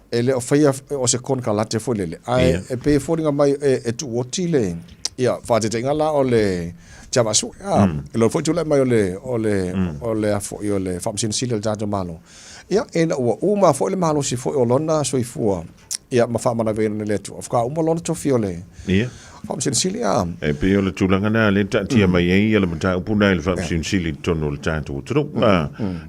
B: e le o faia o se konekarate foi lele, ae e pei e foliga mai e, e tuuoti le, ia, faataitaiga la o le Tiavaasue, a, i lona foi tulai mai o le, o le, o le a foi, o le Faamasino Sili o le tatou Malo. Ia, ina ua uma foi le malosi foi o lona soifua, ia ma faamanaviaina e le Atua, faatoa uma lona tofi o le Faamasino Sili. A.
A: E pei o le tulaga lena lea e taatia mai ai le mataupu lena i le Faamasino Sili i totonu o le tatou atunuu.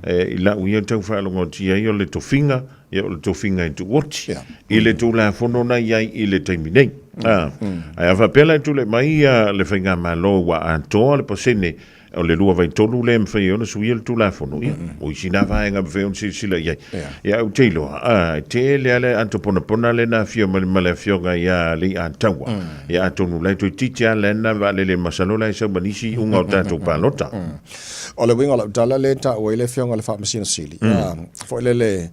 A: I lau ia tau faalogotia ai o le tofiga, ia o le tofiga e tuuoti i le Tulafono na i ai i le taimi nei. Ae a faapea la e tulai mai le Faigamalo ua atoa le pasene O le 2/3 lea e mafai ai ona suia le Tulafono, ia, o isi na vaega e mafai ona silasila i ai. Ia, ou te iloa, a, e tele lava le ato ponapona lea na afio mai ma le afioga ia Leiataua. Ia, atonu o la e toeitiiti lava lena vaalele masalo la e sau ma nisi iuga o tatou palota.
B: O le uiga o lau tala lea e taua ai le afioga i le Faamasino Sili, a, foi lele,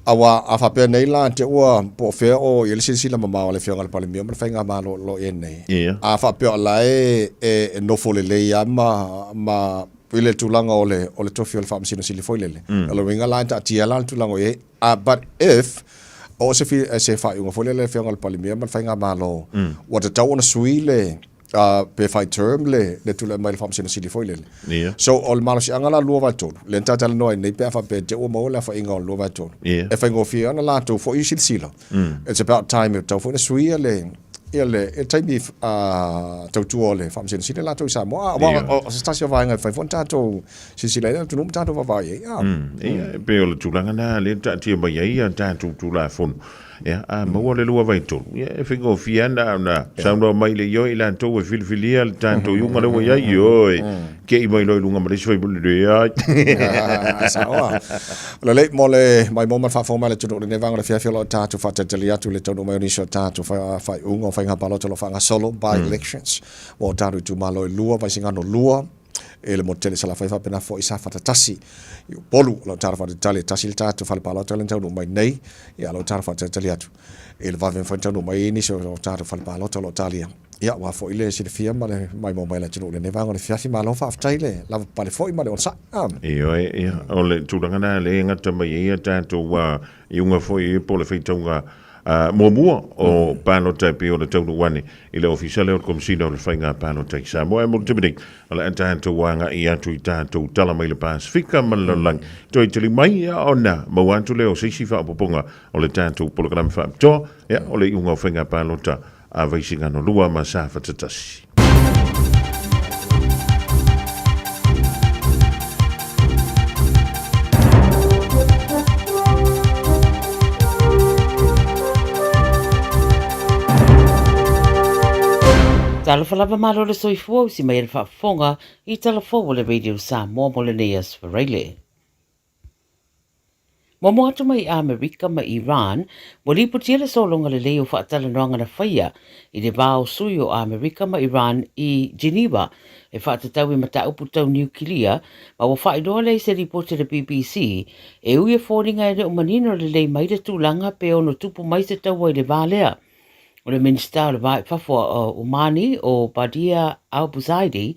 B: Aua a faapea nei la te ua po o fea o i ai le silasila mamao a le Afioga i le Palemia ma le Faigamalo o lo o i ai nei. A faapea o la e e nofo lelei lava ma ma i le tulaga o le o le tofi o le Faamasino Sili foi lele. O lona uiga la e taatia la le tulaga o i ai. But if o se se faaiuga foi lele a le Afioga i le Palemia ma le Faigamalo ua tatau ona sui le pe fai term le, le tulai mai le Faamasino Sili foi lele.
A: Yeah.
B: So, o le malosiaga la 2/3, lea na talanoa ai nei pe a faapea te ua maua le afaina o le 2/3.
A: Yeah.
B: E faigofie ana latou foi silasila. It's about time e tatau foi ona suia le ia le e taimi tautua o le Faamasino Sili latou i Samoa. Aua o se tasi o vaega e mafai foi ona tatou silasila ai le atunuu ma tatou vaavaai ai.
A: Ia, e pei o le tulaga lena lea e taatia mai ai a tatou Tulafono. Ia, a maua le 2/3, ia e faigofie lava na ona saunoa mai le ioe i latou e filifilia le tatou iuga lea ua i ai, ioe, kei mai loa i luga ma le isi faipule, leai.
B: Sao a. Lelei, mo le maimoa ma le faafofoga mai a le atunuu i lenei vaega o le afiafi o lo o tatou faatalitali atu i le taunuu mai o nisi o tatou faaiuga o faiga palota o lo o faagasolo, by-elections, ua o tatou itumalo e lua, Vaisigano 2, e le motu tele i Salafai faapena foi Safata 1 i Upolu. O lau tala faatalitali e tasi le tatou fale palota lea na taunuu mai nei, ia lau tala faatalitali atu i le vave mafai ona taunuu mai ai nisi o tatou fale palota o lo o talia. Ia aua foi le silafia ma le maimoa mai a le atunuu i lenei vaega o le afiafi. Malo faafetai le lavapapale foi ma le onosai.
A: Ioe, ia, o le tulaga lena lea e gata mai ai a tatou iuga foi po o le faitauga muamua o palota e pei ona taunuu ane i le Ofisa lea o le Komesina o le Faiga Palota i Samoa. Ae mo le taimi nei, o le a tatou agai atu i tatou tala mai le Pasefika ma le lalolagi. Toe tali mai ona maua atu lea o se isi faaopoopoga o le tatou polokalame faapitoa, ia, o le iuga o Faiga Palota a Vaisigano 2 ma Safata 1.
G: Talofa lava malo le soifua usi mai e le faafofoga i tala fou o le Radio Samoa mo lenei aso Faraile. Muamua atu mai i Amerika ma Iran, ua lipotia le sologa lelei o faatalanoaga na faia i le va o sui o Amerika ma Iran i Geneva e faatatau i mataupu tau niukilia, ma ua faailoa lea i se lipoti a le BBC, e ui e foliga e le o manino lelei mai le tulaga pe ono tupu mai se taua i le va lea. O le Minisita o le Va i Fafo o Omani o Badia Al-Busaidi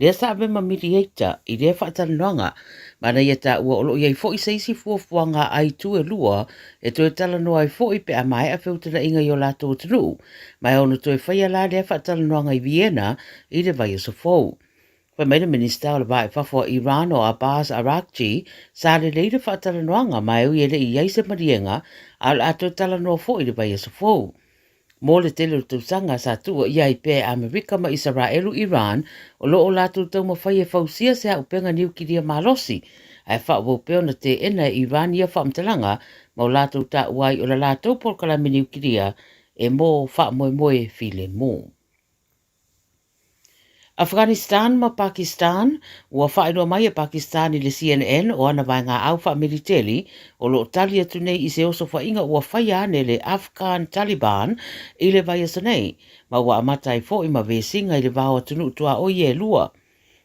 G: lea sa ave ma mediator i lea faatalanoaga, ma na ia taua o lo o i ai foi se isi fuafuaga a itu e lua e toe talanoa ai foi pe a maea feutanaʻiga i o latou atunuu, ma e ono toe faia la lea faatalanoaga i Vienna i le vaiaso fou. Fai mai le Minisita o le Va i Fafo a Iran o Abbas Araghchi, sa lelei le faatalanoaga ma e ui e le i i ai se maliega, a o le a toe talanoa foi i le vaiaso fou. Mo le tele o tausaga sa tuuaia ai pea e Amerika ma Isaraelu Iran o lo o latou taumafai e fausia se auupega niukilia malosi, ae faaauau pea ona teena e Iran ia faamatalaga ma o latou taua ai o le latou polokalame niukilia e mo faamoemoe filemu. Afghanistan ma Pakistan, Ua faailoa mai e Pakistan i le CNN o ana vaegaau faamiliteli o lo o tali atu nei i se osofaiga ua faia ane le Afghan Taliban i le vaiaso nei, ma ua amata ai foi ma vesiga i le va o atunuu tuaoi e lua.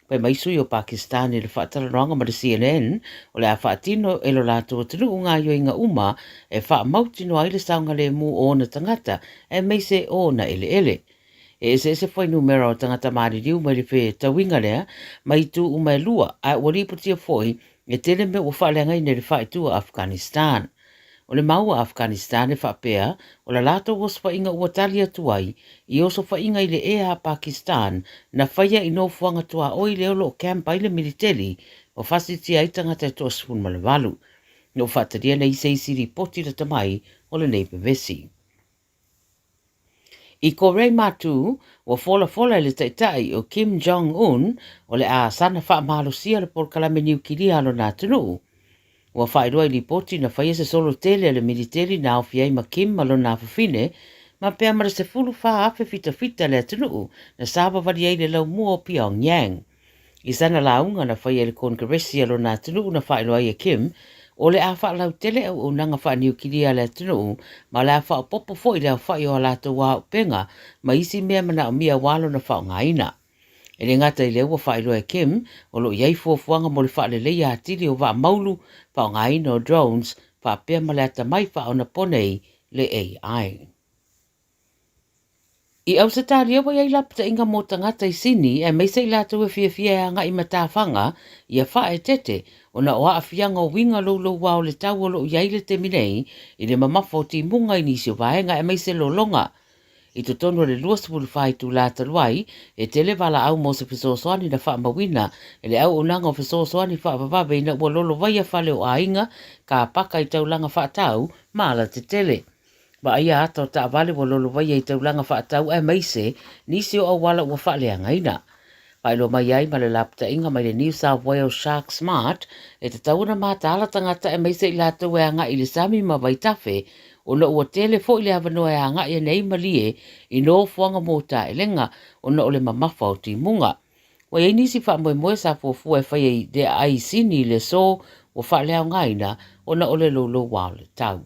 G: Fai mai sui o Pakistan i le faatalanoaga ma le CNN o le a faatino e lo latou atunuu gaoioiga uma e faamautinoa ai le saogalemu o ona tagata aemaise o ona eleele. E eseese fuainumera o tagata maliliu mai le fetauiga lea mai itu uma e lua, ae ua lipotia foi e tele mea ua faaleagaina i le faaitu a Afghanistan. O le mau a Afghanistan e faapea o la latou osofaiga ua tali atu ai i osofaiga i le ea a Pakistan na faia i nofoaga tuaoi lea o lo o camp ai le militeli ma fasitia ai tagata e toa-18. Na ua faatalia nei se isi lipoti lata mai o lenei vevesi. I Korea i Matū, ua folafola e le taitai o Kim Jong Un o le a sana faamalosia le polokalame niukilia a lona atunuu. Ua faailoa i lipoti na faia se solo tele a le militeli na aofia ai ma Kim ma lona afafine, ma pea ma le 14,000 fitafita le atunuu na savavali ai le laumua o Pyongyang. I sana lauga na faia i le Konekaresi a lona atunuu na faailoa ai e Kim, o le a faalautele auaunaga faaniukilia a le atunuu ma o le a faaopoopo foi le aofai o a latou auupega ma isi mea manaomia aua lona faaaogaina. E le gata i lea ua faailoa e Kim o lo o i ai fuafuaga mo le faaleleia atili o vaa maulu, faaaogaina o drones faapea ma le atamai faaonaponei le AI. I Ausetalia ua i ai lapataiga mo tagata i Sini aemaise i latou e fiafia e agai matafaga ia faaeteete ona o aafiaga o uiga louloua o le tau o lo o i ai le taimi nei i le mamafa o timuga i nisi o vaega aemaise lologa. I totonu o le 24 itula talu ai, e tele valaau mo se fesoasoani na faamauina e le Auaunaga o Fesoasoani Faavavave ina ua lolovaia fale o aiga, kapaka i taulaga faatau ma alatetele. Vaaia ata o taavale ua lolovaia i taulaga faatau aemaise nisi o auala ua faaleagaina. Faailoa mai ai ma le lapataiga mai le New South Wales Shark Smart e tatau ona mataala tagata aemaise i latou e agai i le sami ma vaitafe ona ua tele foi le avanoa e agai ane ai malie i nofoaga motaelega ona o le mamafa o timuga. Ua i ai nisi faamoemoe sa fuafua e faia i le aai i Sini i le aso ua faaleaogaina ona o le louloua o le tau.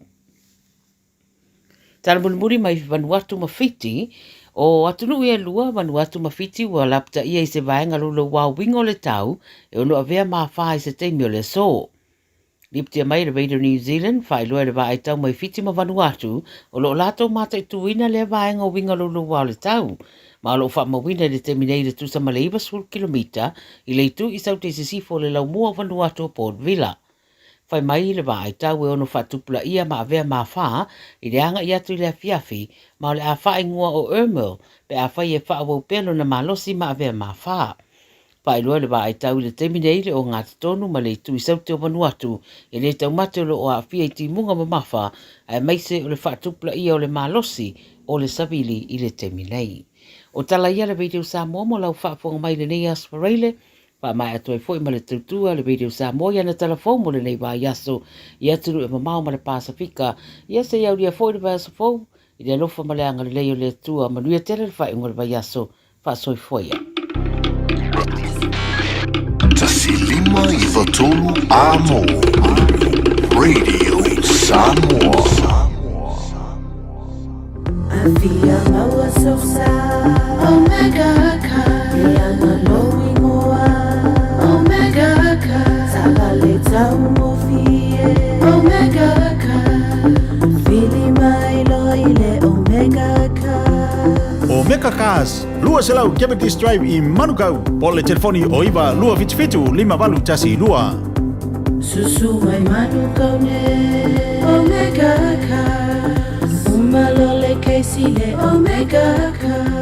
G: Tala mulimuli mai Vanuatu ma Fiti, O atunuu e lua, Vanuatu ma Fiti, ua lapataia i se vaega louloua uiga o le tau e ono avea māwhā i se taimi o le aso. Lipotia mai e le Radio New Zealand, faailoa e le vaai tau mai Fiti ma Vanuatu, o lo o latou mataituina lea vaega o uiga louloua o le tau, ma o lo o faamauina i le taimi nei le tusa ma le 90 kilomita i le itu i Saute i Sisifo o le laumua o Vanuatu o Port Vila. Fai mai le vaaitau e ono faatupulaia ma avea māwhā i le agai atu i le afiafi, ma o le a faaigoa o Ermil pe afai e faaauau pea lona malosi ma avea māwhā. Faailoa le vaaitau i le taimi nei le ogatotonu ma le itu i Saute o Vanuatu e le taumate o lo o aafia i timuga mamafa aemaise o le faatupulaia o le malosi o le savili i le taimi nei. O tala ia le Radio Samoa mo lau faafofoga mai i lenei aso Faraile. Faamaea atu ai foi ma le tautua a le Radio Samoa i ana tala fou mo lenei vaiaso i atunuu e mamao ma le Pasefika. Ia se i aulia foi le vaiaso fou i le alofa ma le agalelei o le Atua. Manuia tele le faaiuga o le vaiaso. Faasoifua ia.
J: 1 5 93 Amo Radio Samoa.
O: Afia maua sosa Omega Car Leaga lou ingoa Omega Car Taavale taugofie Omega Car Vili mai loa i le Omega Car.
D: Omega Cars, 200 Cavendish Drive i Manukau, po o le telefoni o 9 277 5812.
O: Susu mai Manukau nei Omega Cars Uma lo le Casey le Omega Cars.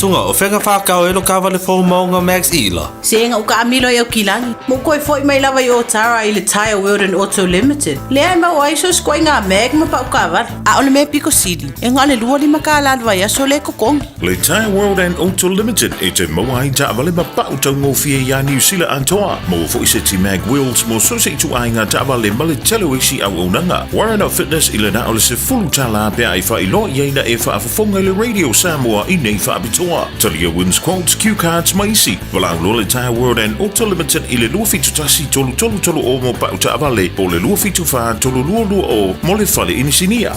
P: Suga, o fea ka whākau e lo kāwale fou maunga Max Ila?
F: Se ega u kaamilo i Aukilani, ma u koe foi mai lava i Otara i le Tyre World and Auto Limited, lea e maua ai so sikoaiga mag ma pau kaavale. A o le mea piko sili, e na o le 25 kālā le vaiaso lea e totogi.
A: Le Tyre World and Auto Limited e te maua ai taavale ma pau taugofie iā Niu Sila atoa. Maua foi seti mag wheels mo so se ituaiga taavale ma le tele o isi auaunaga. Warren of Fitness i le na o le $10 pe a e faailoa i ai na e faafofoga i le Radio Samoa i nei faapitoa. Talia wins quotes, cue cards ma isi. Valaau loa le Tyre World and Auto Limited i le 271 3330 mo pau taavale po o le 274 3220 mo le fale inisinia.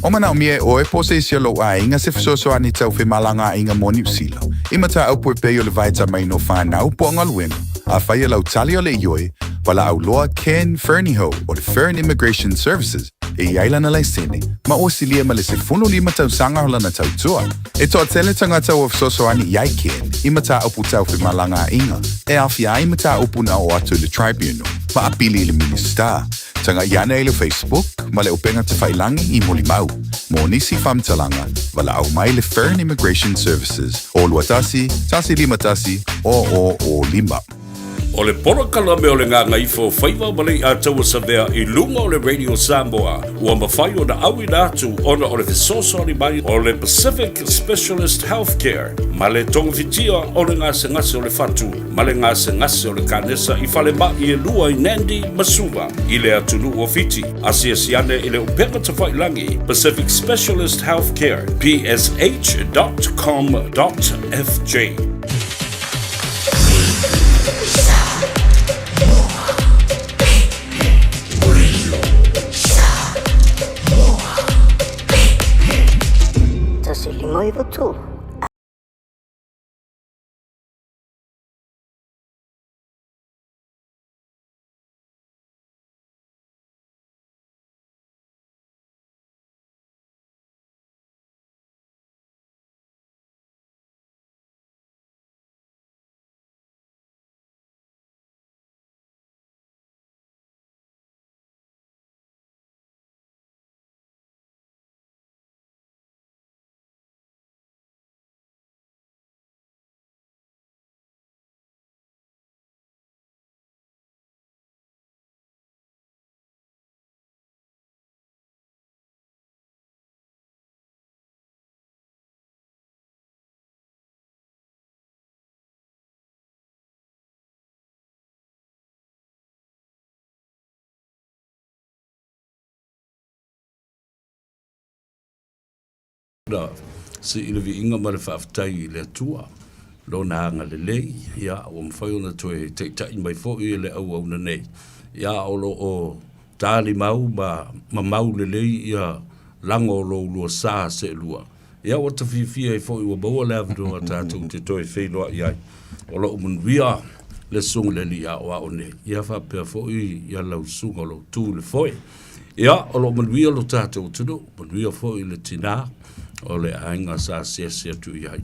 Q: O manaomia e ʻoe po o se isi o lou ʻaiga se fesoasoani tau femalagaaiga mo Niu Sila, i mataupu e pei o le vaetamaina o whanau po o galuega, afai e lau tali o le ioe, valaau loa Ken Fernihough o le Fern Immigration Services e i ai lana laisene, ma ua silia ma le 15 tausaga o lana tautua. E toatele tagata ua fesoasoani i ai Ken i mataupu tau femalagaaiga e aofia ai mataupu na oo atu i le Tribunal ma apili i le Minisita. Tagai ane i le Facebook ma le upega tafailangi i Molimau. Mo nisi faamatalaga, valaau mai le Fern Immigration Services o 21 151 0005.
K: O le polokalame o le Gagaifo o Faiva ma Leiataua Savea i luga o le Radio Samoa ua mafai ona auina atu ona o le fesoasoani mai o le Pacific Specialist Healthcare ma le togafitia o le gasegase o le fatu ma le gasegase o le kanesa i falemai e lua i Nandi ma Suva i le atunuu o Fiti. Asiasi ane i le upega tafailagi Pacific Specialist Healthcare, psh.com.fj.
R: 1 5 9 3.
K: Na sii le viiga ma le faafetai i le Atua, Lona agalelei, ia, ua mafai ona toe taitai mai foi e le auauna nei, ia, o lo o talimau ma mamau lelei ia lago o lo ulua sa seelua. Ia, ua ta fiafia ai foi ua maua le avanoa tatou te toe feiloai ai. O lou manuia le susuga i le Alii Aoao nei, ia faapea foi ia lau susuga o lo o tu i le foe. Ia, o lo o manuia lo tatou atunuu, manuia foi le tinā o le aiga sa asiasi atu i ai.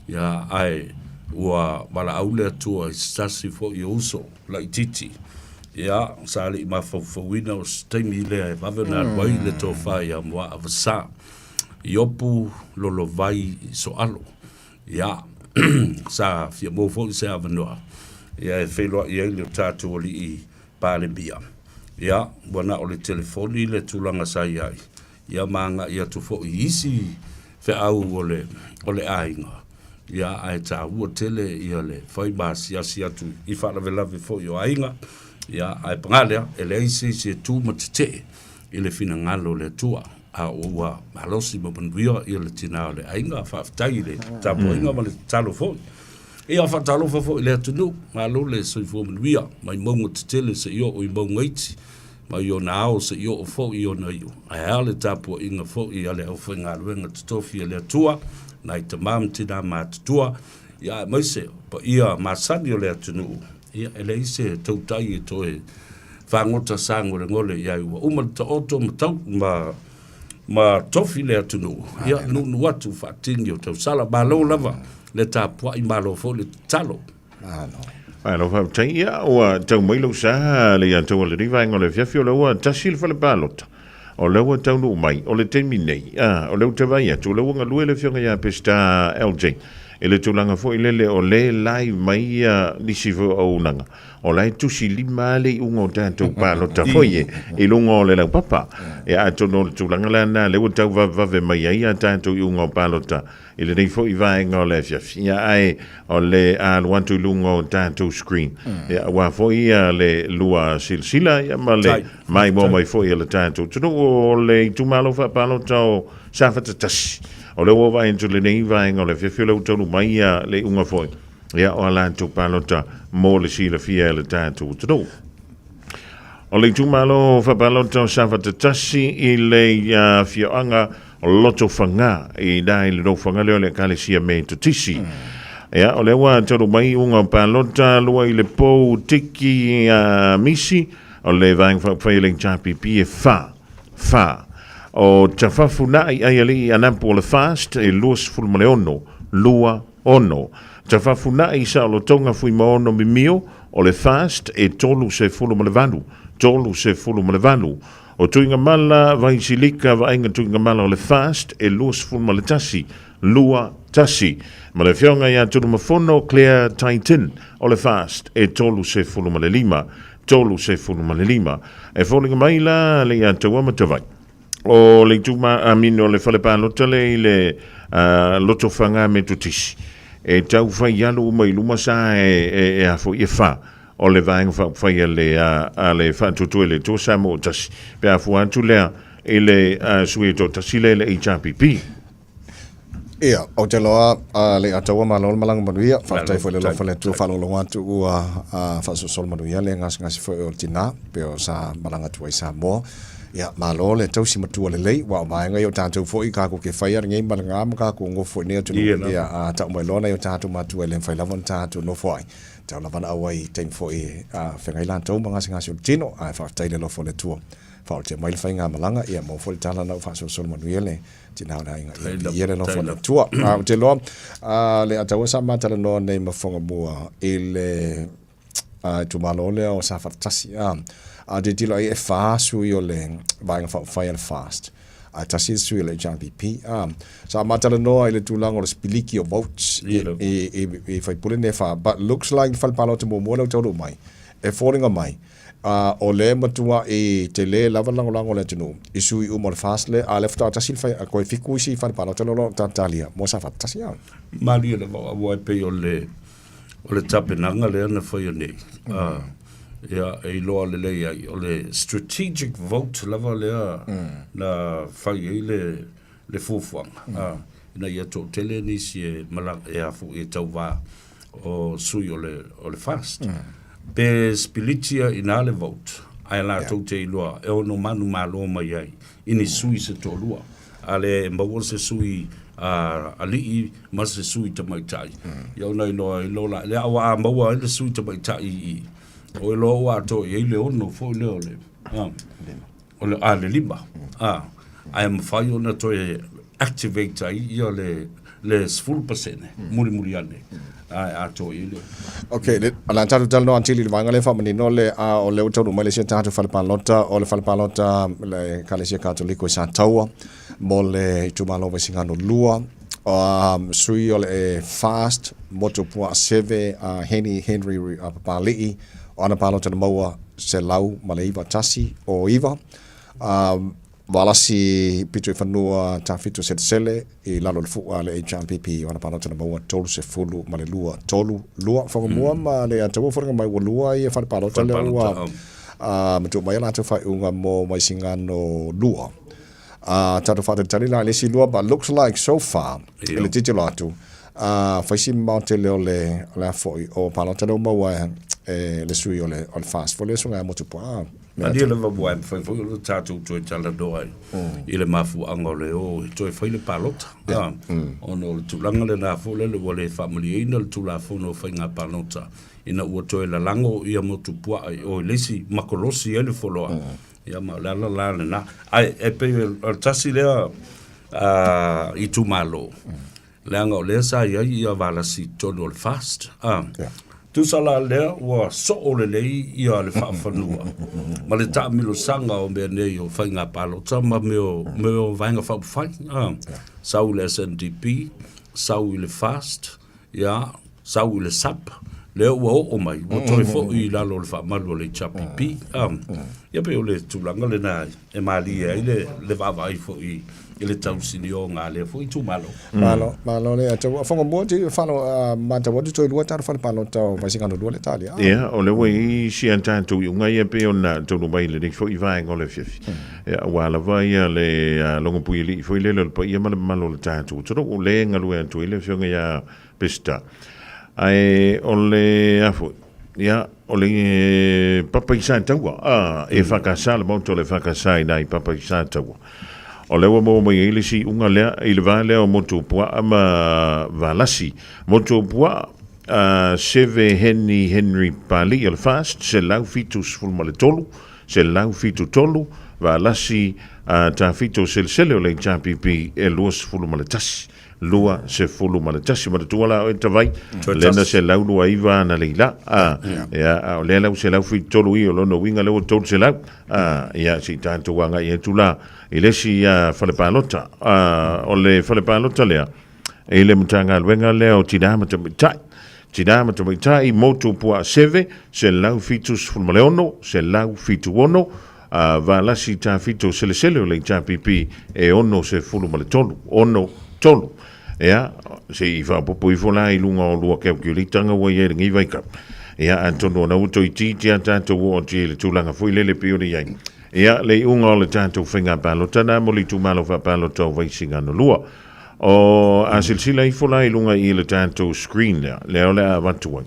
K: Ia, ae ua valaau le Atua i se tasi foi o uso laitiiti. Ia, sa le i mafaufauina o se taimi lea e vave ona alu ai le tofa ia Moaa Vasa. Iopu Lolovai Soalo. Ia, sa fia maua foi se avanoa ia e feiloai ai le tatou alii Palemia. Ia, ua na o le telefoni le tulaga sa i ai, ia ma agai atu foi i isi feau o le, o le aiga, ia, ae taua tele ia le fai ma asiasi atu i faalavelave foi o aiga, ia, ae paga lea, e leai se isi e tu ma tetee i le finagalo o le Atua, a ua malosi ma manuia ia le tinā o le aiga. Faafetai i le tapuaiga ma le tatalo foi. Ia, faatalofa foi i le atunuu, malo le soifua manuia, mai mauga tetele seia oo i mauga iti, mai ona ao seia oo foi i ona iu. Ae a le tapuaiga foi a le aufaigaluega totofi a le Atua, nai tama ma tina matutua, ia aemaise o paia masani o le atunuu, ia e leai se tautai e toe fagota sagolegole i ai ua uma le taoto ma tau ma. ma tofi le atunuu, ia nuunuu atu faatini o tausala. Malo lava le tapuai, malo foi le tatalo.
B: Malo.
A: Malo faafetai. Ia, ua tau mai lou sa le ia tau o lenei vaega o le afiafi, o lea ua tasi le fale palota. O lea ua taunuu mai, o le taimi nei, a, o lea ou te vaai atu, o lea ua galue le afioga ia Peseta LJ i le tulaga foi lele o lea e live mai ia nisi foi o auaunaga. O la e tusi lima lava le iuga o tatou palota foi e i luga o le laupapa. Ia atonu o le tulaga la lena lea ua tau vavevave mai ai a tatou iuga o palota i lenei foi vaega o le afiafi. Ia ae o le alu atu i luga o tatou screen. Ia aua foi ia le lua silasila ia ma le maimoa mai foi a le tatou atunuu o le itumalo faapalota o Safata 1. O lea ua vaai atu i lenei vaega o le afiafi o lea ua taunuu mai ia le iuga foi ia o a latou palota mo le silafia e le tatou atunuu. O le itumalo faapalota o Safata 1 i le afioaga o Lotofaga i ina i le nofoaga lea o le Ekalesia Metotisi. Ia, o lea ua talu mai iuga o palota lua i le pou tiki a Misi, o le Vaega Faaupufai a le HRPP e fa, fa. O Tafafuna'i Aialii Anapu o le FAST e 26, 2, 6. Tafafuna'i Saolotoga Fuimaono Mimio o le FAST e 38, 38. O Tuigamala Vaisilika Vaaiga Tuigamala o le FAST e 21, 2, 1. Ma le Afioga ia Tunumafono Claire Taitin o le FAST e 35, 35. E foliga mai la le ia Taua ma Tavai. O le ituma amino o le fale palota le i le Lotofaga Metotisi e tau fai alu uma i luma sa e, e, e a foi e fa o le Vaega Faaupufai a le, a le Faatuatua i le Atua Samoa o Tasi, pe a fua atu lea i le sui e toatasi lea i le HRPP.
B: Ia, ou te iloa a le Ataua malo le malaga manuia. Faafetai foi i le alofa o le Atua faalogologo atu ua faasolosolo manuia le gasegase foi o le tina pei o sa malaga atu ai i Samoa. Ia, malo le tausi matua lelei, aua o vaega ia o tatou foi tatou te faia lenei malaga ma tatou nofo i lenei atunuu. Ia, a tau mai loa nai o tatou matua e le mafai lava ona tatou nofo ai. Tau lava na auai i taimi foi e feagai latou ma gasegase o le tino, ae faafetai i le alofa o le Atua faaolotia mai le faigamalaga, ia maua foi le tala na ua faasolosolo manuia le tina o le aiga, ia viia le alofa o le Atua. Ou te iloa le Ataua sa ma talanoa nei ma Fogamua i le itumalo lea o Safata 1, a tilotilo ai e fa sui o le Vaega Faaupufai a le FAST. Ae tasi le sui o le HRPP. Ah, sa ma talanoa i le tulaga o le sipiliki o votes i, i, i, i faipule nei e fa. But looks like le fale palota muamua lea ua taunuu mai, e foliga mai, ah, o lea e matuai tele lava le lagolago a le atunuu i sui uma o le FAST lea, a o lea faatoa tasi le fai, toe fitu isi fale palota lea o lo o talitalia mo Safata 1. Ah.
K: Malie lava aua e pei o le O le tapenaga lea na faia nei, ia, e iloa lelei ai, o le strategic vote lava lea na fai ai le, le fuafuaga, ina ia toatele nisi e malaga, e a foi, e tauva o sui o le, o le FAST. Pe sipilitia i ina le vote, ae latou te iloa e ono manumalo mai ai i ni sui se toalua. A le maua se sui alii ma se sui tamaitai, ia ona iloa ai loa la lea, aua a maua ai le sui tamaitai i i, o iloa ua atoa i ai le ono foi lea o le, a, o le, a, le lima, a, ae mafai ona toe activate ai ia le, le 10% mulimuli ane, ae atoa i ai le.
B: Ok, le, o le a tatou talanoa atili i le vaega lea e faamanino le, a o lea ua taunuu mai le isi a tatou fale palota, o le fale palota le Ekalesia Katoliko i Sataua mo le itumalo o Vaisigano 2, um, sui o le FAST, Motupuaa Seve, uh, Heni Henry uh, Papali'i, o ana palota na maua 191 o iva. Um, Valasi pito i fanua tafito selesele i lalo o le fu'a a le HRPP o ana palota na maua 32, tolu, lua. Whangamua ma le ataua wharenga mai ua lua ia whare palota lea ua matua mai a latou faaiuga mo Vaisigano 2. Tatou faatalitali la i le isi lua but looks like so far i le titilo atu fai si mamao tele o le o le a foi o palota lea ua maua e le sui o le FAST foi lea suaga Motupuaa.
K: Malie lava ua e mafai foi ona tatou toe talanoa ai i le mafuaaga o le o e toe fai le palota. Ona o le tulaga lena foi lele ua le faamalieina le Tulafono o Faiga Palota ina ua toe lalago ia Motupuaa i o i le isi makolosi ai le foloa. Ia ma o le ala la lena. Ae e pei o le tasi lea itumalo, leaga o lea sa i ai ia Valasi i totonu o le FAST. Tusa la lea ua soo lelei ia le faafanua ma le taamilosaga o mea nei o faiga palota ma mea o, mea o Vaega Faaupufai. Sau i le SNDP, sau i le FAST, Ia, sau i le SAP, lea ua oo mai, ua toe foi i lalo o le faamalu o le HRPP. Ia pei o le tulaga lena e malie ai le, le vaavaai foi i le tausinioga a lea foi itumalo.
B: Malo, malo le atu. Fonga mua ti falo matau atu toe lua talo fale palota o Vaisigano 2 le tali.
A: Ia, o lea ua i ai si a tatou iuga ia pei ona taunuu mai i lenei foi vaega o le afiafi. Ia, aua lava ia le logopuialii foi lele o le paia ma le mamalu o le tatou atunuu, lea e galue atu ai le afioga ia Peseta. Ae o le a foi, ia, o le papa i Sataua, a, e EFKS, le maota o le EFKS i ina i Papa i Sataua. O lea ua maua mai ai le isi iuga lea i le va lea o Motuopuaa ma Valasi. Motuopuaa, Seve Heni Henry Papalii o le FAST, 173, 173, Valasi a Tafito Selesele o le HRPP e 21, 21. Manatua la oe Tavai, lena 129 ana leila. A, ia, a o lea la ua 173 i o lona uiga lea ua 300. A, ia, se i tatou agai atu la i le isi fale palota. A, o le fale palota lea, i le Matagaluega lea o Tinā ma Tamaitai. Tinā ma Tamaitai, Motu Puaa Seve, 176, 176, a Valasi Tafito Selesele o le HRPP e 63, ono, tolu. Ea, se i faaopoopo ifo la i luga o lua calculator ua i ai i lenei vaitau. Ia, atonu ona ua toeitiiti a tatou oo atu i le tulaga foi lele pei ona i ai. Ia, le iuga o le tatou faiga palota na mo le itumalo faapalota o Vaisigano 2. O, a silasila ifo la i luga i le tatou screen lea, lea o le a avatu ai.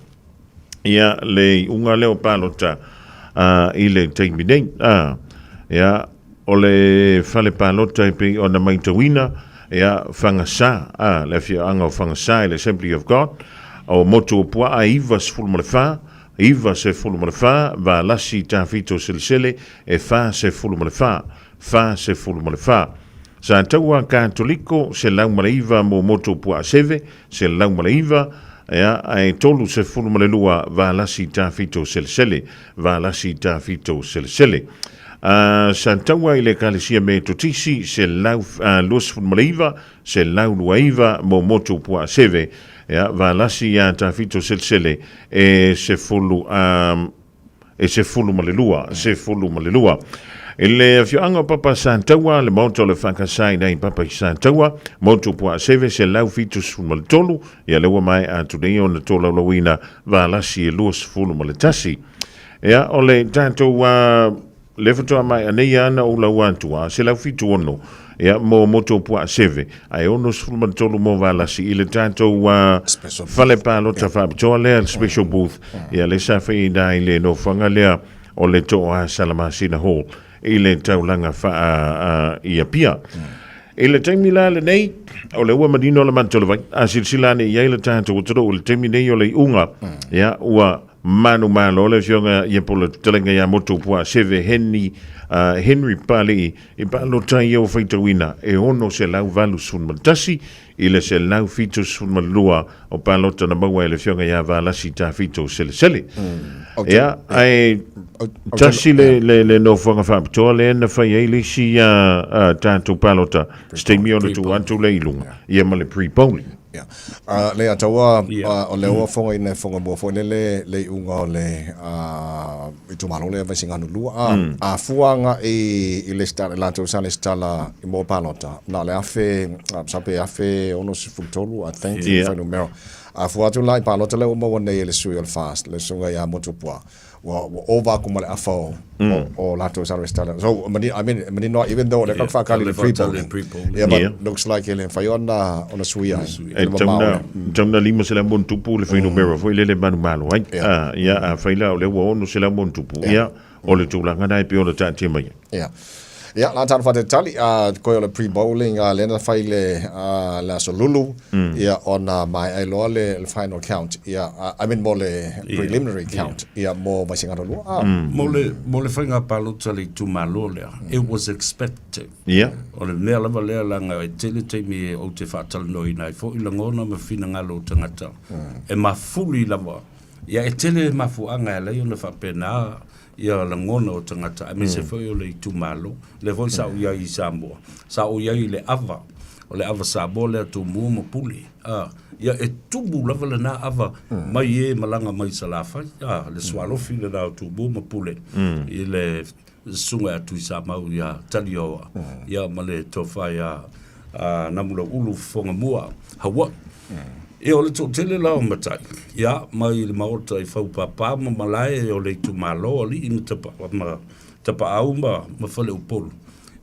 A: Ia, le iuga lea o palota i le taimi nei. Ia, o le fale palota e pei ona maitauina, ia, Fagasa, le afioaga o Fagasa i le Assembly of God, o Motuopuaa e 94, 94, Valasi Tafito Selesele e 44, 44. Sataua Katoliko, 109 mo Motu Puaaseve, 109, ea, ae 32 Valasi Tafito Selesele, Valasi Tafito Selesele. A Sataua i le Ekalesia Metotisi, 129, 129 mo Motu Puaaseve, ea, Valasi ia Tafito Selesele e sefulu, a, e 12, 12. I le afioaga o Papa Sataua, le maota o le EFKS i nai Papa i Sataua, Motu Puaaseve, 173, ia lea ua maea atu nei ona tolaulauina Valasi e 21. Ia, o le tatou lea faatoa maea nei ana ou lau atu a, 176, ia, mo Motu Puaaseve, ae 63 mo Valasi i le tatou fale palota faapitoa lea, le special booth, ia lea sa faiina ai le nofoaga lea o le Tooa Salamasina Hall i le taulaga faa i Apia. I le taimi la lenei, o lea ua manino le matou vai, a silasila ane i ai le tatou atunuu i le taimi nei o le iuga, ia ua manumalo le afioga ia po o le fetalaiga ia Motu Puaaseve Henry, Henry Papalii i palota ia ua faitauina e 681 i le 172 o palota na maua e le afioga ia Valasi Tafito Selesele. Ia, ae tasi le, le, le nofoaga faapitoa lea na fai ai le isi tatou palota, se taimi ona tuu atu lea i luga, ia ma le pre-polling.
B: Ia. Uh, le ataua yeah. o lea ua fogaina e foga mua foi lele le iuga o le uh, itumalo lea Vaisigano 2 a, a fua agai i le stala latou sa lesitala i mua palota na o le afe masalo pe 1063 I think yeah. fuainumera a fua atu la i palota lea ua maua nei e le sui o le FAST le susuga ia Motuopuaa ua ua ova atu ma le afa o o, o latou sa resitala so mani, I mean manino even though le yeah. whakali le pre-polling yeah, but yeah. looks like e le mafai ona ona suia
A: ai e tauna tauna lima se la mon tupu le fuainumera foi lele manumalo ai ia a fai la o le ua ono se la mon tupu ia o le tulaga na e pei ona taatia mai
B: ai. Ia, la talo faatalitali, koe o le pre-bowling lea na fai le le Aso Lulu, ia, ona maea ai loa le final count, ia, I mean mo le preliminary count, ia, mo Vaisigano 2.
K: Mo le, mo le faiga palota a le itumalo lea, it was expected.
A: Ia.
K: O le mea lava lea leaga e tele taimi ou te faatalanoaina ai foi lagona ma finagalo o tagata e mafuli lava. Ia e tele mafuaaga e ala ai ona faapena ia lagona o tagata aemaise foi o le itumalo. Lea foi sa ou i ai i Samoa, sa ou i ai i le ava, o le ava Samoa lea Tumua ma Pule, a, ia e tumu lava lena ava mai e malaga mai Salafai, a, le sualofi lena o Tumua ma Pule i le susuga ia Tuisamau ia Talioa, ia ma le tofa ia Namulauulu Fofogamua, Hawaii. Ia o le toatele la o matai, ia mai le maota i Faupapa ma malae o le itumalo alii ma tapa, ma tapaau ma, ma Faleupolu,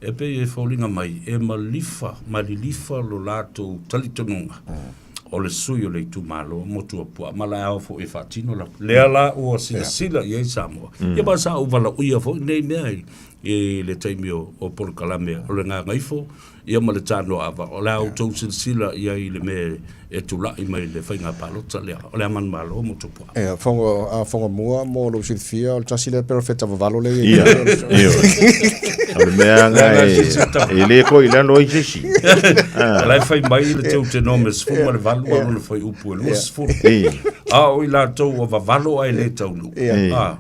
K: e pei e foliga mai e malifa, malilifa lo latou talitonuga o le sui o le itumalo mo Tuapuaa ma la e ao foi e faatino la. Lea la ua silasila i ai Samoa. Ia ma sa ou valaauia foi nei mea i, i le taimi o, o polokalame o le Gagaifo, ia ma le Tanoaava, o le a outou silasila i ai i le mea e tulai mai i le faiga palota lea, o le a manumalo mo Tupua.
B: Ia, fongo, a fongo mua mo lou silafia, o le tasi lea perofeta vavalo lea i
A: ai. Ia, ia. O le mea nga e le ko i lalo ai se isi.
K: O la e fai mai le Teutenome 18 a lona fuaiupu e 20. A o i latou ua vavalo ae le taunuu. A.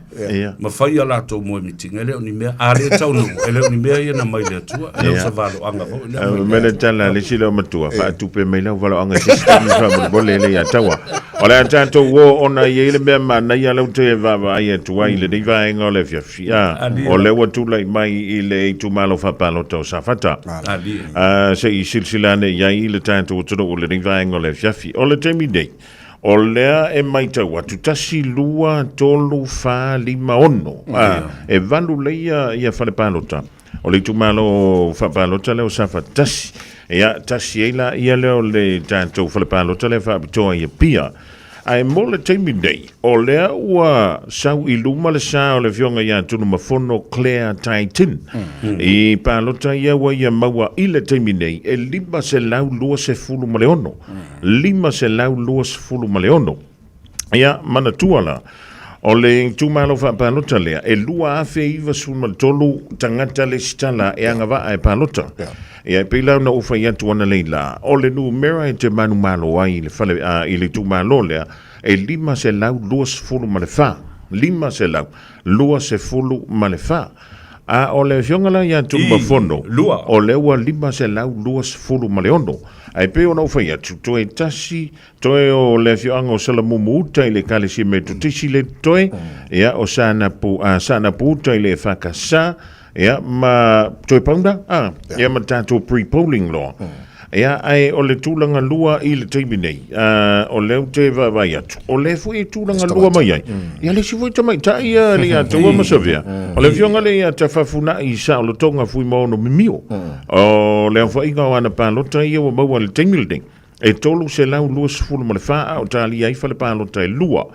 K: Ma fai a latou moemitiga, e le o ni mea, a le taunuu, e le o ni mea ia na mai le Atua, e le o se valoaga foi lea mai le
A: Mele tala le sila o matua, faatupe mai lau valoaga i se isi taimi faamolemole le ia taua. O le a tatou o ona i ai le mea manaia lea ou te vaavaai atu ai i lenei vaega o le afiafi. A, o lea ua tulai mai i le itumalo faapalota o Safata. A, se i silasila ane i ai le tatou atunuu i lenei vaega o le afiafi. O le taimi nei, O lea e maitau atu, tasi, lua, tolu, fa, lima, ono. A, e valu lei ia, ia fale palota. O le itumalo faapalota lea o Safata 1. Ia, tasi ai la ia lea o le tatou fale palota lea faapitoa i Apia. Ae mo le taimi nei, o lea ua sau i luma le sa o le Afioga ia Tunumafono Claire Taitin. I palota ia ua ia maua i le taimi nei e 526. 526. Ia, manatua la, o le itumalo faapalota lea, e 2,093 tagata lesitala e agavaa e palota. Ia, e pei la ona ou fai atu ananei la, o le numera e te manumalo ai i le fale, a, i le itumalo lea, e 524, 524. A o le afioga la ia Tunumafono, o lea ua 526. Ae pei ona ou fai atu, toe tasi, toe o le afioaga o Salamumu uta i le Ekalesia Metotisi le toe, ia, o Saanapu, a, Saanapu uta i le EFKS, ia, ma toe pauna, a, ia ma tatou pre-polling loa. Ia, ae o le tulaga lua i le taimi nei, a, o lea ou te vaavaai atu, o lea foi e tulaga lua mai ai. Ia, le isi foi tamaitai ia le ia Taua ma Savea, o le afioga lea ia Tafafunai i Saolotoga Fuimaono Mimio, o le aofaiga o ana palota ia ua maua i le taimi lenei, e 324 a o talia ai fale palota e lua.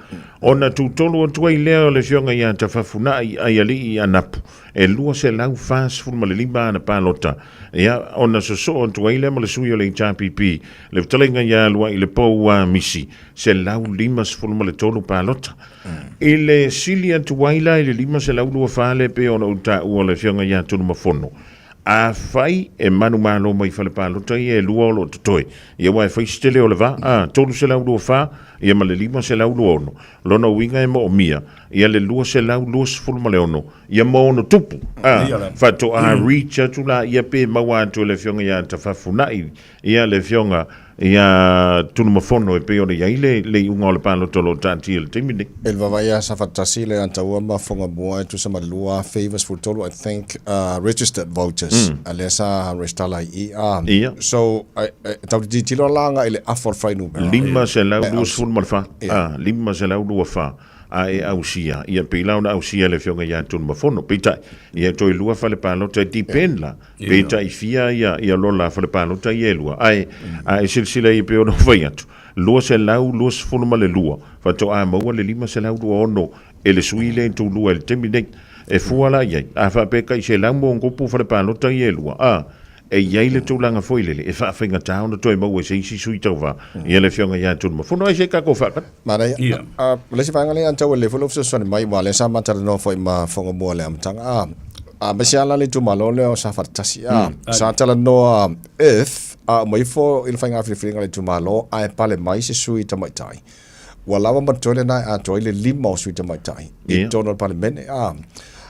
A: Ona tutolu atu ai lea o le afioga ia Tafafunai Aialii Anapu, e 245 ana palota, ia, ona sosoo atu ai lea ma le sui o le HRPP, le fetalaiga ia Luailepou Misi, 153 palota. I le sili atu ai la i le 524 lea pei ona ou taua o le afioga ia Tunumafono, afai e manumalo mai fale palota ia e lua o lo o totoe, ia aua e fai se tele o le va, a, 324 ia ma le 526, lona uiga e moomia ia le 226 ia ma ono tupu, a, faatoa reach atu la ia pe maua atu e le afioga ia Tafafunai ia le afioga ia Tunumafono e pei ona i ai le, le iuga o le palota o lo o taatia i le taimi nei.
B: I le vaavaai a Safata 1 le Ataua ma Fogamua e tusa ma le 2093 I think registered voters a lea sa resitala ai i a.
A: Ia.
B: So e tau te tilotilo la agai i le afa o le fuainumera.
A: 524, a, 524. A e ausia, ia pei la ona ausia e le afioga ia Tunumafono. Peitai, ia toe lua fale palota e depend la, pe tai fia ia, ia lola fale palota ia e lua. Ae, a e silasila i pei ona ou fai atu, 222, faatoa maua le 526 e le sui lea e tulua i le taimi nei. E fua la i ai, a faapea tai 100 ma ono tupu fale palota ia e lua, a, e i ai le tulaga foi lele e faafaigata ona toe maua e se isi sui tauva ia le Afioga ia Tunumafono. Ai se tatou faatali.
B: Manaia. Yeah. O le isi vaega lea tau e le foi lou fesoasoani mai, aua o lea sa ma talanoa foi ma Fogamua i le amataga, a, aemaise lava la le itumalo lea o Safata 1, a, sa talanoa if a uma ifo i le faiga filifiliga a le itumalo ae pale mai se sui tamaitai, ua lava ma totoe lena e atoa ai le lima o sui tamaitai i totonu o le Palemene, a,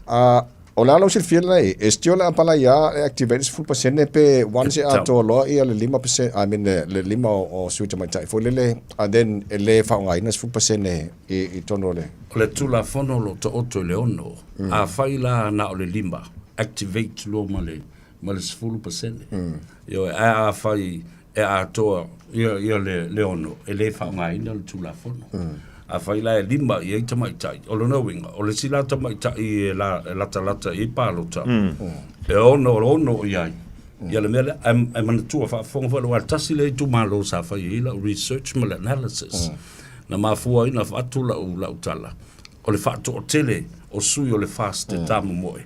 B: a, O le a lou silafia lelei, e still le apalai a e activate le 10% pe once e atoa loa ia le 5%, I mean le 5 o sui tamaitai foi lele, and then e le faaaogaina le 10% i totonu o le.
K: O le Tulafono o lo o taoto i le 6, afai la na o le 5, activate loa ma le ma le 10%. Ioe, ae afai e atoa ia, ia le, le 6, e le faaaogaina le Tulafono. Afai la e 5 i ai tamaitai, o lona uiga, o le isi la tamaitai e, la, e latalata i ai palota, e ono ono i ai. Ia le mea lea, ae, ae manatua faafofoga foi, aua e tasi lea itumalo sa fai ai lau research ma le analysis. Na mafua ai ona avatu lau, lau tala, o le faatoatele o sui o le FAST e tamomoe,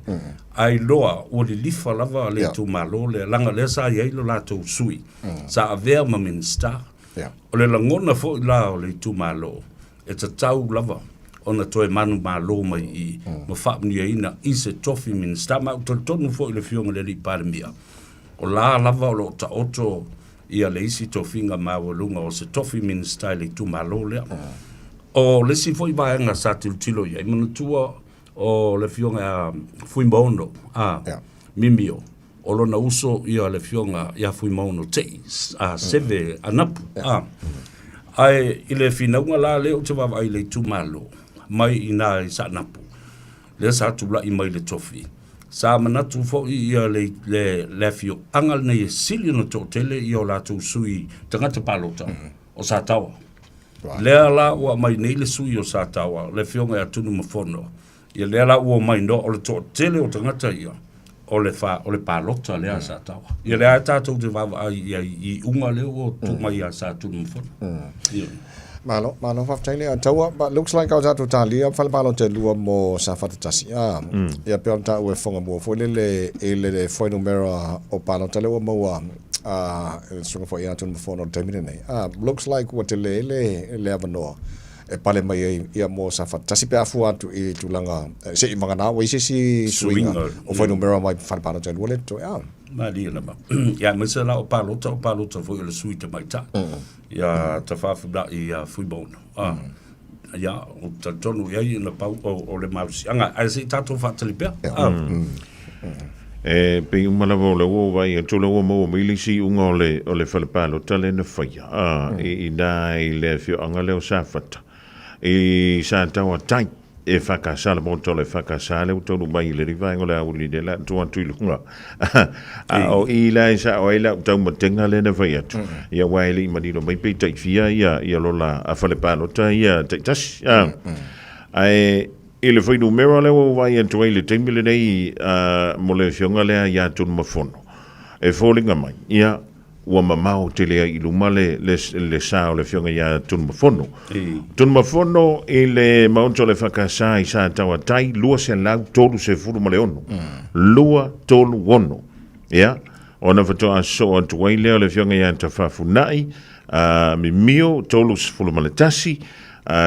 K: ae iloa ua lilifa lava le itumalo lea, leaga lea sa i ai lo latou sui, sa avea ma Minisita. O le lagona foi la o le itumalo, e tatau lava ona toe manumalo mai i i ma faamanuiaina i se tofi Minisita. Ma ou te talitonu foi i le Afioga i le Alii Palemia, o la lava o lo o taoto ia le isi tofiga maualuga o se tofi Minisita i le itumalo lea. O le isi foi vaega sa tilotilo i ai, manatua o le Afioga ia Fuimaono a Mimio, o lona uso ia le Afioga ia Fuimaono Tei, a Seve Anapu. A. Ae i le finauga la lea ou te vaavaai i le itumalo mai i ina i Saanapu, lea sa tulai mai le tofi, sa manatu foi ia le, le, le afioaga lenei e sili ona toatele ia o latou sui tagata palota o Sataoa. Lea la ua aumai nei le sui o Sataoa, le afioga ia Tunumafono, ia lea la ua omai noa, o le toatele o tagata ia, o le, fa, o le palota lea a Sataoa. Ia lea tatou te vaavaai i ai i iuga lea ua tuu mai ia Sa Tunumafono. Ia.
B: Malo, malo faafetai le Taua, but looks like o tatou talia fale palota e lua mo Safata 1. Ah, ia pei ona taua e Fogamua foi lele i le fuainumera o palota lea ua maua a e le susuga foi ia Tunumafono i le taimi lenei. Ah, looks like ua tele le le avanoa e pale mai ai ia mo Safata 1 pe a fua atu i tulaga se i vagana ua i se isi suiga o fuainumera mai fale palota e lua lea totoe. Ah.
K: Malie lava. Ia, aemaise la o palota, o palota foi o le sui tamaitai. Ia Tafafunai ia Fuimaono. Ah. Ia, ou te talitonu i ai na pau o le malosiaga. Ae se i tatou faatali pea. Ah.
A: E pei uma lava o le ua vaai atu o le ua maua mai le isi iuga o le, o le fale palota lea na faia, a, i ina i le afioaga lea o Safata, i Sataoatai, e FKS, le maota o le FKS lea ua taunuu mai i lenei vaega o le aoauli lea o le a tuu atu i luga. A o i la e sao ai lau taumatega lea na fai atu, ia aua e le i manino mai pe tai fia ia, ia lola a fale palota ia taitasi. A, ae i le fuainumera lea ua ou vaai atu ai i le taimi lenei a, mo le afioga lea ia Tunumafono, e foliga mai, ia, ua mamao tele ai i luma le, le, le sa o le afioga ia Tunumafono. Tunumafono i le maota o le FKS i Sataoatai, 236. 236. Ia, ona faatoa sosoo atu ai lea o le afioga ia Tafafunai, Mimio, 31,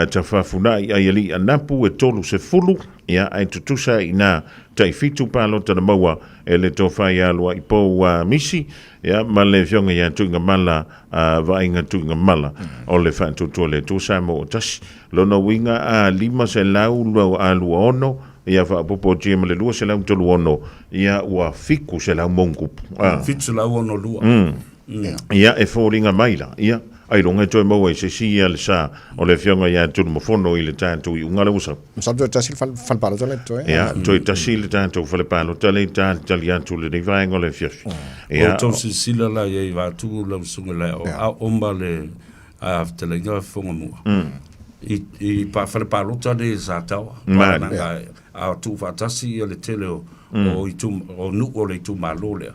A: Tafafunai Aialii Anapu e 30, ia, ae tutusa ai ina tai fitu palota na maua e le tofa ia Luaipou Misi, ia, ma le afioga ia Tuigamala, Vaaiga Tuigamala, o le Faatuatua le Atua Samoa o tasi. Lona uiga a 526, ia faaopoopotia ma le 236, ia ua 700 ma ona tupu.
K: 762.
A: Ia, e foliga mai la, ia, ailoga e toe maua i se isi ia le sa o le afioga ia Tunumafono i le tatou iuga lea ua sau.
B: Masalo toe tasi le fale, fale palota lea totoe.
A: Ia, toe tasi le tatou fale palota lea i talitali atu i lenei vaega o le afiafi.
K: Ia, Ua outou silasila la i ai vaeatu lau susuga i le Aoao ma le fetalaiga Fogamua i fale palota nei i Sataoa, a tuufaatasi le tele o nuu o le itumalo lea.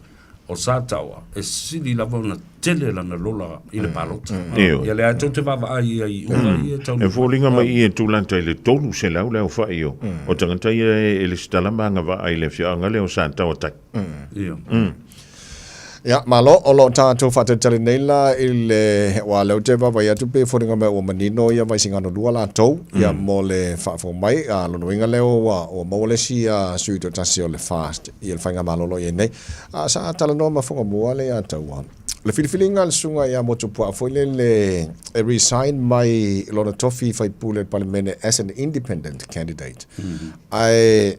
K: O Sataoa, e sili lava ona tele lana lola i le palota.
A: Ioe.
K: Ia lea tou te vaavaai i ai i uga ia e taunuu
A: E
K: mai.
A: foliga mai i e tulata i le 300 le aofai o o tagata ia e lesitala ma agavaa i le afioaga lea o Sataoa Tai.
K: Ia.
B: Ia, malo, o lo o tatou faatalitali nei la i le, aua o lea ou te vaavaai atu pei e foliga mai ua manino ia Vaisigano 2 latou, ia mo le faafofoga mai. A, lona uiga lea ua, ua maua le isi sui toatasi o le FAST i le faigamalo o lo o i ai nei. A, sa talanoa ma Fogamua le ia Taua. Le filifiliga a le susuga ia Motuopuaa foi lele e resign mai lona tofi faipule o le Palemene as an independent candidate. Ae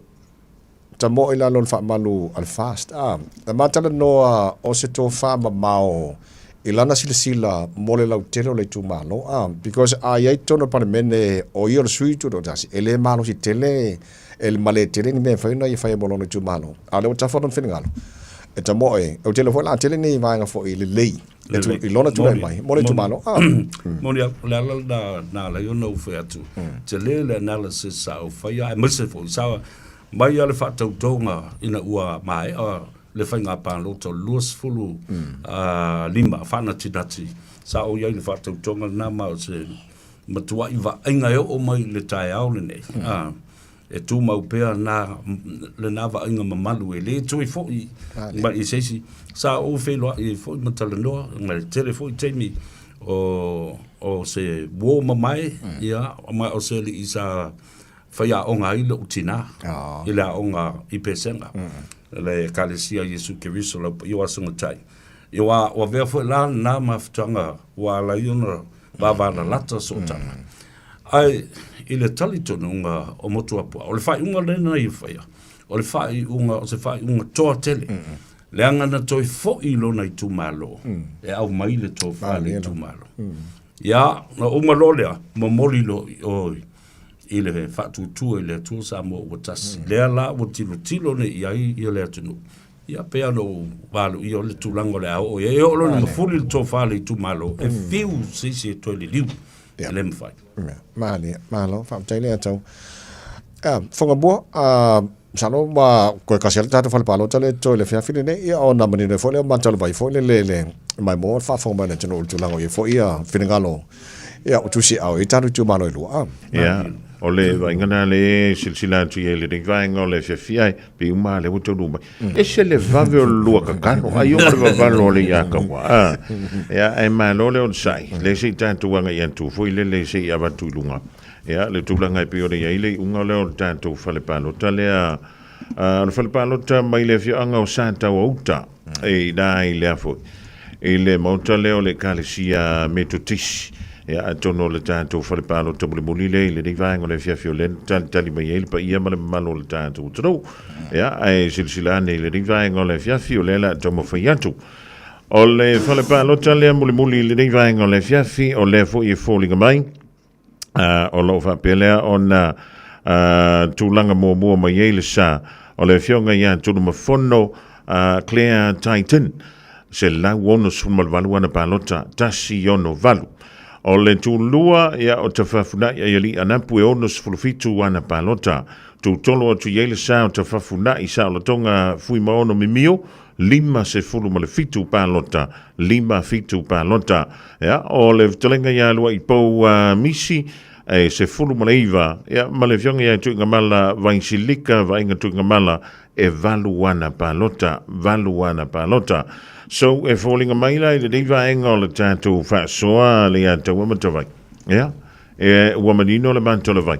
B: tamoe i lalo o le faamalu a le FAST. A, na ma talanoa o se tofa mamao i lana silasila mo le lautele o le itumalo. A, because a i ai totonu o le Palemene o ia o le sui tutoatasi, e le malosi tele e ma le tele ni mea e mafai ona ia faia mo lona itumalo. A o lea ua tafa lona finagalo e tamoe, ou te iloa foi o le a tele ni vaega foi lelei e tu, i lona tulai mai mo le itumalo. A.
K: Moni au, o le ala lena na ala ai ona ou fai atu, tele le analysis sa ou faia, aemaise foi sa mai lava le faatautoga ina ua maea le faiga palota o le 25 faanatinati, sa ou i ai i le faatautoga lena ma o se matuai vaaiga e oo mai i le taeao lenei, e tumau pea na, lena vaaiga mamalu e le toe foi mai i se isi. Sa ou feiloai ai foi ma talanoa, ma e tele foi taimi o, o se uo mamae, ia, ma o se alii sa faiaoga ai lou tinā i le aoga i Pesega, le Ekalesia o Iesu Keriso Lau Paia o Aso Matai. Ia, ua, ua avea foi la lena mafutaga ua ala ai ona vavalalata sootaga. Ae i le talitonuga o Motuopuaa, o le faaiuga lea na ia faia, o le faaiuga, o se faaiuga toa tele, leaga na toe foi i lona itumalo e aumai le tofa a le itumalo. Ia, na uma loa lea, momoli loa i o i le faatuatua i le Atua Samoa ua tasi. Lea la ua tilotilo nei i ai ia le atunuu. Ia, pei lava ona ou valoia o le tulaga o le a oo i ai. E oo loa ina mafuli le tofa a le itumalo, e fiu se isi e toe liliu. E le mafai.
B: Ia, malie, malo, faafetai le atau. Ia, Fogamua, a, masalo ua toe tasi lava le tatou fale palota lea e totoe i le afiafi lenei, ia ona manino ai foi lea o matou vai foi lele le maimoa le faafofoga mai a le atunuu i le tulaga o i ai foi ia finagalo, ia o tusiaao i tatou itumalo e lua. A.
A: Ia, o le vaaiga lena lea e silasila atu i ai i lenei vaega o le afiafi ae pei uma lava lea ua taunuu mai. Ese le vave o le lua kakalo, ai oo le vavalo o le ia kaua. A, ia, ae malo le onosai, lea se i tatou agai atu foi lele se i avatu i luga. Ia, le tulaga e pei ona i ai le iuga lea o le tatou fale palota lea, o le fale palota mai le afioaga o Sataoa Uta, e i ina i lea foi, i le maota lea o le Ekalesia Metotisi. Ia, atonu o le tatou fale palota mulimuli lea i lenei vaega o le afiafi o lea na talitali mai ai le paia ma le mamalu o le tatou atunuu. Ia, ae silasila ane i lenei vaega o le afiafi, o lea o le a taumafai atu. O le fale palota lea mulimuli i lenei vaega o le afiafi, o lea foi e foliga mai, o lo o faapea lea ona tulaga muamua mai ai le sa o le Afioga ia Tunumafono Claire Titan, 168 ana palota, 168. O le tulua, ia, o Tafafunai Aialii Anapu e 67 ana palota. Tutolo atu i ai le sa o Tafafunai Saolotoga Fuimaono Mimio, 57 palota, 57 palota. Ia, o le fetalaiga ia Luaipou Misi, e 19, ia, ma le afioga ia Tuigamala Vaisilika, Vaaiga Tuigamala, e 8 ana palota, 8 ana palota. So, e foliga mai la i lenei vaega o le tatou faasoa le ia Taua ma Tavai. Ia, E, ua manino le matou le vai.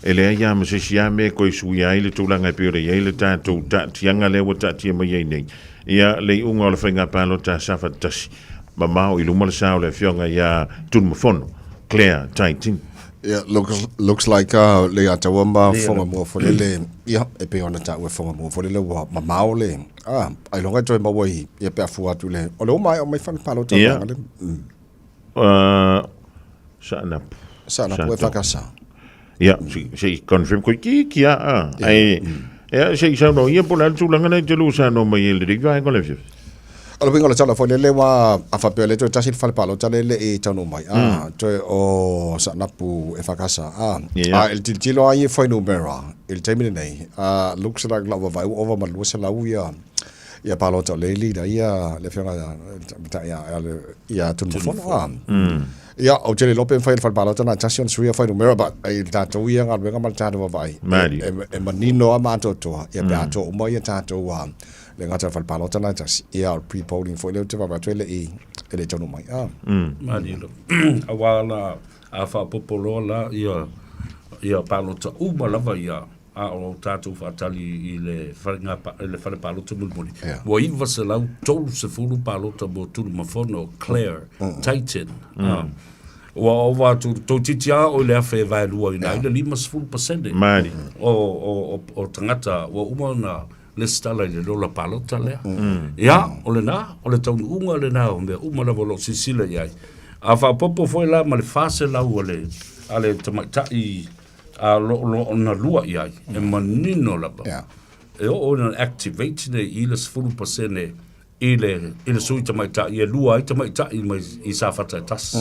A: E leai lava ma se isi lava mea e toe suia ai le tulaga e pei ona i ai le tatou taatiaga lea ua taatia mai ai nei. Ia, le iuga o le faiga palota a Safata-tasi, mamao i luma le sa o le Afioga ia Tunumafono, Claire Taitin.
B: Yeah, looks, looks like uh, le ia taua ma fonga mua foi lele, ia, e pei ona taua fonga mua foi lele ua mamao le, ah, ailoga e toe maua i, ia pe a fua atu le, o le uma ai o mai fale palota
A: Ia.
B: le,
A: Saanapu.
B: Saanapu e whakasa.
A: Ia, se i confirm koe ki ki a a. Ai, ia, se i saunoa ia po le a le tulaga nei te lu saunoa mai e le rei vaega o le afiafi.
B: O le uiga o le tala foi lele ua a faapea le toe tasi le fale palota le le i taunuu mai a toe o Saanapu e whakasa a a i le tilotilo a ia fuainumera i le taimi lenei a looks like lau vaavaai ua ova ma le 200 ia. Ia palota o le leader ia le afioga ia ia Tunumafono a. Ia ou te le iloa pe mafai e le fale palota na tasi ona suia fuainumera but i le tatou ia galuega ma le tatou vaavaai e manino lava ma atoatoa ia pe atoa uma ia tatou a le gata o le fale palota na tasi ia o le pre-polling foi lea ou te vaavaai atu e le i e le i taunuu mai a.
K: Malie lava. Aua la a faaopoopo loa la ia ia palota uma lava ia a o tatou faatali i le faiga i le fale palota mulimuli, ua 930 palota mo Tulumafono, Clare, Titan. Ua ova atu, toeitiiti lava oo i le afe e vaeluaina ai le 50%
A: Malie.
K: o tagata ua uma ona lesitala i le lola palota lea. Ia, o lena, o le taunuuga lena o mea uma lava o lo o silasila i ai. A faaopoopo foi la ma le 400 a le tamaitai a lo o lo ona lua i ai, e manino lava. E oo ina activate nei i le 10% i le, i le sui tamaitai, e lua ai tamaitai mai i Safata e tasi.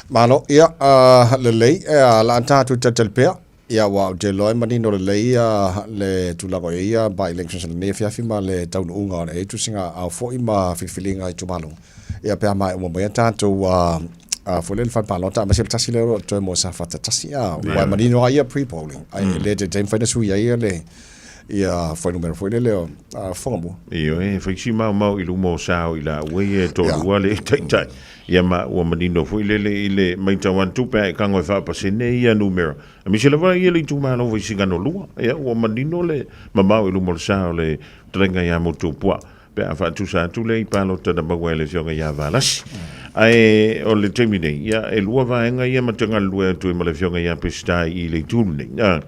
B: Malo, ia, uh, lelei, uh, la tatou talitali pea, ia ua ou te iloa e manino lelei uh, le tulaga o i ai ia by-elections o lenei afiafi ma le taunuuga o le tusiga ao foi ma filifiliga itumalo. Ia pe a maea uma mai a tatou a foi lea le fale palota aemaise le tasi lea o lo o toe mo Safata tasi a ua e manino lava ia pre-polling ai e le taitai mafai ona sui ai ia le ia fuainumera foi lele o fofoga mua.
A: Ioe, e fai si maomao i luma o sa o i laua ia e toalua le taitai. Ia ma ua manino foi lele i le maitau atu pe a e tago e faapasene ia numera. Aemaise lava ia le itumalo o Vaisigano 2. Ia ua manino le mamao i luma o le sa o le fetalaiga ia Motuopuaa. pe a faatusa atu lea i palota na maua e le Afioga ia Valasi. Ae o le taimi nei, ia, e lua vaega ia ma te galulue atu ai ma le Afioga ia Peseta i le itu lenei. A,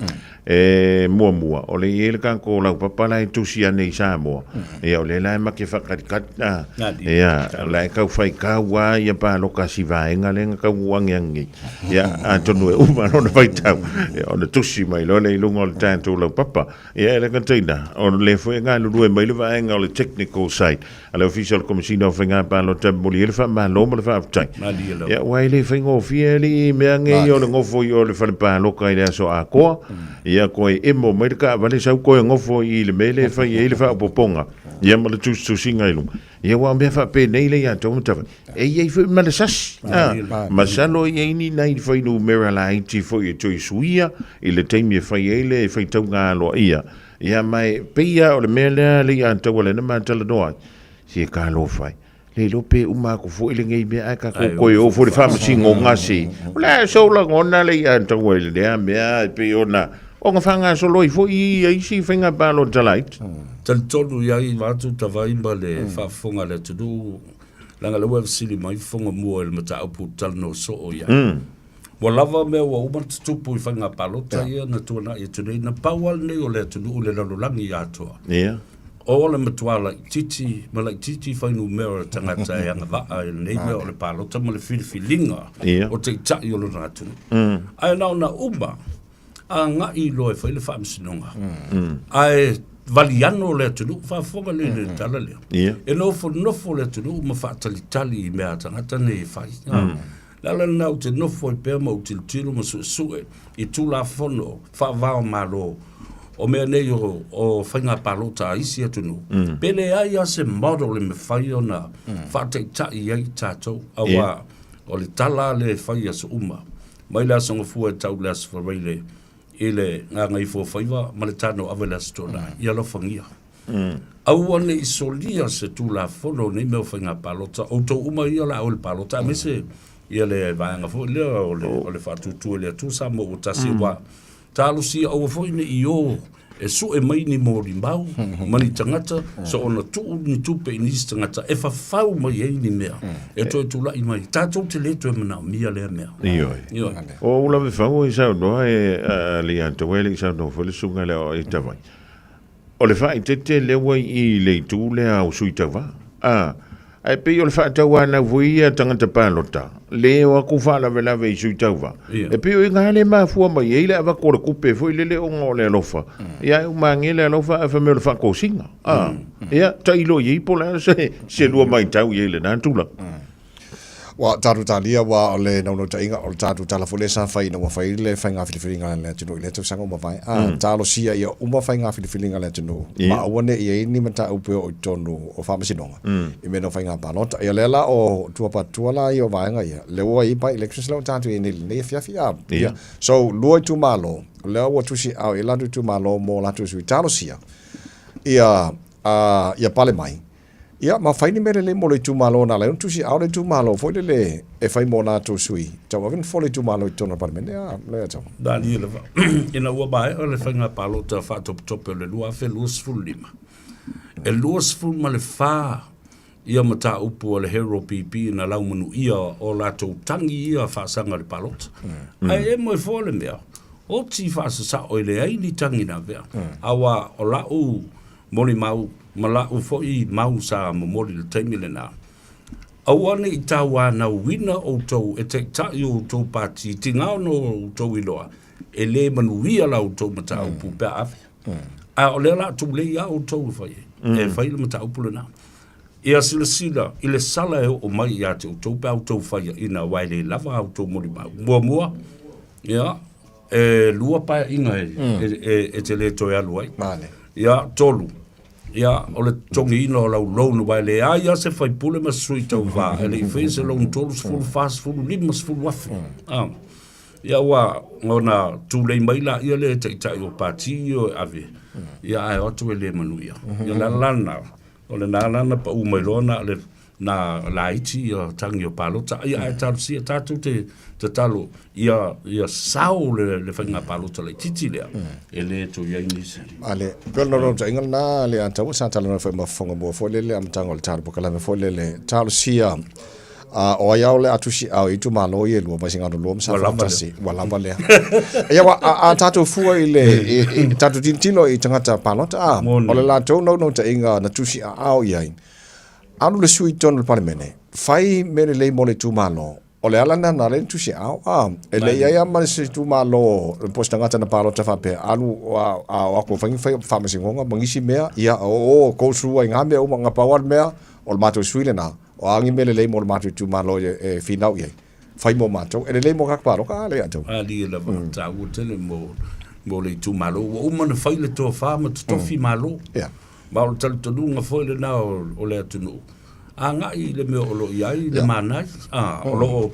A: e muamua, o le i ai le tatou laupapa la e tusi ane i Samoa, ia, o lea la e ma te faakatikati, a, ia, o la e tau fai kau lava ia paloka a si vaega lea na tau agiagi nei. Ia, atonu e uma lona faitau, ia, ona tusi mai loa lea i luga o le tatou laupapa. Ia e le gataina, o lea foi e galulue mai le vaega o le technical side a le Ofisa o le Komesina o Faiga Palota e momoli ai le faamalo ma le faafetai. Ia aua e le faigofie alii mea nei o le nofo i o le fale paloka i le aso atoa, ia toe emo mai le taavale sau toe nofo i le mea lea e fai ai le faaopoopoga, ia ma le tusitusiga i luga. Ia aua o mea faapenei lea ia te au Matavai, e i ai foi ma le sasi. Masalo e i ai ni nai fuainumera laiti foi e toe suia i le taimi e fai ai le faitauga aloaia. Ia ma e pei lava o le mea lea le ia taua lea na ma talanoa ai, se e talofa e, le iloa pe uma atu foi lenei mea ae tatou toe o foi i le faamasinoga se. O le a sou lagona le ia taua i lea mea e pei ona ona faagasolo ai foi ia isi faiga palota laiti.
K: Talitonu i ai vaeatu Tavai ma le faafofoga a le atunuu, leaga o lea ua e fesili mai fofoga mua i le mataupu ou te talanoa soo i ai. Ua lava mea ua uma ona tutupu i faiga palota ia na tuanai atu nei, na pau lava lenei o le atunuu i le lalolagi atoa. O le matua laitiiti ma laitiiti fuainumera o le tagata e agavaa i lenei mea o le palota ma le filifiliga o taitai o lona atunuu. Ae na ona uma agai loa e fai le faamasinoga ae valiano le atunuu, faafofoga lelei i le tala lea, e nofonofo le atunuu ma faatalitali i mea a tagata nei e fai. O le ala lena ou te nofo ai pea ma ou tilotilo ma suesue i Tulafono faava o Malo o mea nei o faiga palota a isi atunuu, pe leai lava se model e mafai ona faataitai ai tatou, aua o le tala lava lea e fai i aso uma, Mai le Aso Gafua e tau i le Aso Faraile i le Gagaifofaiva ma le Tano Ava i le Aso Toonai, ia alofagia. Aua ne i solia se Tulafono o nei mea o faiga palota, outou uma ia o le a o i le palota, aemaise ia le vaega foi lea o le, o le faatuatua i le Atua Samoa ua tasi, aua Talosia aua foi ne i o e sue mai ni molimau ma ni tagata soona tuu ni tupe i nisi tagata e fafau mai ai ni mea e toe tulai mai. Tatou te le toe manaomia lea mea.
A: Ioe.
K: Ioe.
A: O ou lavefau e saunoa e alii atoa e le i saunoa foi le susuga lea o Aitavai. O le faaeteete lea ua i i le itu lea o sui tauva. A, ae pei o le faatauanau foi ia tagata palota, le o atu faalavelave i sui tauva. E pei o i ina le mafua mai ai le avatu o le tupe foi lele ona o le alofa. Ia ae uma ane le alofa ae fai mai o le faatosina. A, ia, tailo i ai po o le a se lua matau i ai i lena tulaga.
B: Ua tatou talia aua o le naunautaiga o le tatou tala foi lea sa fai ina ua fai le faiga filifiliga a le atunuu i lea tausaga ua mavae. A talosia ia uma faiga filifiliga a le atunuu ma aua ne i i ai ni mataupu e oo i totonu o faamasinoga i mea o faiga palota. Ia lea la o tuapatua la ia o vaega ia, lea ua i ai by-elections lea ua tatou i ai nei i lenei afiafi. A, ia. So, lua itumalo, lea ua tusiaao i ai latou itumalo mo latou sui. Talosia ia, ia pale mai. Ia, ma fai ni mea lelei mo le itumalo na ala ai ona tusiaao le itumalo foi lele e fai mo latou sui tauave nofoa o le itumalo i totonu o le Palemene. A, lea tau.
K: Malie lava, ina ua maea le faiga palota faatopetope o le 2025, e 24 ia mataupu a le Herald PP na laumanuia o latou tagi ia faasaga i le palota. Ae emo ai fua le mea, oti faasasao e leai ni tagi na avea. Aua o lau molimau ma la'u foi mau sa momoli i le taimi lena, Aua ne i tauanauina outou e taitai o outou pati, tiga ona outou iloa, e lē manuia la outou mataupu pe a ave. A o lea o le a tulei lava outou e fai ai, e fai le mataupu lena. Ia silasila i le sala e oo mai ia te outou pe a outou faiaina aua e le lava a outou molimau. Muamua, ia, e lua paeaiga e te le toe alu ai. Ia, tolu, ia, o le totogiina o lau loan, aua e leai lava se faipule ma se sui tauva e le i faia se loan 30, 40, 50 afe. Ah. Ia ua ona tulei mai laia lea e taitai o pati o e ave, ia ae o atu e le manuia. Ia o le ala la lena, o lena la na pau mai loa na o le na laiti ia tagi o palota. Ia ae talosia tatou te tatalo ia ia sao le le faiga palota laitiiti lea e le toe i ai nisi.
B: Ale, pei o le naunautaiga lena le Ataua sa talanoa foi ma fofoga mua foi lele amataga o le talo polokalame foi lele talosia a o ai ao le a tusiao i itumalo ia e lua Vaisigano 2 ma Safata 1 ua lava lea. Ia ua a, a tatou fua i le i, i, tatou tilotilo i tagata palota a o le latou naunautaiga na tusiaao i ai. Alu le sui i totonu o le Palemene, fai mea lelei mo le itumalo, o le ala lena na ala ai ona tusiaao. A, e le i ai lava ma se itumalo po o se tagata na palota faapea, alu a, a o atu e fai ni faamasinoga ma nisi mea, ia o, o, go through ai ngā mea uma, na pau lava le mea, o le matou sui lena, o a ni mea lelei mo le matou itumalo e, e finau i ai, fai mo matou. E lelei mo tagata palota, a le ia tou.
K: Alia lava, taua tele mo, mo le itumalo. Ua uma ona fai le tofa ma totofi malo.
B: Yeah.
K: Ma o le talitonuga foi lena o, o le atunuu, agai i le mea o lo o i ai le manai, a, o lo o,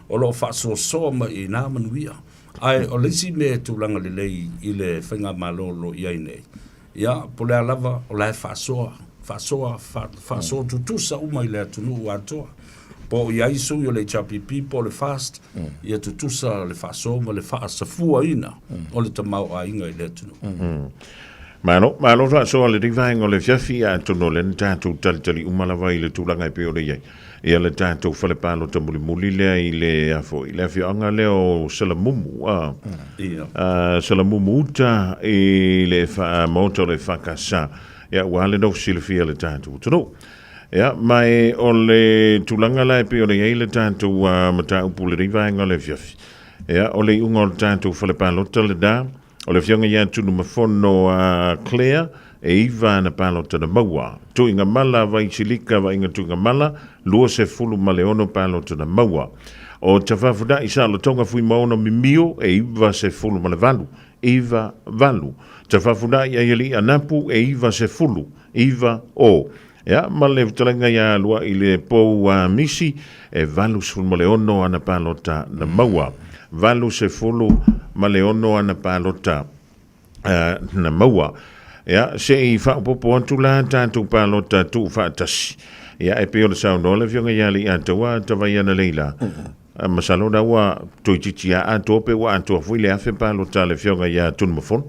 K: o lo o faasoasoa mai i ina manuia. Ae o le isi mea e tulaga lelei i le faigamalo o lo o i ai nei, ia, po o le a lava, o la e faasoa, faasoa, faasoa tutusa uma i le atunuu atoa. Po o i ai sui o le HRPP po o le FAST, ia tutusa le faasoa ma le faasafuaina o le tamaoaiga i le atunuu.
A: Malo, malo faasoa le vaega o le afiafi, atonu o lea na tatou talitali uma lava i le tulaga e pei ona i ai ia le tatou fale palota mulimuli lea i le a foi, le afioaga lea o Salamumu, a, a Salamumu uta i le maota o le EFKS, ia ua le nofo silafia le tatou atunuu. Ia, ma e o le tulaga la e pei ona i ai le tatou mataupu i lenei vaega o le afiafi, ia, o le iuga o le tatou fale palota lena, O le afioga ia Tunumafono a Claire, e iva ana palota na maua. Tuigamala Vaisilika Vaiga Tuigamala, 26 palota na maua. O Tafafuna'i Saolotoga Fuimaono Mimio, e 98, iva valu. Tafafuna'i Aiali'i Anapu, e 90, iva o. Ia, ma le fetalaiga ia Lua'i le Pou a Misi, e 86 ana palota na maua. 86 ana palota na maua. Ia, se i faaopoopo atu la tatou palota tuufaatasi. Ia, e pei ona saunoa le Afioga ia Alii-Ataua Tavaiana Leila, masalo la ua toeitiiti lava atoa pe ua atoa foi le 1,000 palota a le Afioga ia Tunumafono.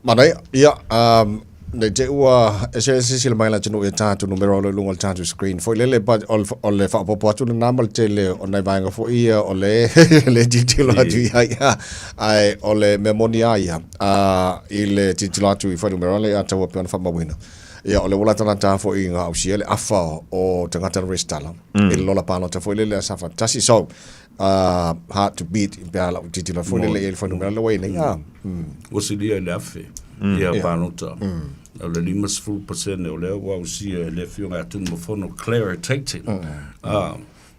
B: Manaia, ia, um, nei te ua eseese silasila mai le atunuu i a tatou numera o lo o i luga o le tatou screen foi lele, but o le, o le faaopoopo atu lena ma le tele o nai vaega foi ia o le, le tilotilo atu i ai, ae o le mea moni lava ia, uh, i le tilotilo atu i fuainumera lea ia taua pei ona faamauina. Ia, o lea ua latalata foi ina ausia le afa o tagata na resitala i le lola palota foi lele a Safata 1. So, uh, hard to beat pe a lau tilotilo foi lele i le fuainumera lea ua i ai nei. Ah,
K: Ua silia i le 1,000 ia palota. O le 50% o lea ua ausia e le Afioga ia Tunumafono Clara Tating. Ah,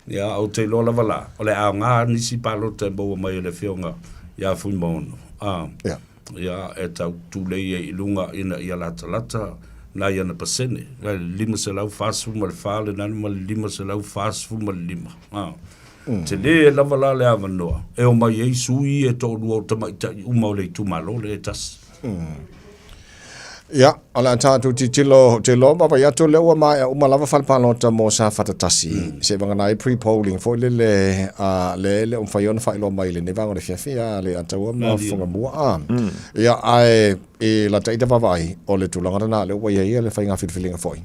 K: Ia, ou te iloa lava la, o le aoga nisi palota e maua mai e le Afioga ia Fuimaono, a, ia, e tau tulei ai i luga ina ia latalata nai ana pasene, le 544 lena ma le 545, a. Tele lava la le avanoa e omai ai sui ia e toalua o tamaitai uma o le itumalo lea e tasi.
B: Ia, o le a tatou tilotilo, ou te iloa ma vaai atu o lea ua maea uma lava fale palota mo Safata 1, seiavagana ai pre-polling foi lele a lea e le o mafai ona faailoa mai i lenei vaega o le afiafi a Leiataua ma Fugamua a. Ia, ae i lata ita vaavaai, o le tulaga lena lea ua i ai le faiga filifiliga foi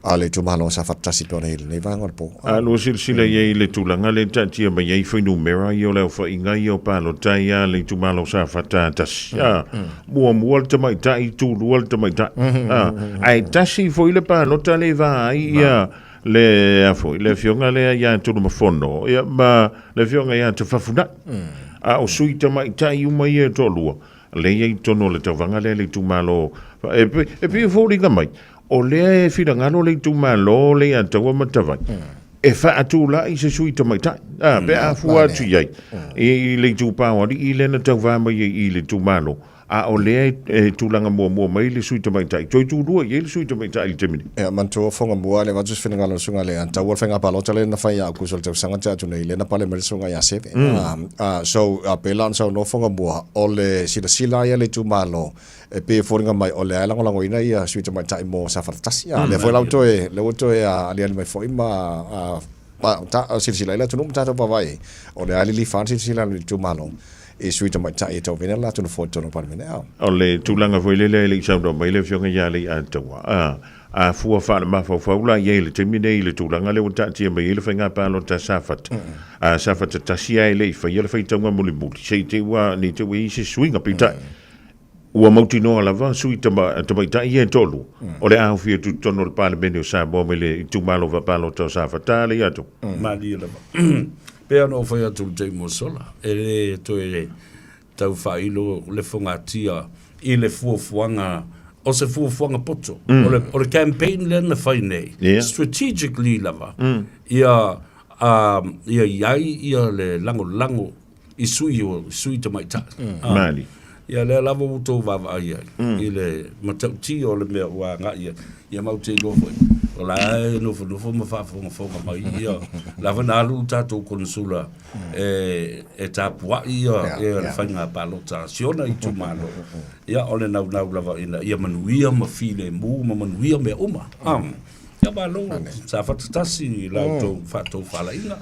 B: a le itumalo o Safata 1 pei ona i ai i lenei vaega o le po.
A: A lua silasila i ai i le tulaga lea e taatia mai ai fuainumera ia o le aofaiga ia o palota ia a le itumalo o Safata 1. A, muamua le tamaitai, tulua le tamaitai. A, ae tasi foi le palota lea e va ai ia le, a foi, le afioga lea ia Tunumafono ia, ma le afioga ia Tafafunai. A o sui tamaitai uma ia e toalua, lea e i ai i totonu o le tauvaga lea a le itumalo. E, e pei e foliga mai, O lea e finagalo le itumalo o Leiataua ma Tavai e faatulai se sui tamaitai, a, pe a fua atu i ai i le itupa o alii lea na tauva mai ai i le itumalo, a o lea e tulaga muamua mai le sui tamaitai, toe tulua i ai le sui tamaitai i le taimi nei.
B: Ia, manatua Fogamua, le avatu se finagalo o le susuga i le Leiataua, le faiga palota lea na fai ia Aukuso i le tausaga tea atu nei, lea na pale mai le susuga ia Seve. So, pei la ona saunoa Fogamua, o le silasila ia a le itumalo, E pei e foliga mai o lea e lagolagoina ia sui tamaitai mo Safata 1. A lea foi la ua toe, lea ua toe aliali mai foi ma ta, silasila ai le atunuu ma tatou vaavaai ai. O lea lava e lilifa le silasila a le itumalo i sui tamaitai e tauavea le latou nofoa i totonu o le Palemene. A.
A: O le tulaga foi lele e le i saunoa mai le Afioga ia Leiataua, a, a fua faalemafaufau la i ai i le taimi nei i le tulaga lea ua taatia mai ai le faiga palota a Safata, a Safata 1 lava e le i faia le faitauga mulimuli, se i te i ua, ne i te i ua i ai se suiga. Peitai, Ua mautinoa lava sui tamaitai ia e toalua, o le a aofia atu i totonu o le Palemene o Samoa mai le itumalo faapalota o Safata lea ia atu.
K: Malie lava. Pei ona ou fai atu i le taimi ua sola, e le toe tau faailo le fogatia i le fuafuaga, o se fuafuaga poto. O le campaign lea na fai nei, strategically lava, ia i ai le lagolago i sui o sui tamaitai.
A: Mm. Maali.
K: Ia lea lava ua outou vaavaai ai i le matautia o le mea ua agai ai. Ia ma ou te iloa foi, o la e nofonofo ma faafogafoga mai ia la foi na alu le tatou konesula e, e tapuai ia, ia le faiga palota a si ona itumalo. Ia o le naunau lava ina ia manuia ma filemu ma manuia mea uma. Ah. Ia malo, Safata 1 i la outou faatofalaiga.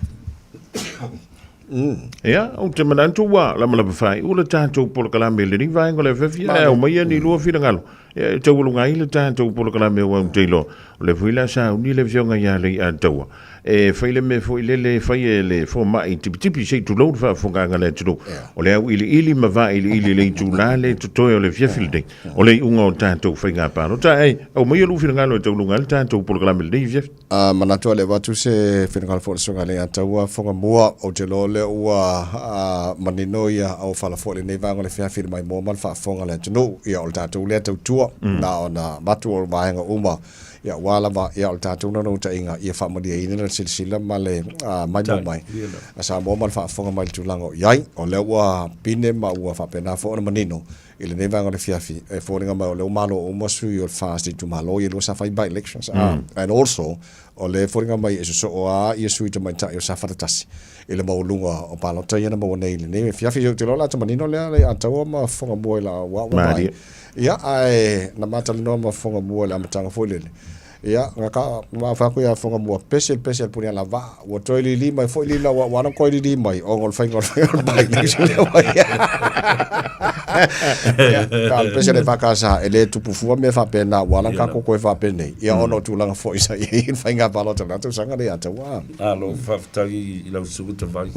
A: Ia, ou te manatu ua lamalama faaiu le tatou polokalame i lenei vaega o le afiafi, ae aumaia ni lua finagalo e taualuga ai le tatou polokalame aua ou te iloa, o lea foi o le a sauni le Afioga ia Leiataua e fai le mea foi lele e fai e le fomai tipitipi se i tulou le faafofogaaga a le atunuu. O le auiliili ma vailiili i le itula lea e totoe o le afiafi lenei, o le iuga o tatou faiga palota. Ae aumaia lou finagalo e taualuga ai le tatou polokalame i lenei afiafi.
B: A manatu a le avatu se finagalo foi o le Susuga i le Ataua Fogamua, ou te iloa o lea ua manino ia auofala foi i lenei vaega o le afiafi i le maimoa ma le faafofoga a le atunuu. Ia, o le tatou lea tautua, na ona avatu o vaega uma, ia aua lava, ia o le tatou naunautaiga ia faamalieina le silasila ma le maimoa mai a Samoa ma le faafofoga mai i le tulaga o i ai. O lea ua pine ma ua faapena foi ona manino I lenei vaega o le afiafi, e foliga mai o lea ua malo uma sui o le FAST i itumalo ia e lua sa fai by-elections. And also, o lea e foliga mai e sosoo lava ia sui tamaitai o Safata 1 i le maualuga o palota ia na maua nei i lenei afiafi. Ou te iloa o le ata manino lea le Ataua ma Fogamua i la ua vaai. Ia, ae na ma talanoa ma Fogamua i le amataga foi lele, Ia, na ka ma fai atu ia Fogamua, pese le pese a le Punialavaa, ua toe lili mai foi lila, ua ua ana toe lili mai, ona o le faiga o le faiga o le by-election lea ua i ai. Ia, na o le pese a le EFKS, e le tupu fua mea faapena, ua ala ona tatou toe faapenei, ia ona o tulaga foi sa i ai le faiga palota i lena tausaga lea ia Taua.
K: Malo, faafetai i lau susuga Tavai,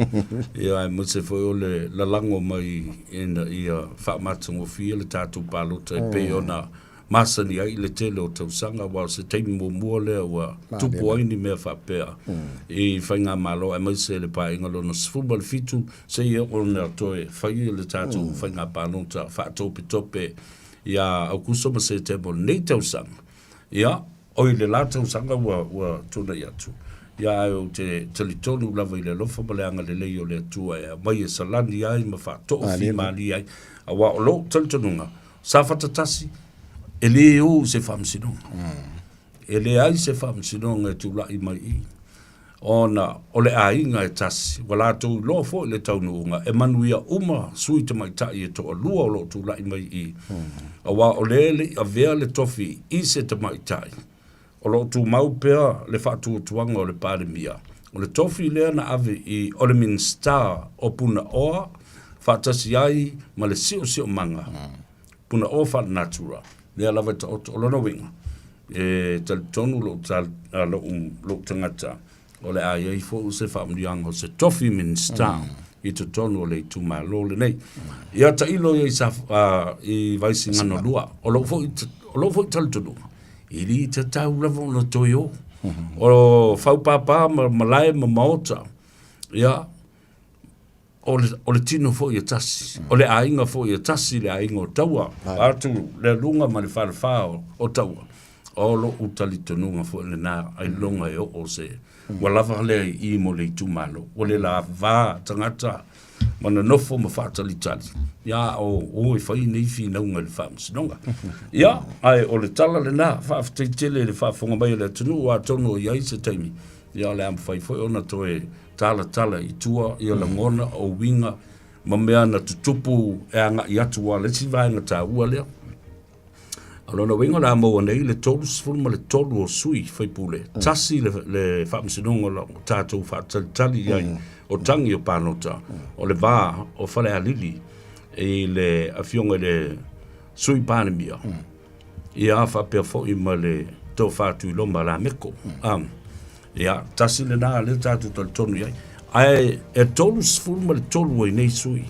K: ia aemaise foi o le lalago mai ina ia faamatagofie le tatou palota e pei ona masani ai i le tele o tausaga, aua o se taimi muamua lea ua tupu ai ni mea faapea i faigamalo aemaise le Paeaiga Lona 17 seia oo ona toe fai le tatou faiga palota faatopetope ia Aokuso ma Setema o lenei tausaga. Ia, oi le la tausaga ua, ua tunai atu. Ia ae ou te talitonu lava i le alofa ma le agalelei o le Atua e aumai e salani ai ma faatoofimalie ai, aua o lou talitonuga, Safata 1, e lē o i se faamasinoga. E leai se faamasinoga e tulai mai i i, ona o le aiga e tasi, ua latou iloa foi le taunuuga e manuia uma sui tamaitai e toalua o lo o tulai mai i i, aua o lea e le i avea le tofi i se tamaitai. O lo o tumau pea le faatuatuaga o le Palemia. O le tofi lea na ave i o le Minisita o Punaoa faatasi ai ma le Siosiomaga Punaoa Faalenatura, lea lava e taoto. O lona uiga, e talitonu lou, lou, lou tagata o le a i ai foi se faamanuiaga o se tofi Minisita i totonu o le itumalo lenei. Ia tailo ia i, sa, i Vaisigano 2, o lou foi, o lou foi talitonuga, e le tatau lava ona toe o. O faupapa ma malae ma maota, ia, o le, o le tino foi e tasi, o le aiga foi e tasi, le aiga o Taua, atu le aluga ma le falefa o, o Taua. O lou talitonuga foi lena, ailoga e oo se, ua lava lea i i mo le itumalo. Ua le lava tagata ma nonofo ma faatalitali, ia o, o e fai nei finauga i le faamasinoga. Ia, ae o le tala lena, faafetai tele i le faafofoga mai a le atunuu, atonu o i ai se taimi, ia o le a mafai foi ona toe talatala i tua ia lagona o uiga ma mea na tutupu e agai atu aua o le isi vaega taua lea. O lona uiga o le a maua nei le 33 o sui faipule, tasi le, le faamasinoga o lo o tatou faatalitali i ai o tagi o palota, o le va o Falealili i le afioga i le Sui Palemia, ia faapea foi ma le Tofa Tuiloma Lameko. Ia, tasi lena lea tatou talitonu i ai. Ae e 33 ai nei sui.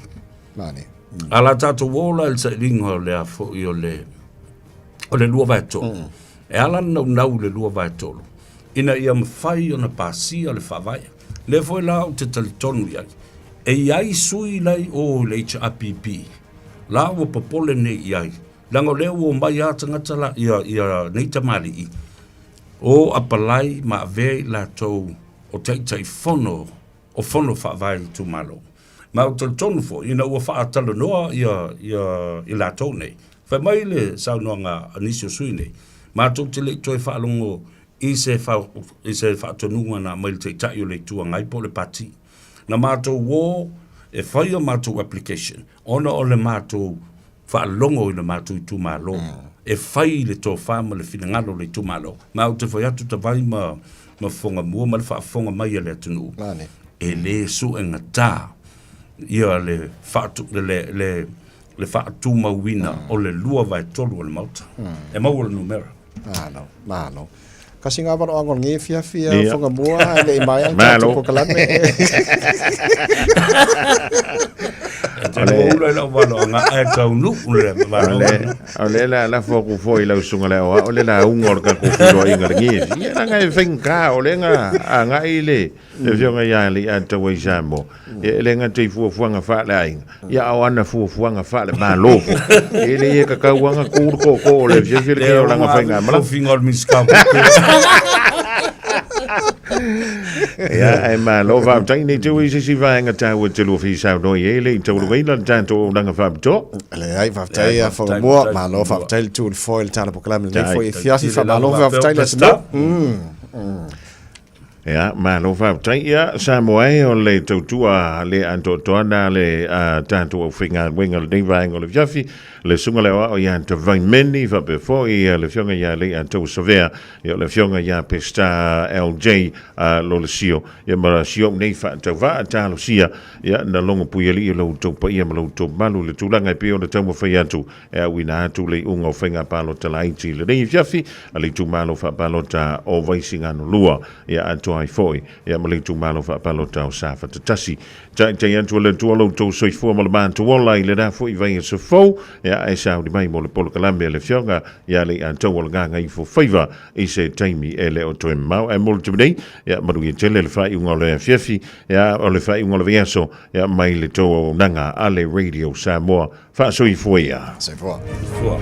B: Mane.
K: A la tatou o la i le sailiga o le a foi o le o le 2/3. E ala ona naunau i le 2/3 ina ia mafai ona pasia le faavae. Lea foi la ou te talitonu i ai, e i ai sui la i o i le HRPP la ua popole nei i ai, leaga o lea ua omai lava tagata la, ia, ia nei tamalii, o apalai ma avea i latou o Taitaifono o Fono Faavae Itumalo. Ma ou te talitonu foi, ina ua faatalanoa ia, ia i latou nei, fai mai le saunoaga a nisi o sui nei, matou te le i toe faalogo i se, fa, i se faatonuga na aumai le Taitai o le Itu Agai po o le Pati. Na matou o e fai a matou application, ona o le matou faalogo i le matou itumalo e fai le tofa ma le finagalo o le itumalo. Ma ou te fai atu tavai ma, ma fofoga mua ma le faafofoga mai a le atunuu, e le suegata ia le, faatu, le, le, le faatumauina o le 2/3 o le Maota. E maua le numera.
B: Malo, malo. Kasi ngā waro ango ngi fia fia yeah. whanga mua le i mai ang tātou pokalame.
A: O le la la fo ku fo i lau sunga le o le la unga o le kako filoa inga le ngi. Ia la ngai whenga o le nga a ngai le le fionga ia le a tau i Samoa. Ia e le gata i fuafuaga faaleaiga, ia a o ana fuafuaga faalemalo foi. E le ia kakauaga ku le koko o le fiafia le kea o langa faigamalaga.
K: Tofiga o le Minisita o Tupe.
A: Ia, ae malo faafetai nei te ui se isi vaega taua te lua fia saunoa i ai le i taulugaina le tatou auaunaga faapitoa.
B: Leai, faafetai a Whangamua, malo faafetai le tu le foe le tala pokalame lenei foi e fiafi, faamalo faafetai le atunuu.
A: Ia, malo faafetai. Ia, Samoa e, o le tautua le atoatoa na le a tatou aufaigaluega o lenei vaega o le afiafi, le susuga le aoao ia Tavaimeni, faapea foi ia le afioga ia Leiataua Savea, ia o le afioga ia Peseta LJ Lolesio, ia ma si ou nei faatauvaa talosia, ia na logo puialii e lo outou paia ma lo outou mamalu i le tulaga e pei ona taumafai atu e auina atu le iuga o faiga palota laiti i lenei afiafi a le itumalo faapalota o Vaisigano 2, ia atoa ai foi ia ma le itumalo faapalota o Safata 1. Taitai atu e le Atua lo outou soifua ma le matou ola i lena foi vaiaso fou, ia ae sauni mai mo le polokalame a le Afioga ia Leiataua o le Gagaifofaiva i se taimi e le o toe mamao. Ae mo le taimi nei, ia manuia tele le faaiuga o le afiafi, ia o le faaiuga o le vaiaso, ia mai le tou auaunaga a le Radio Samoa. Faasoifua ia.
B: Soifua.
K: Soifua.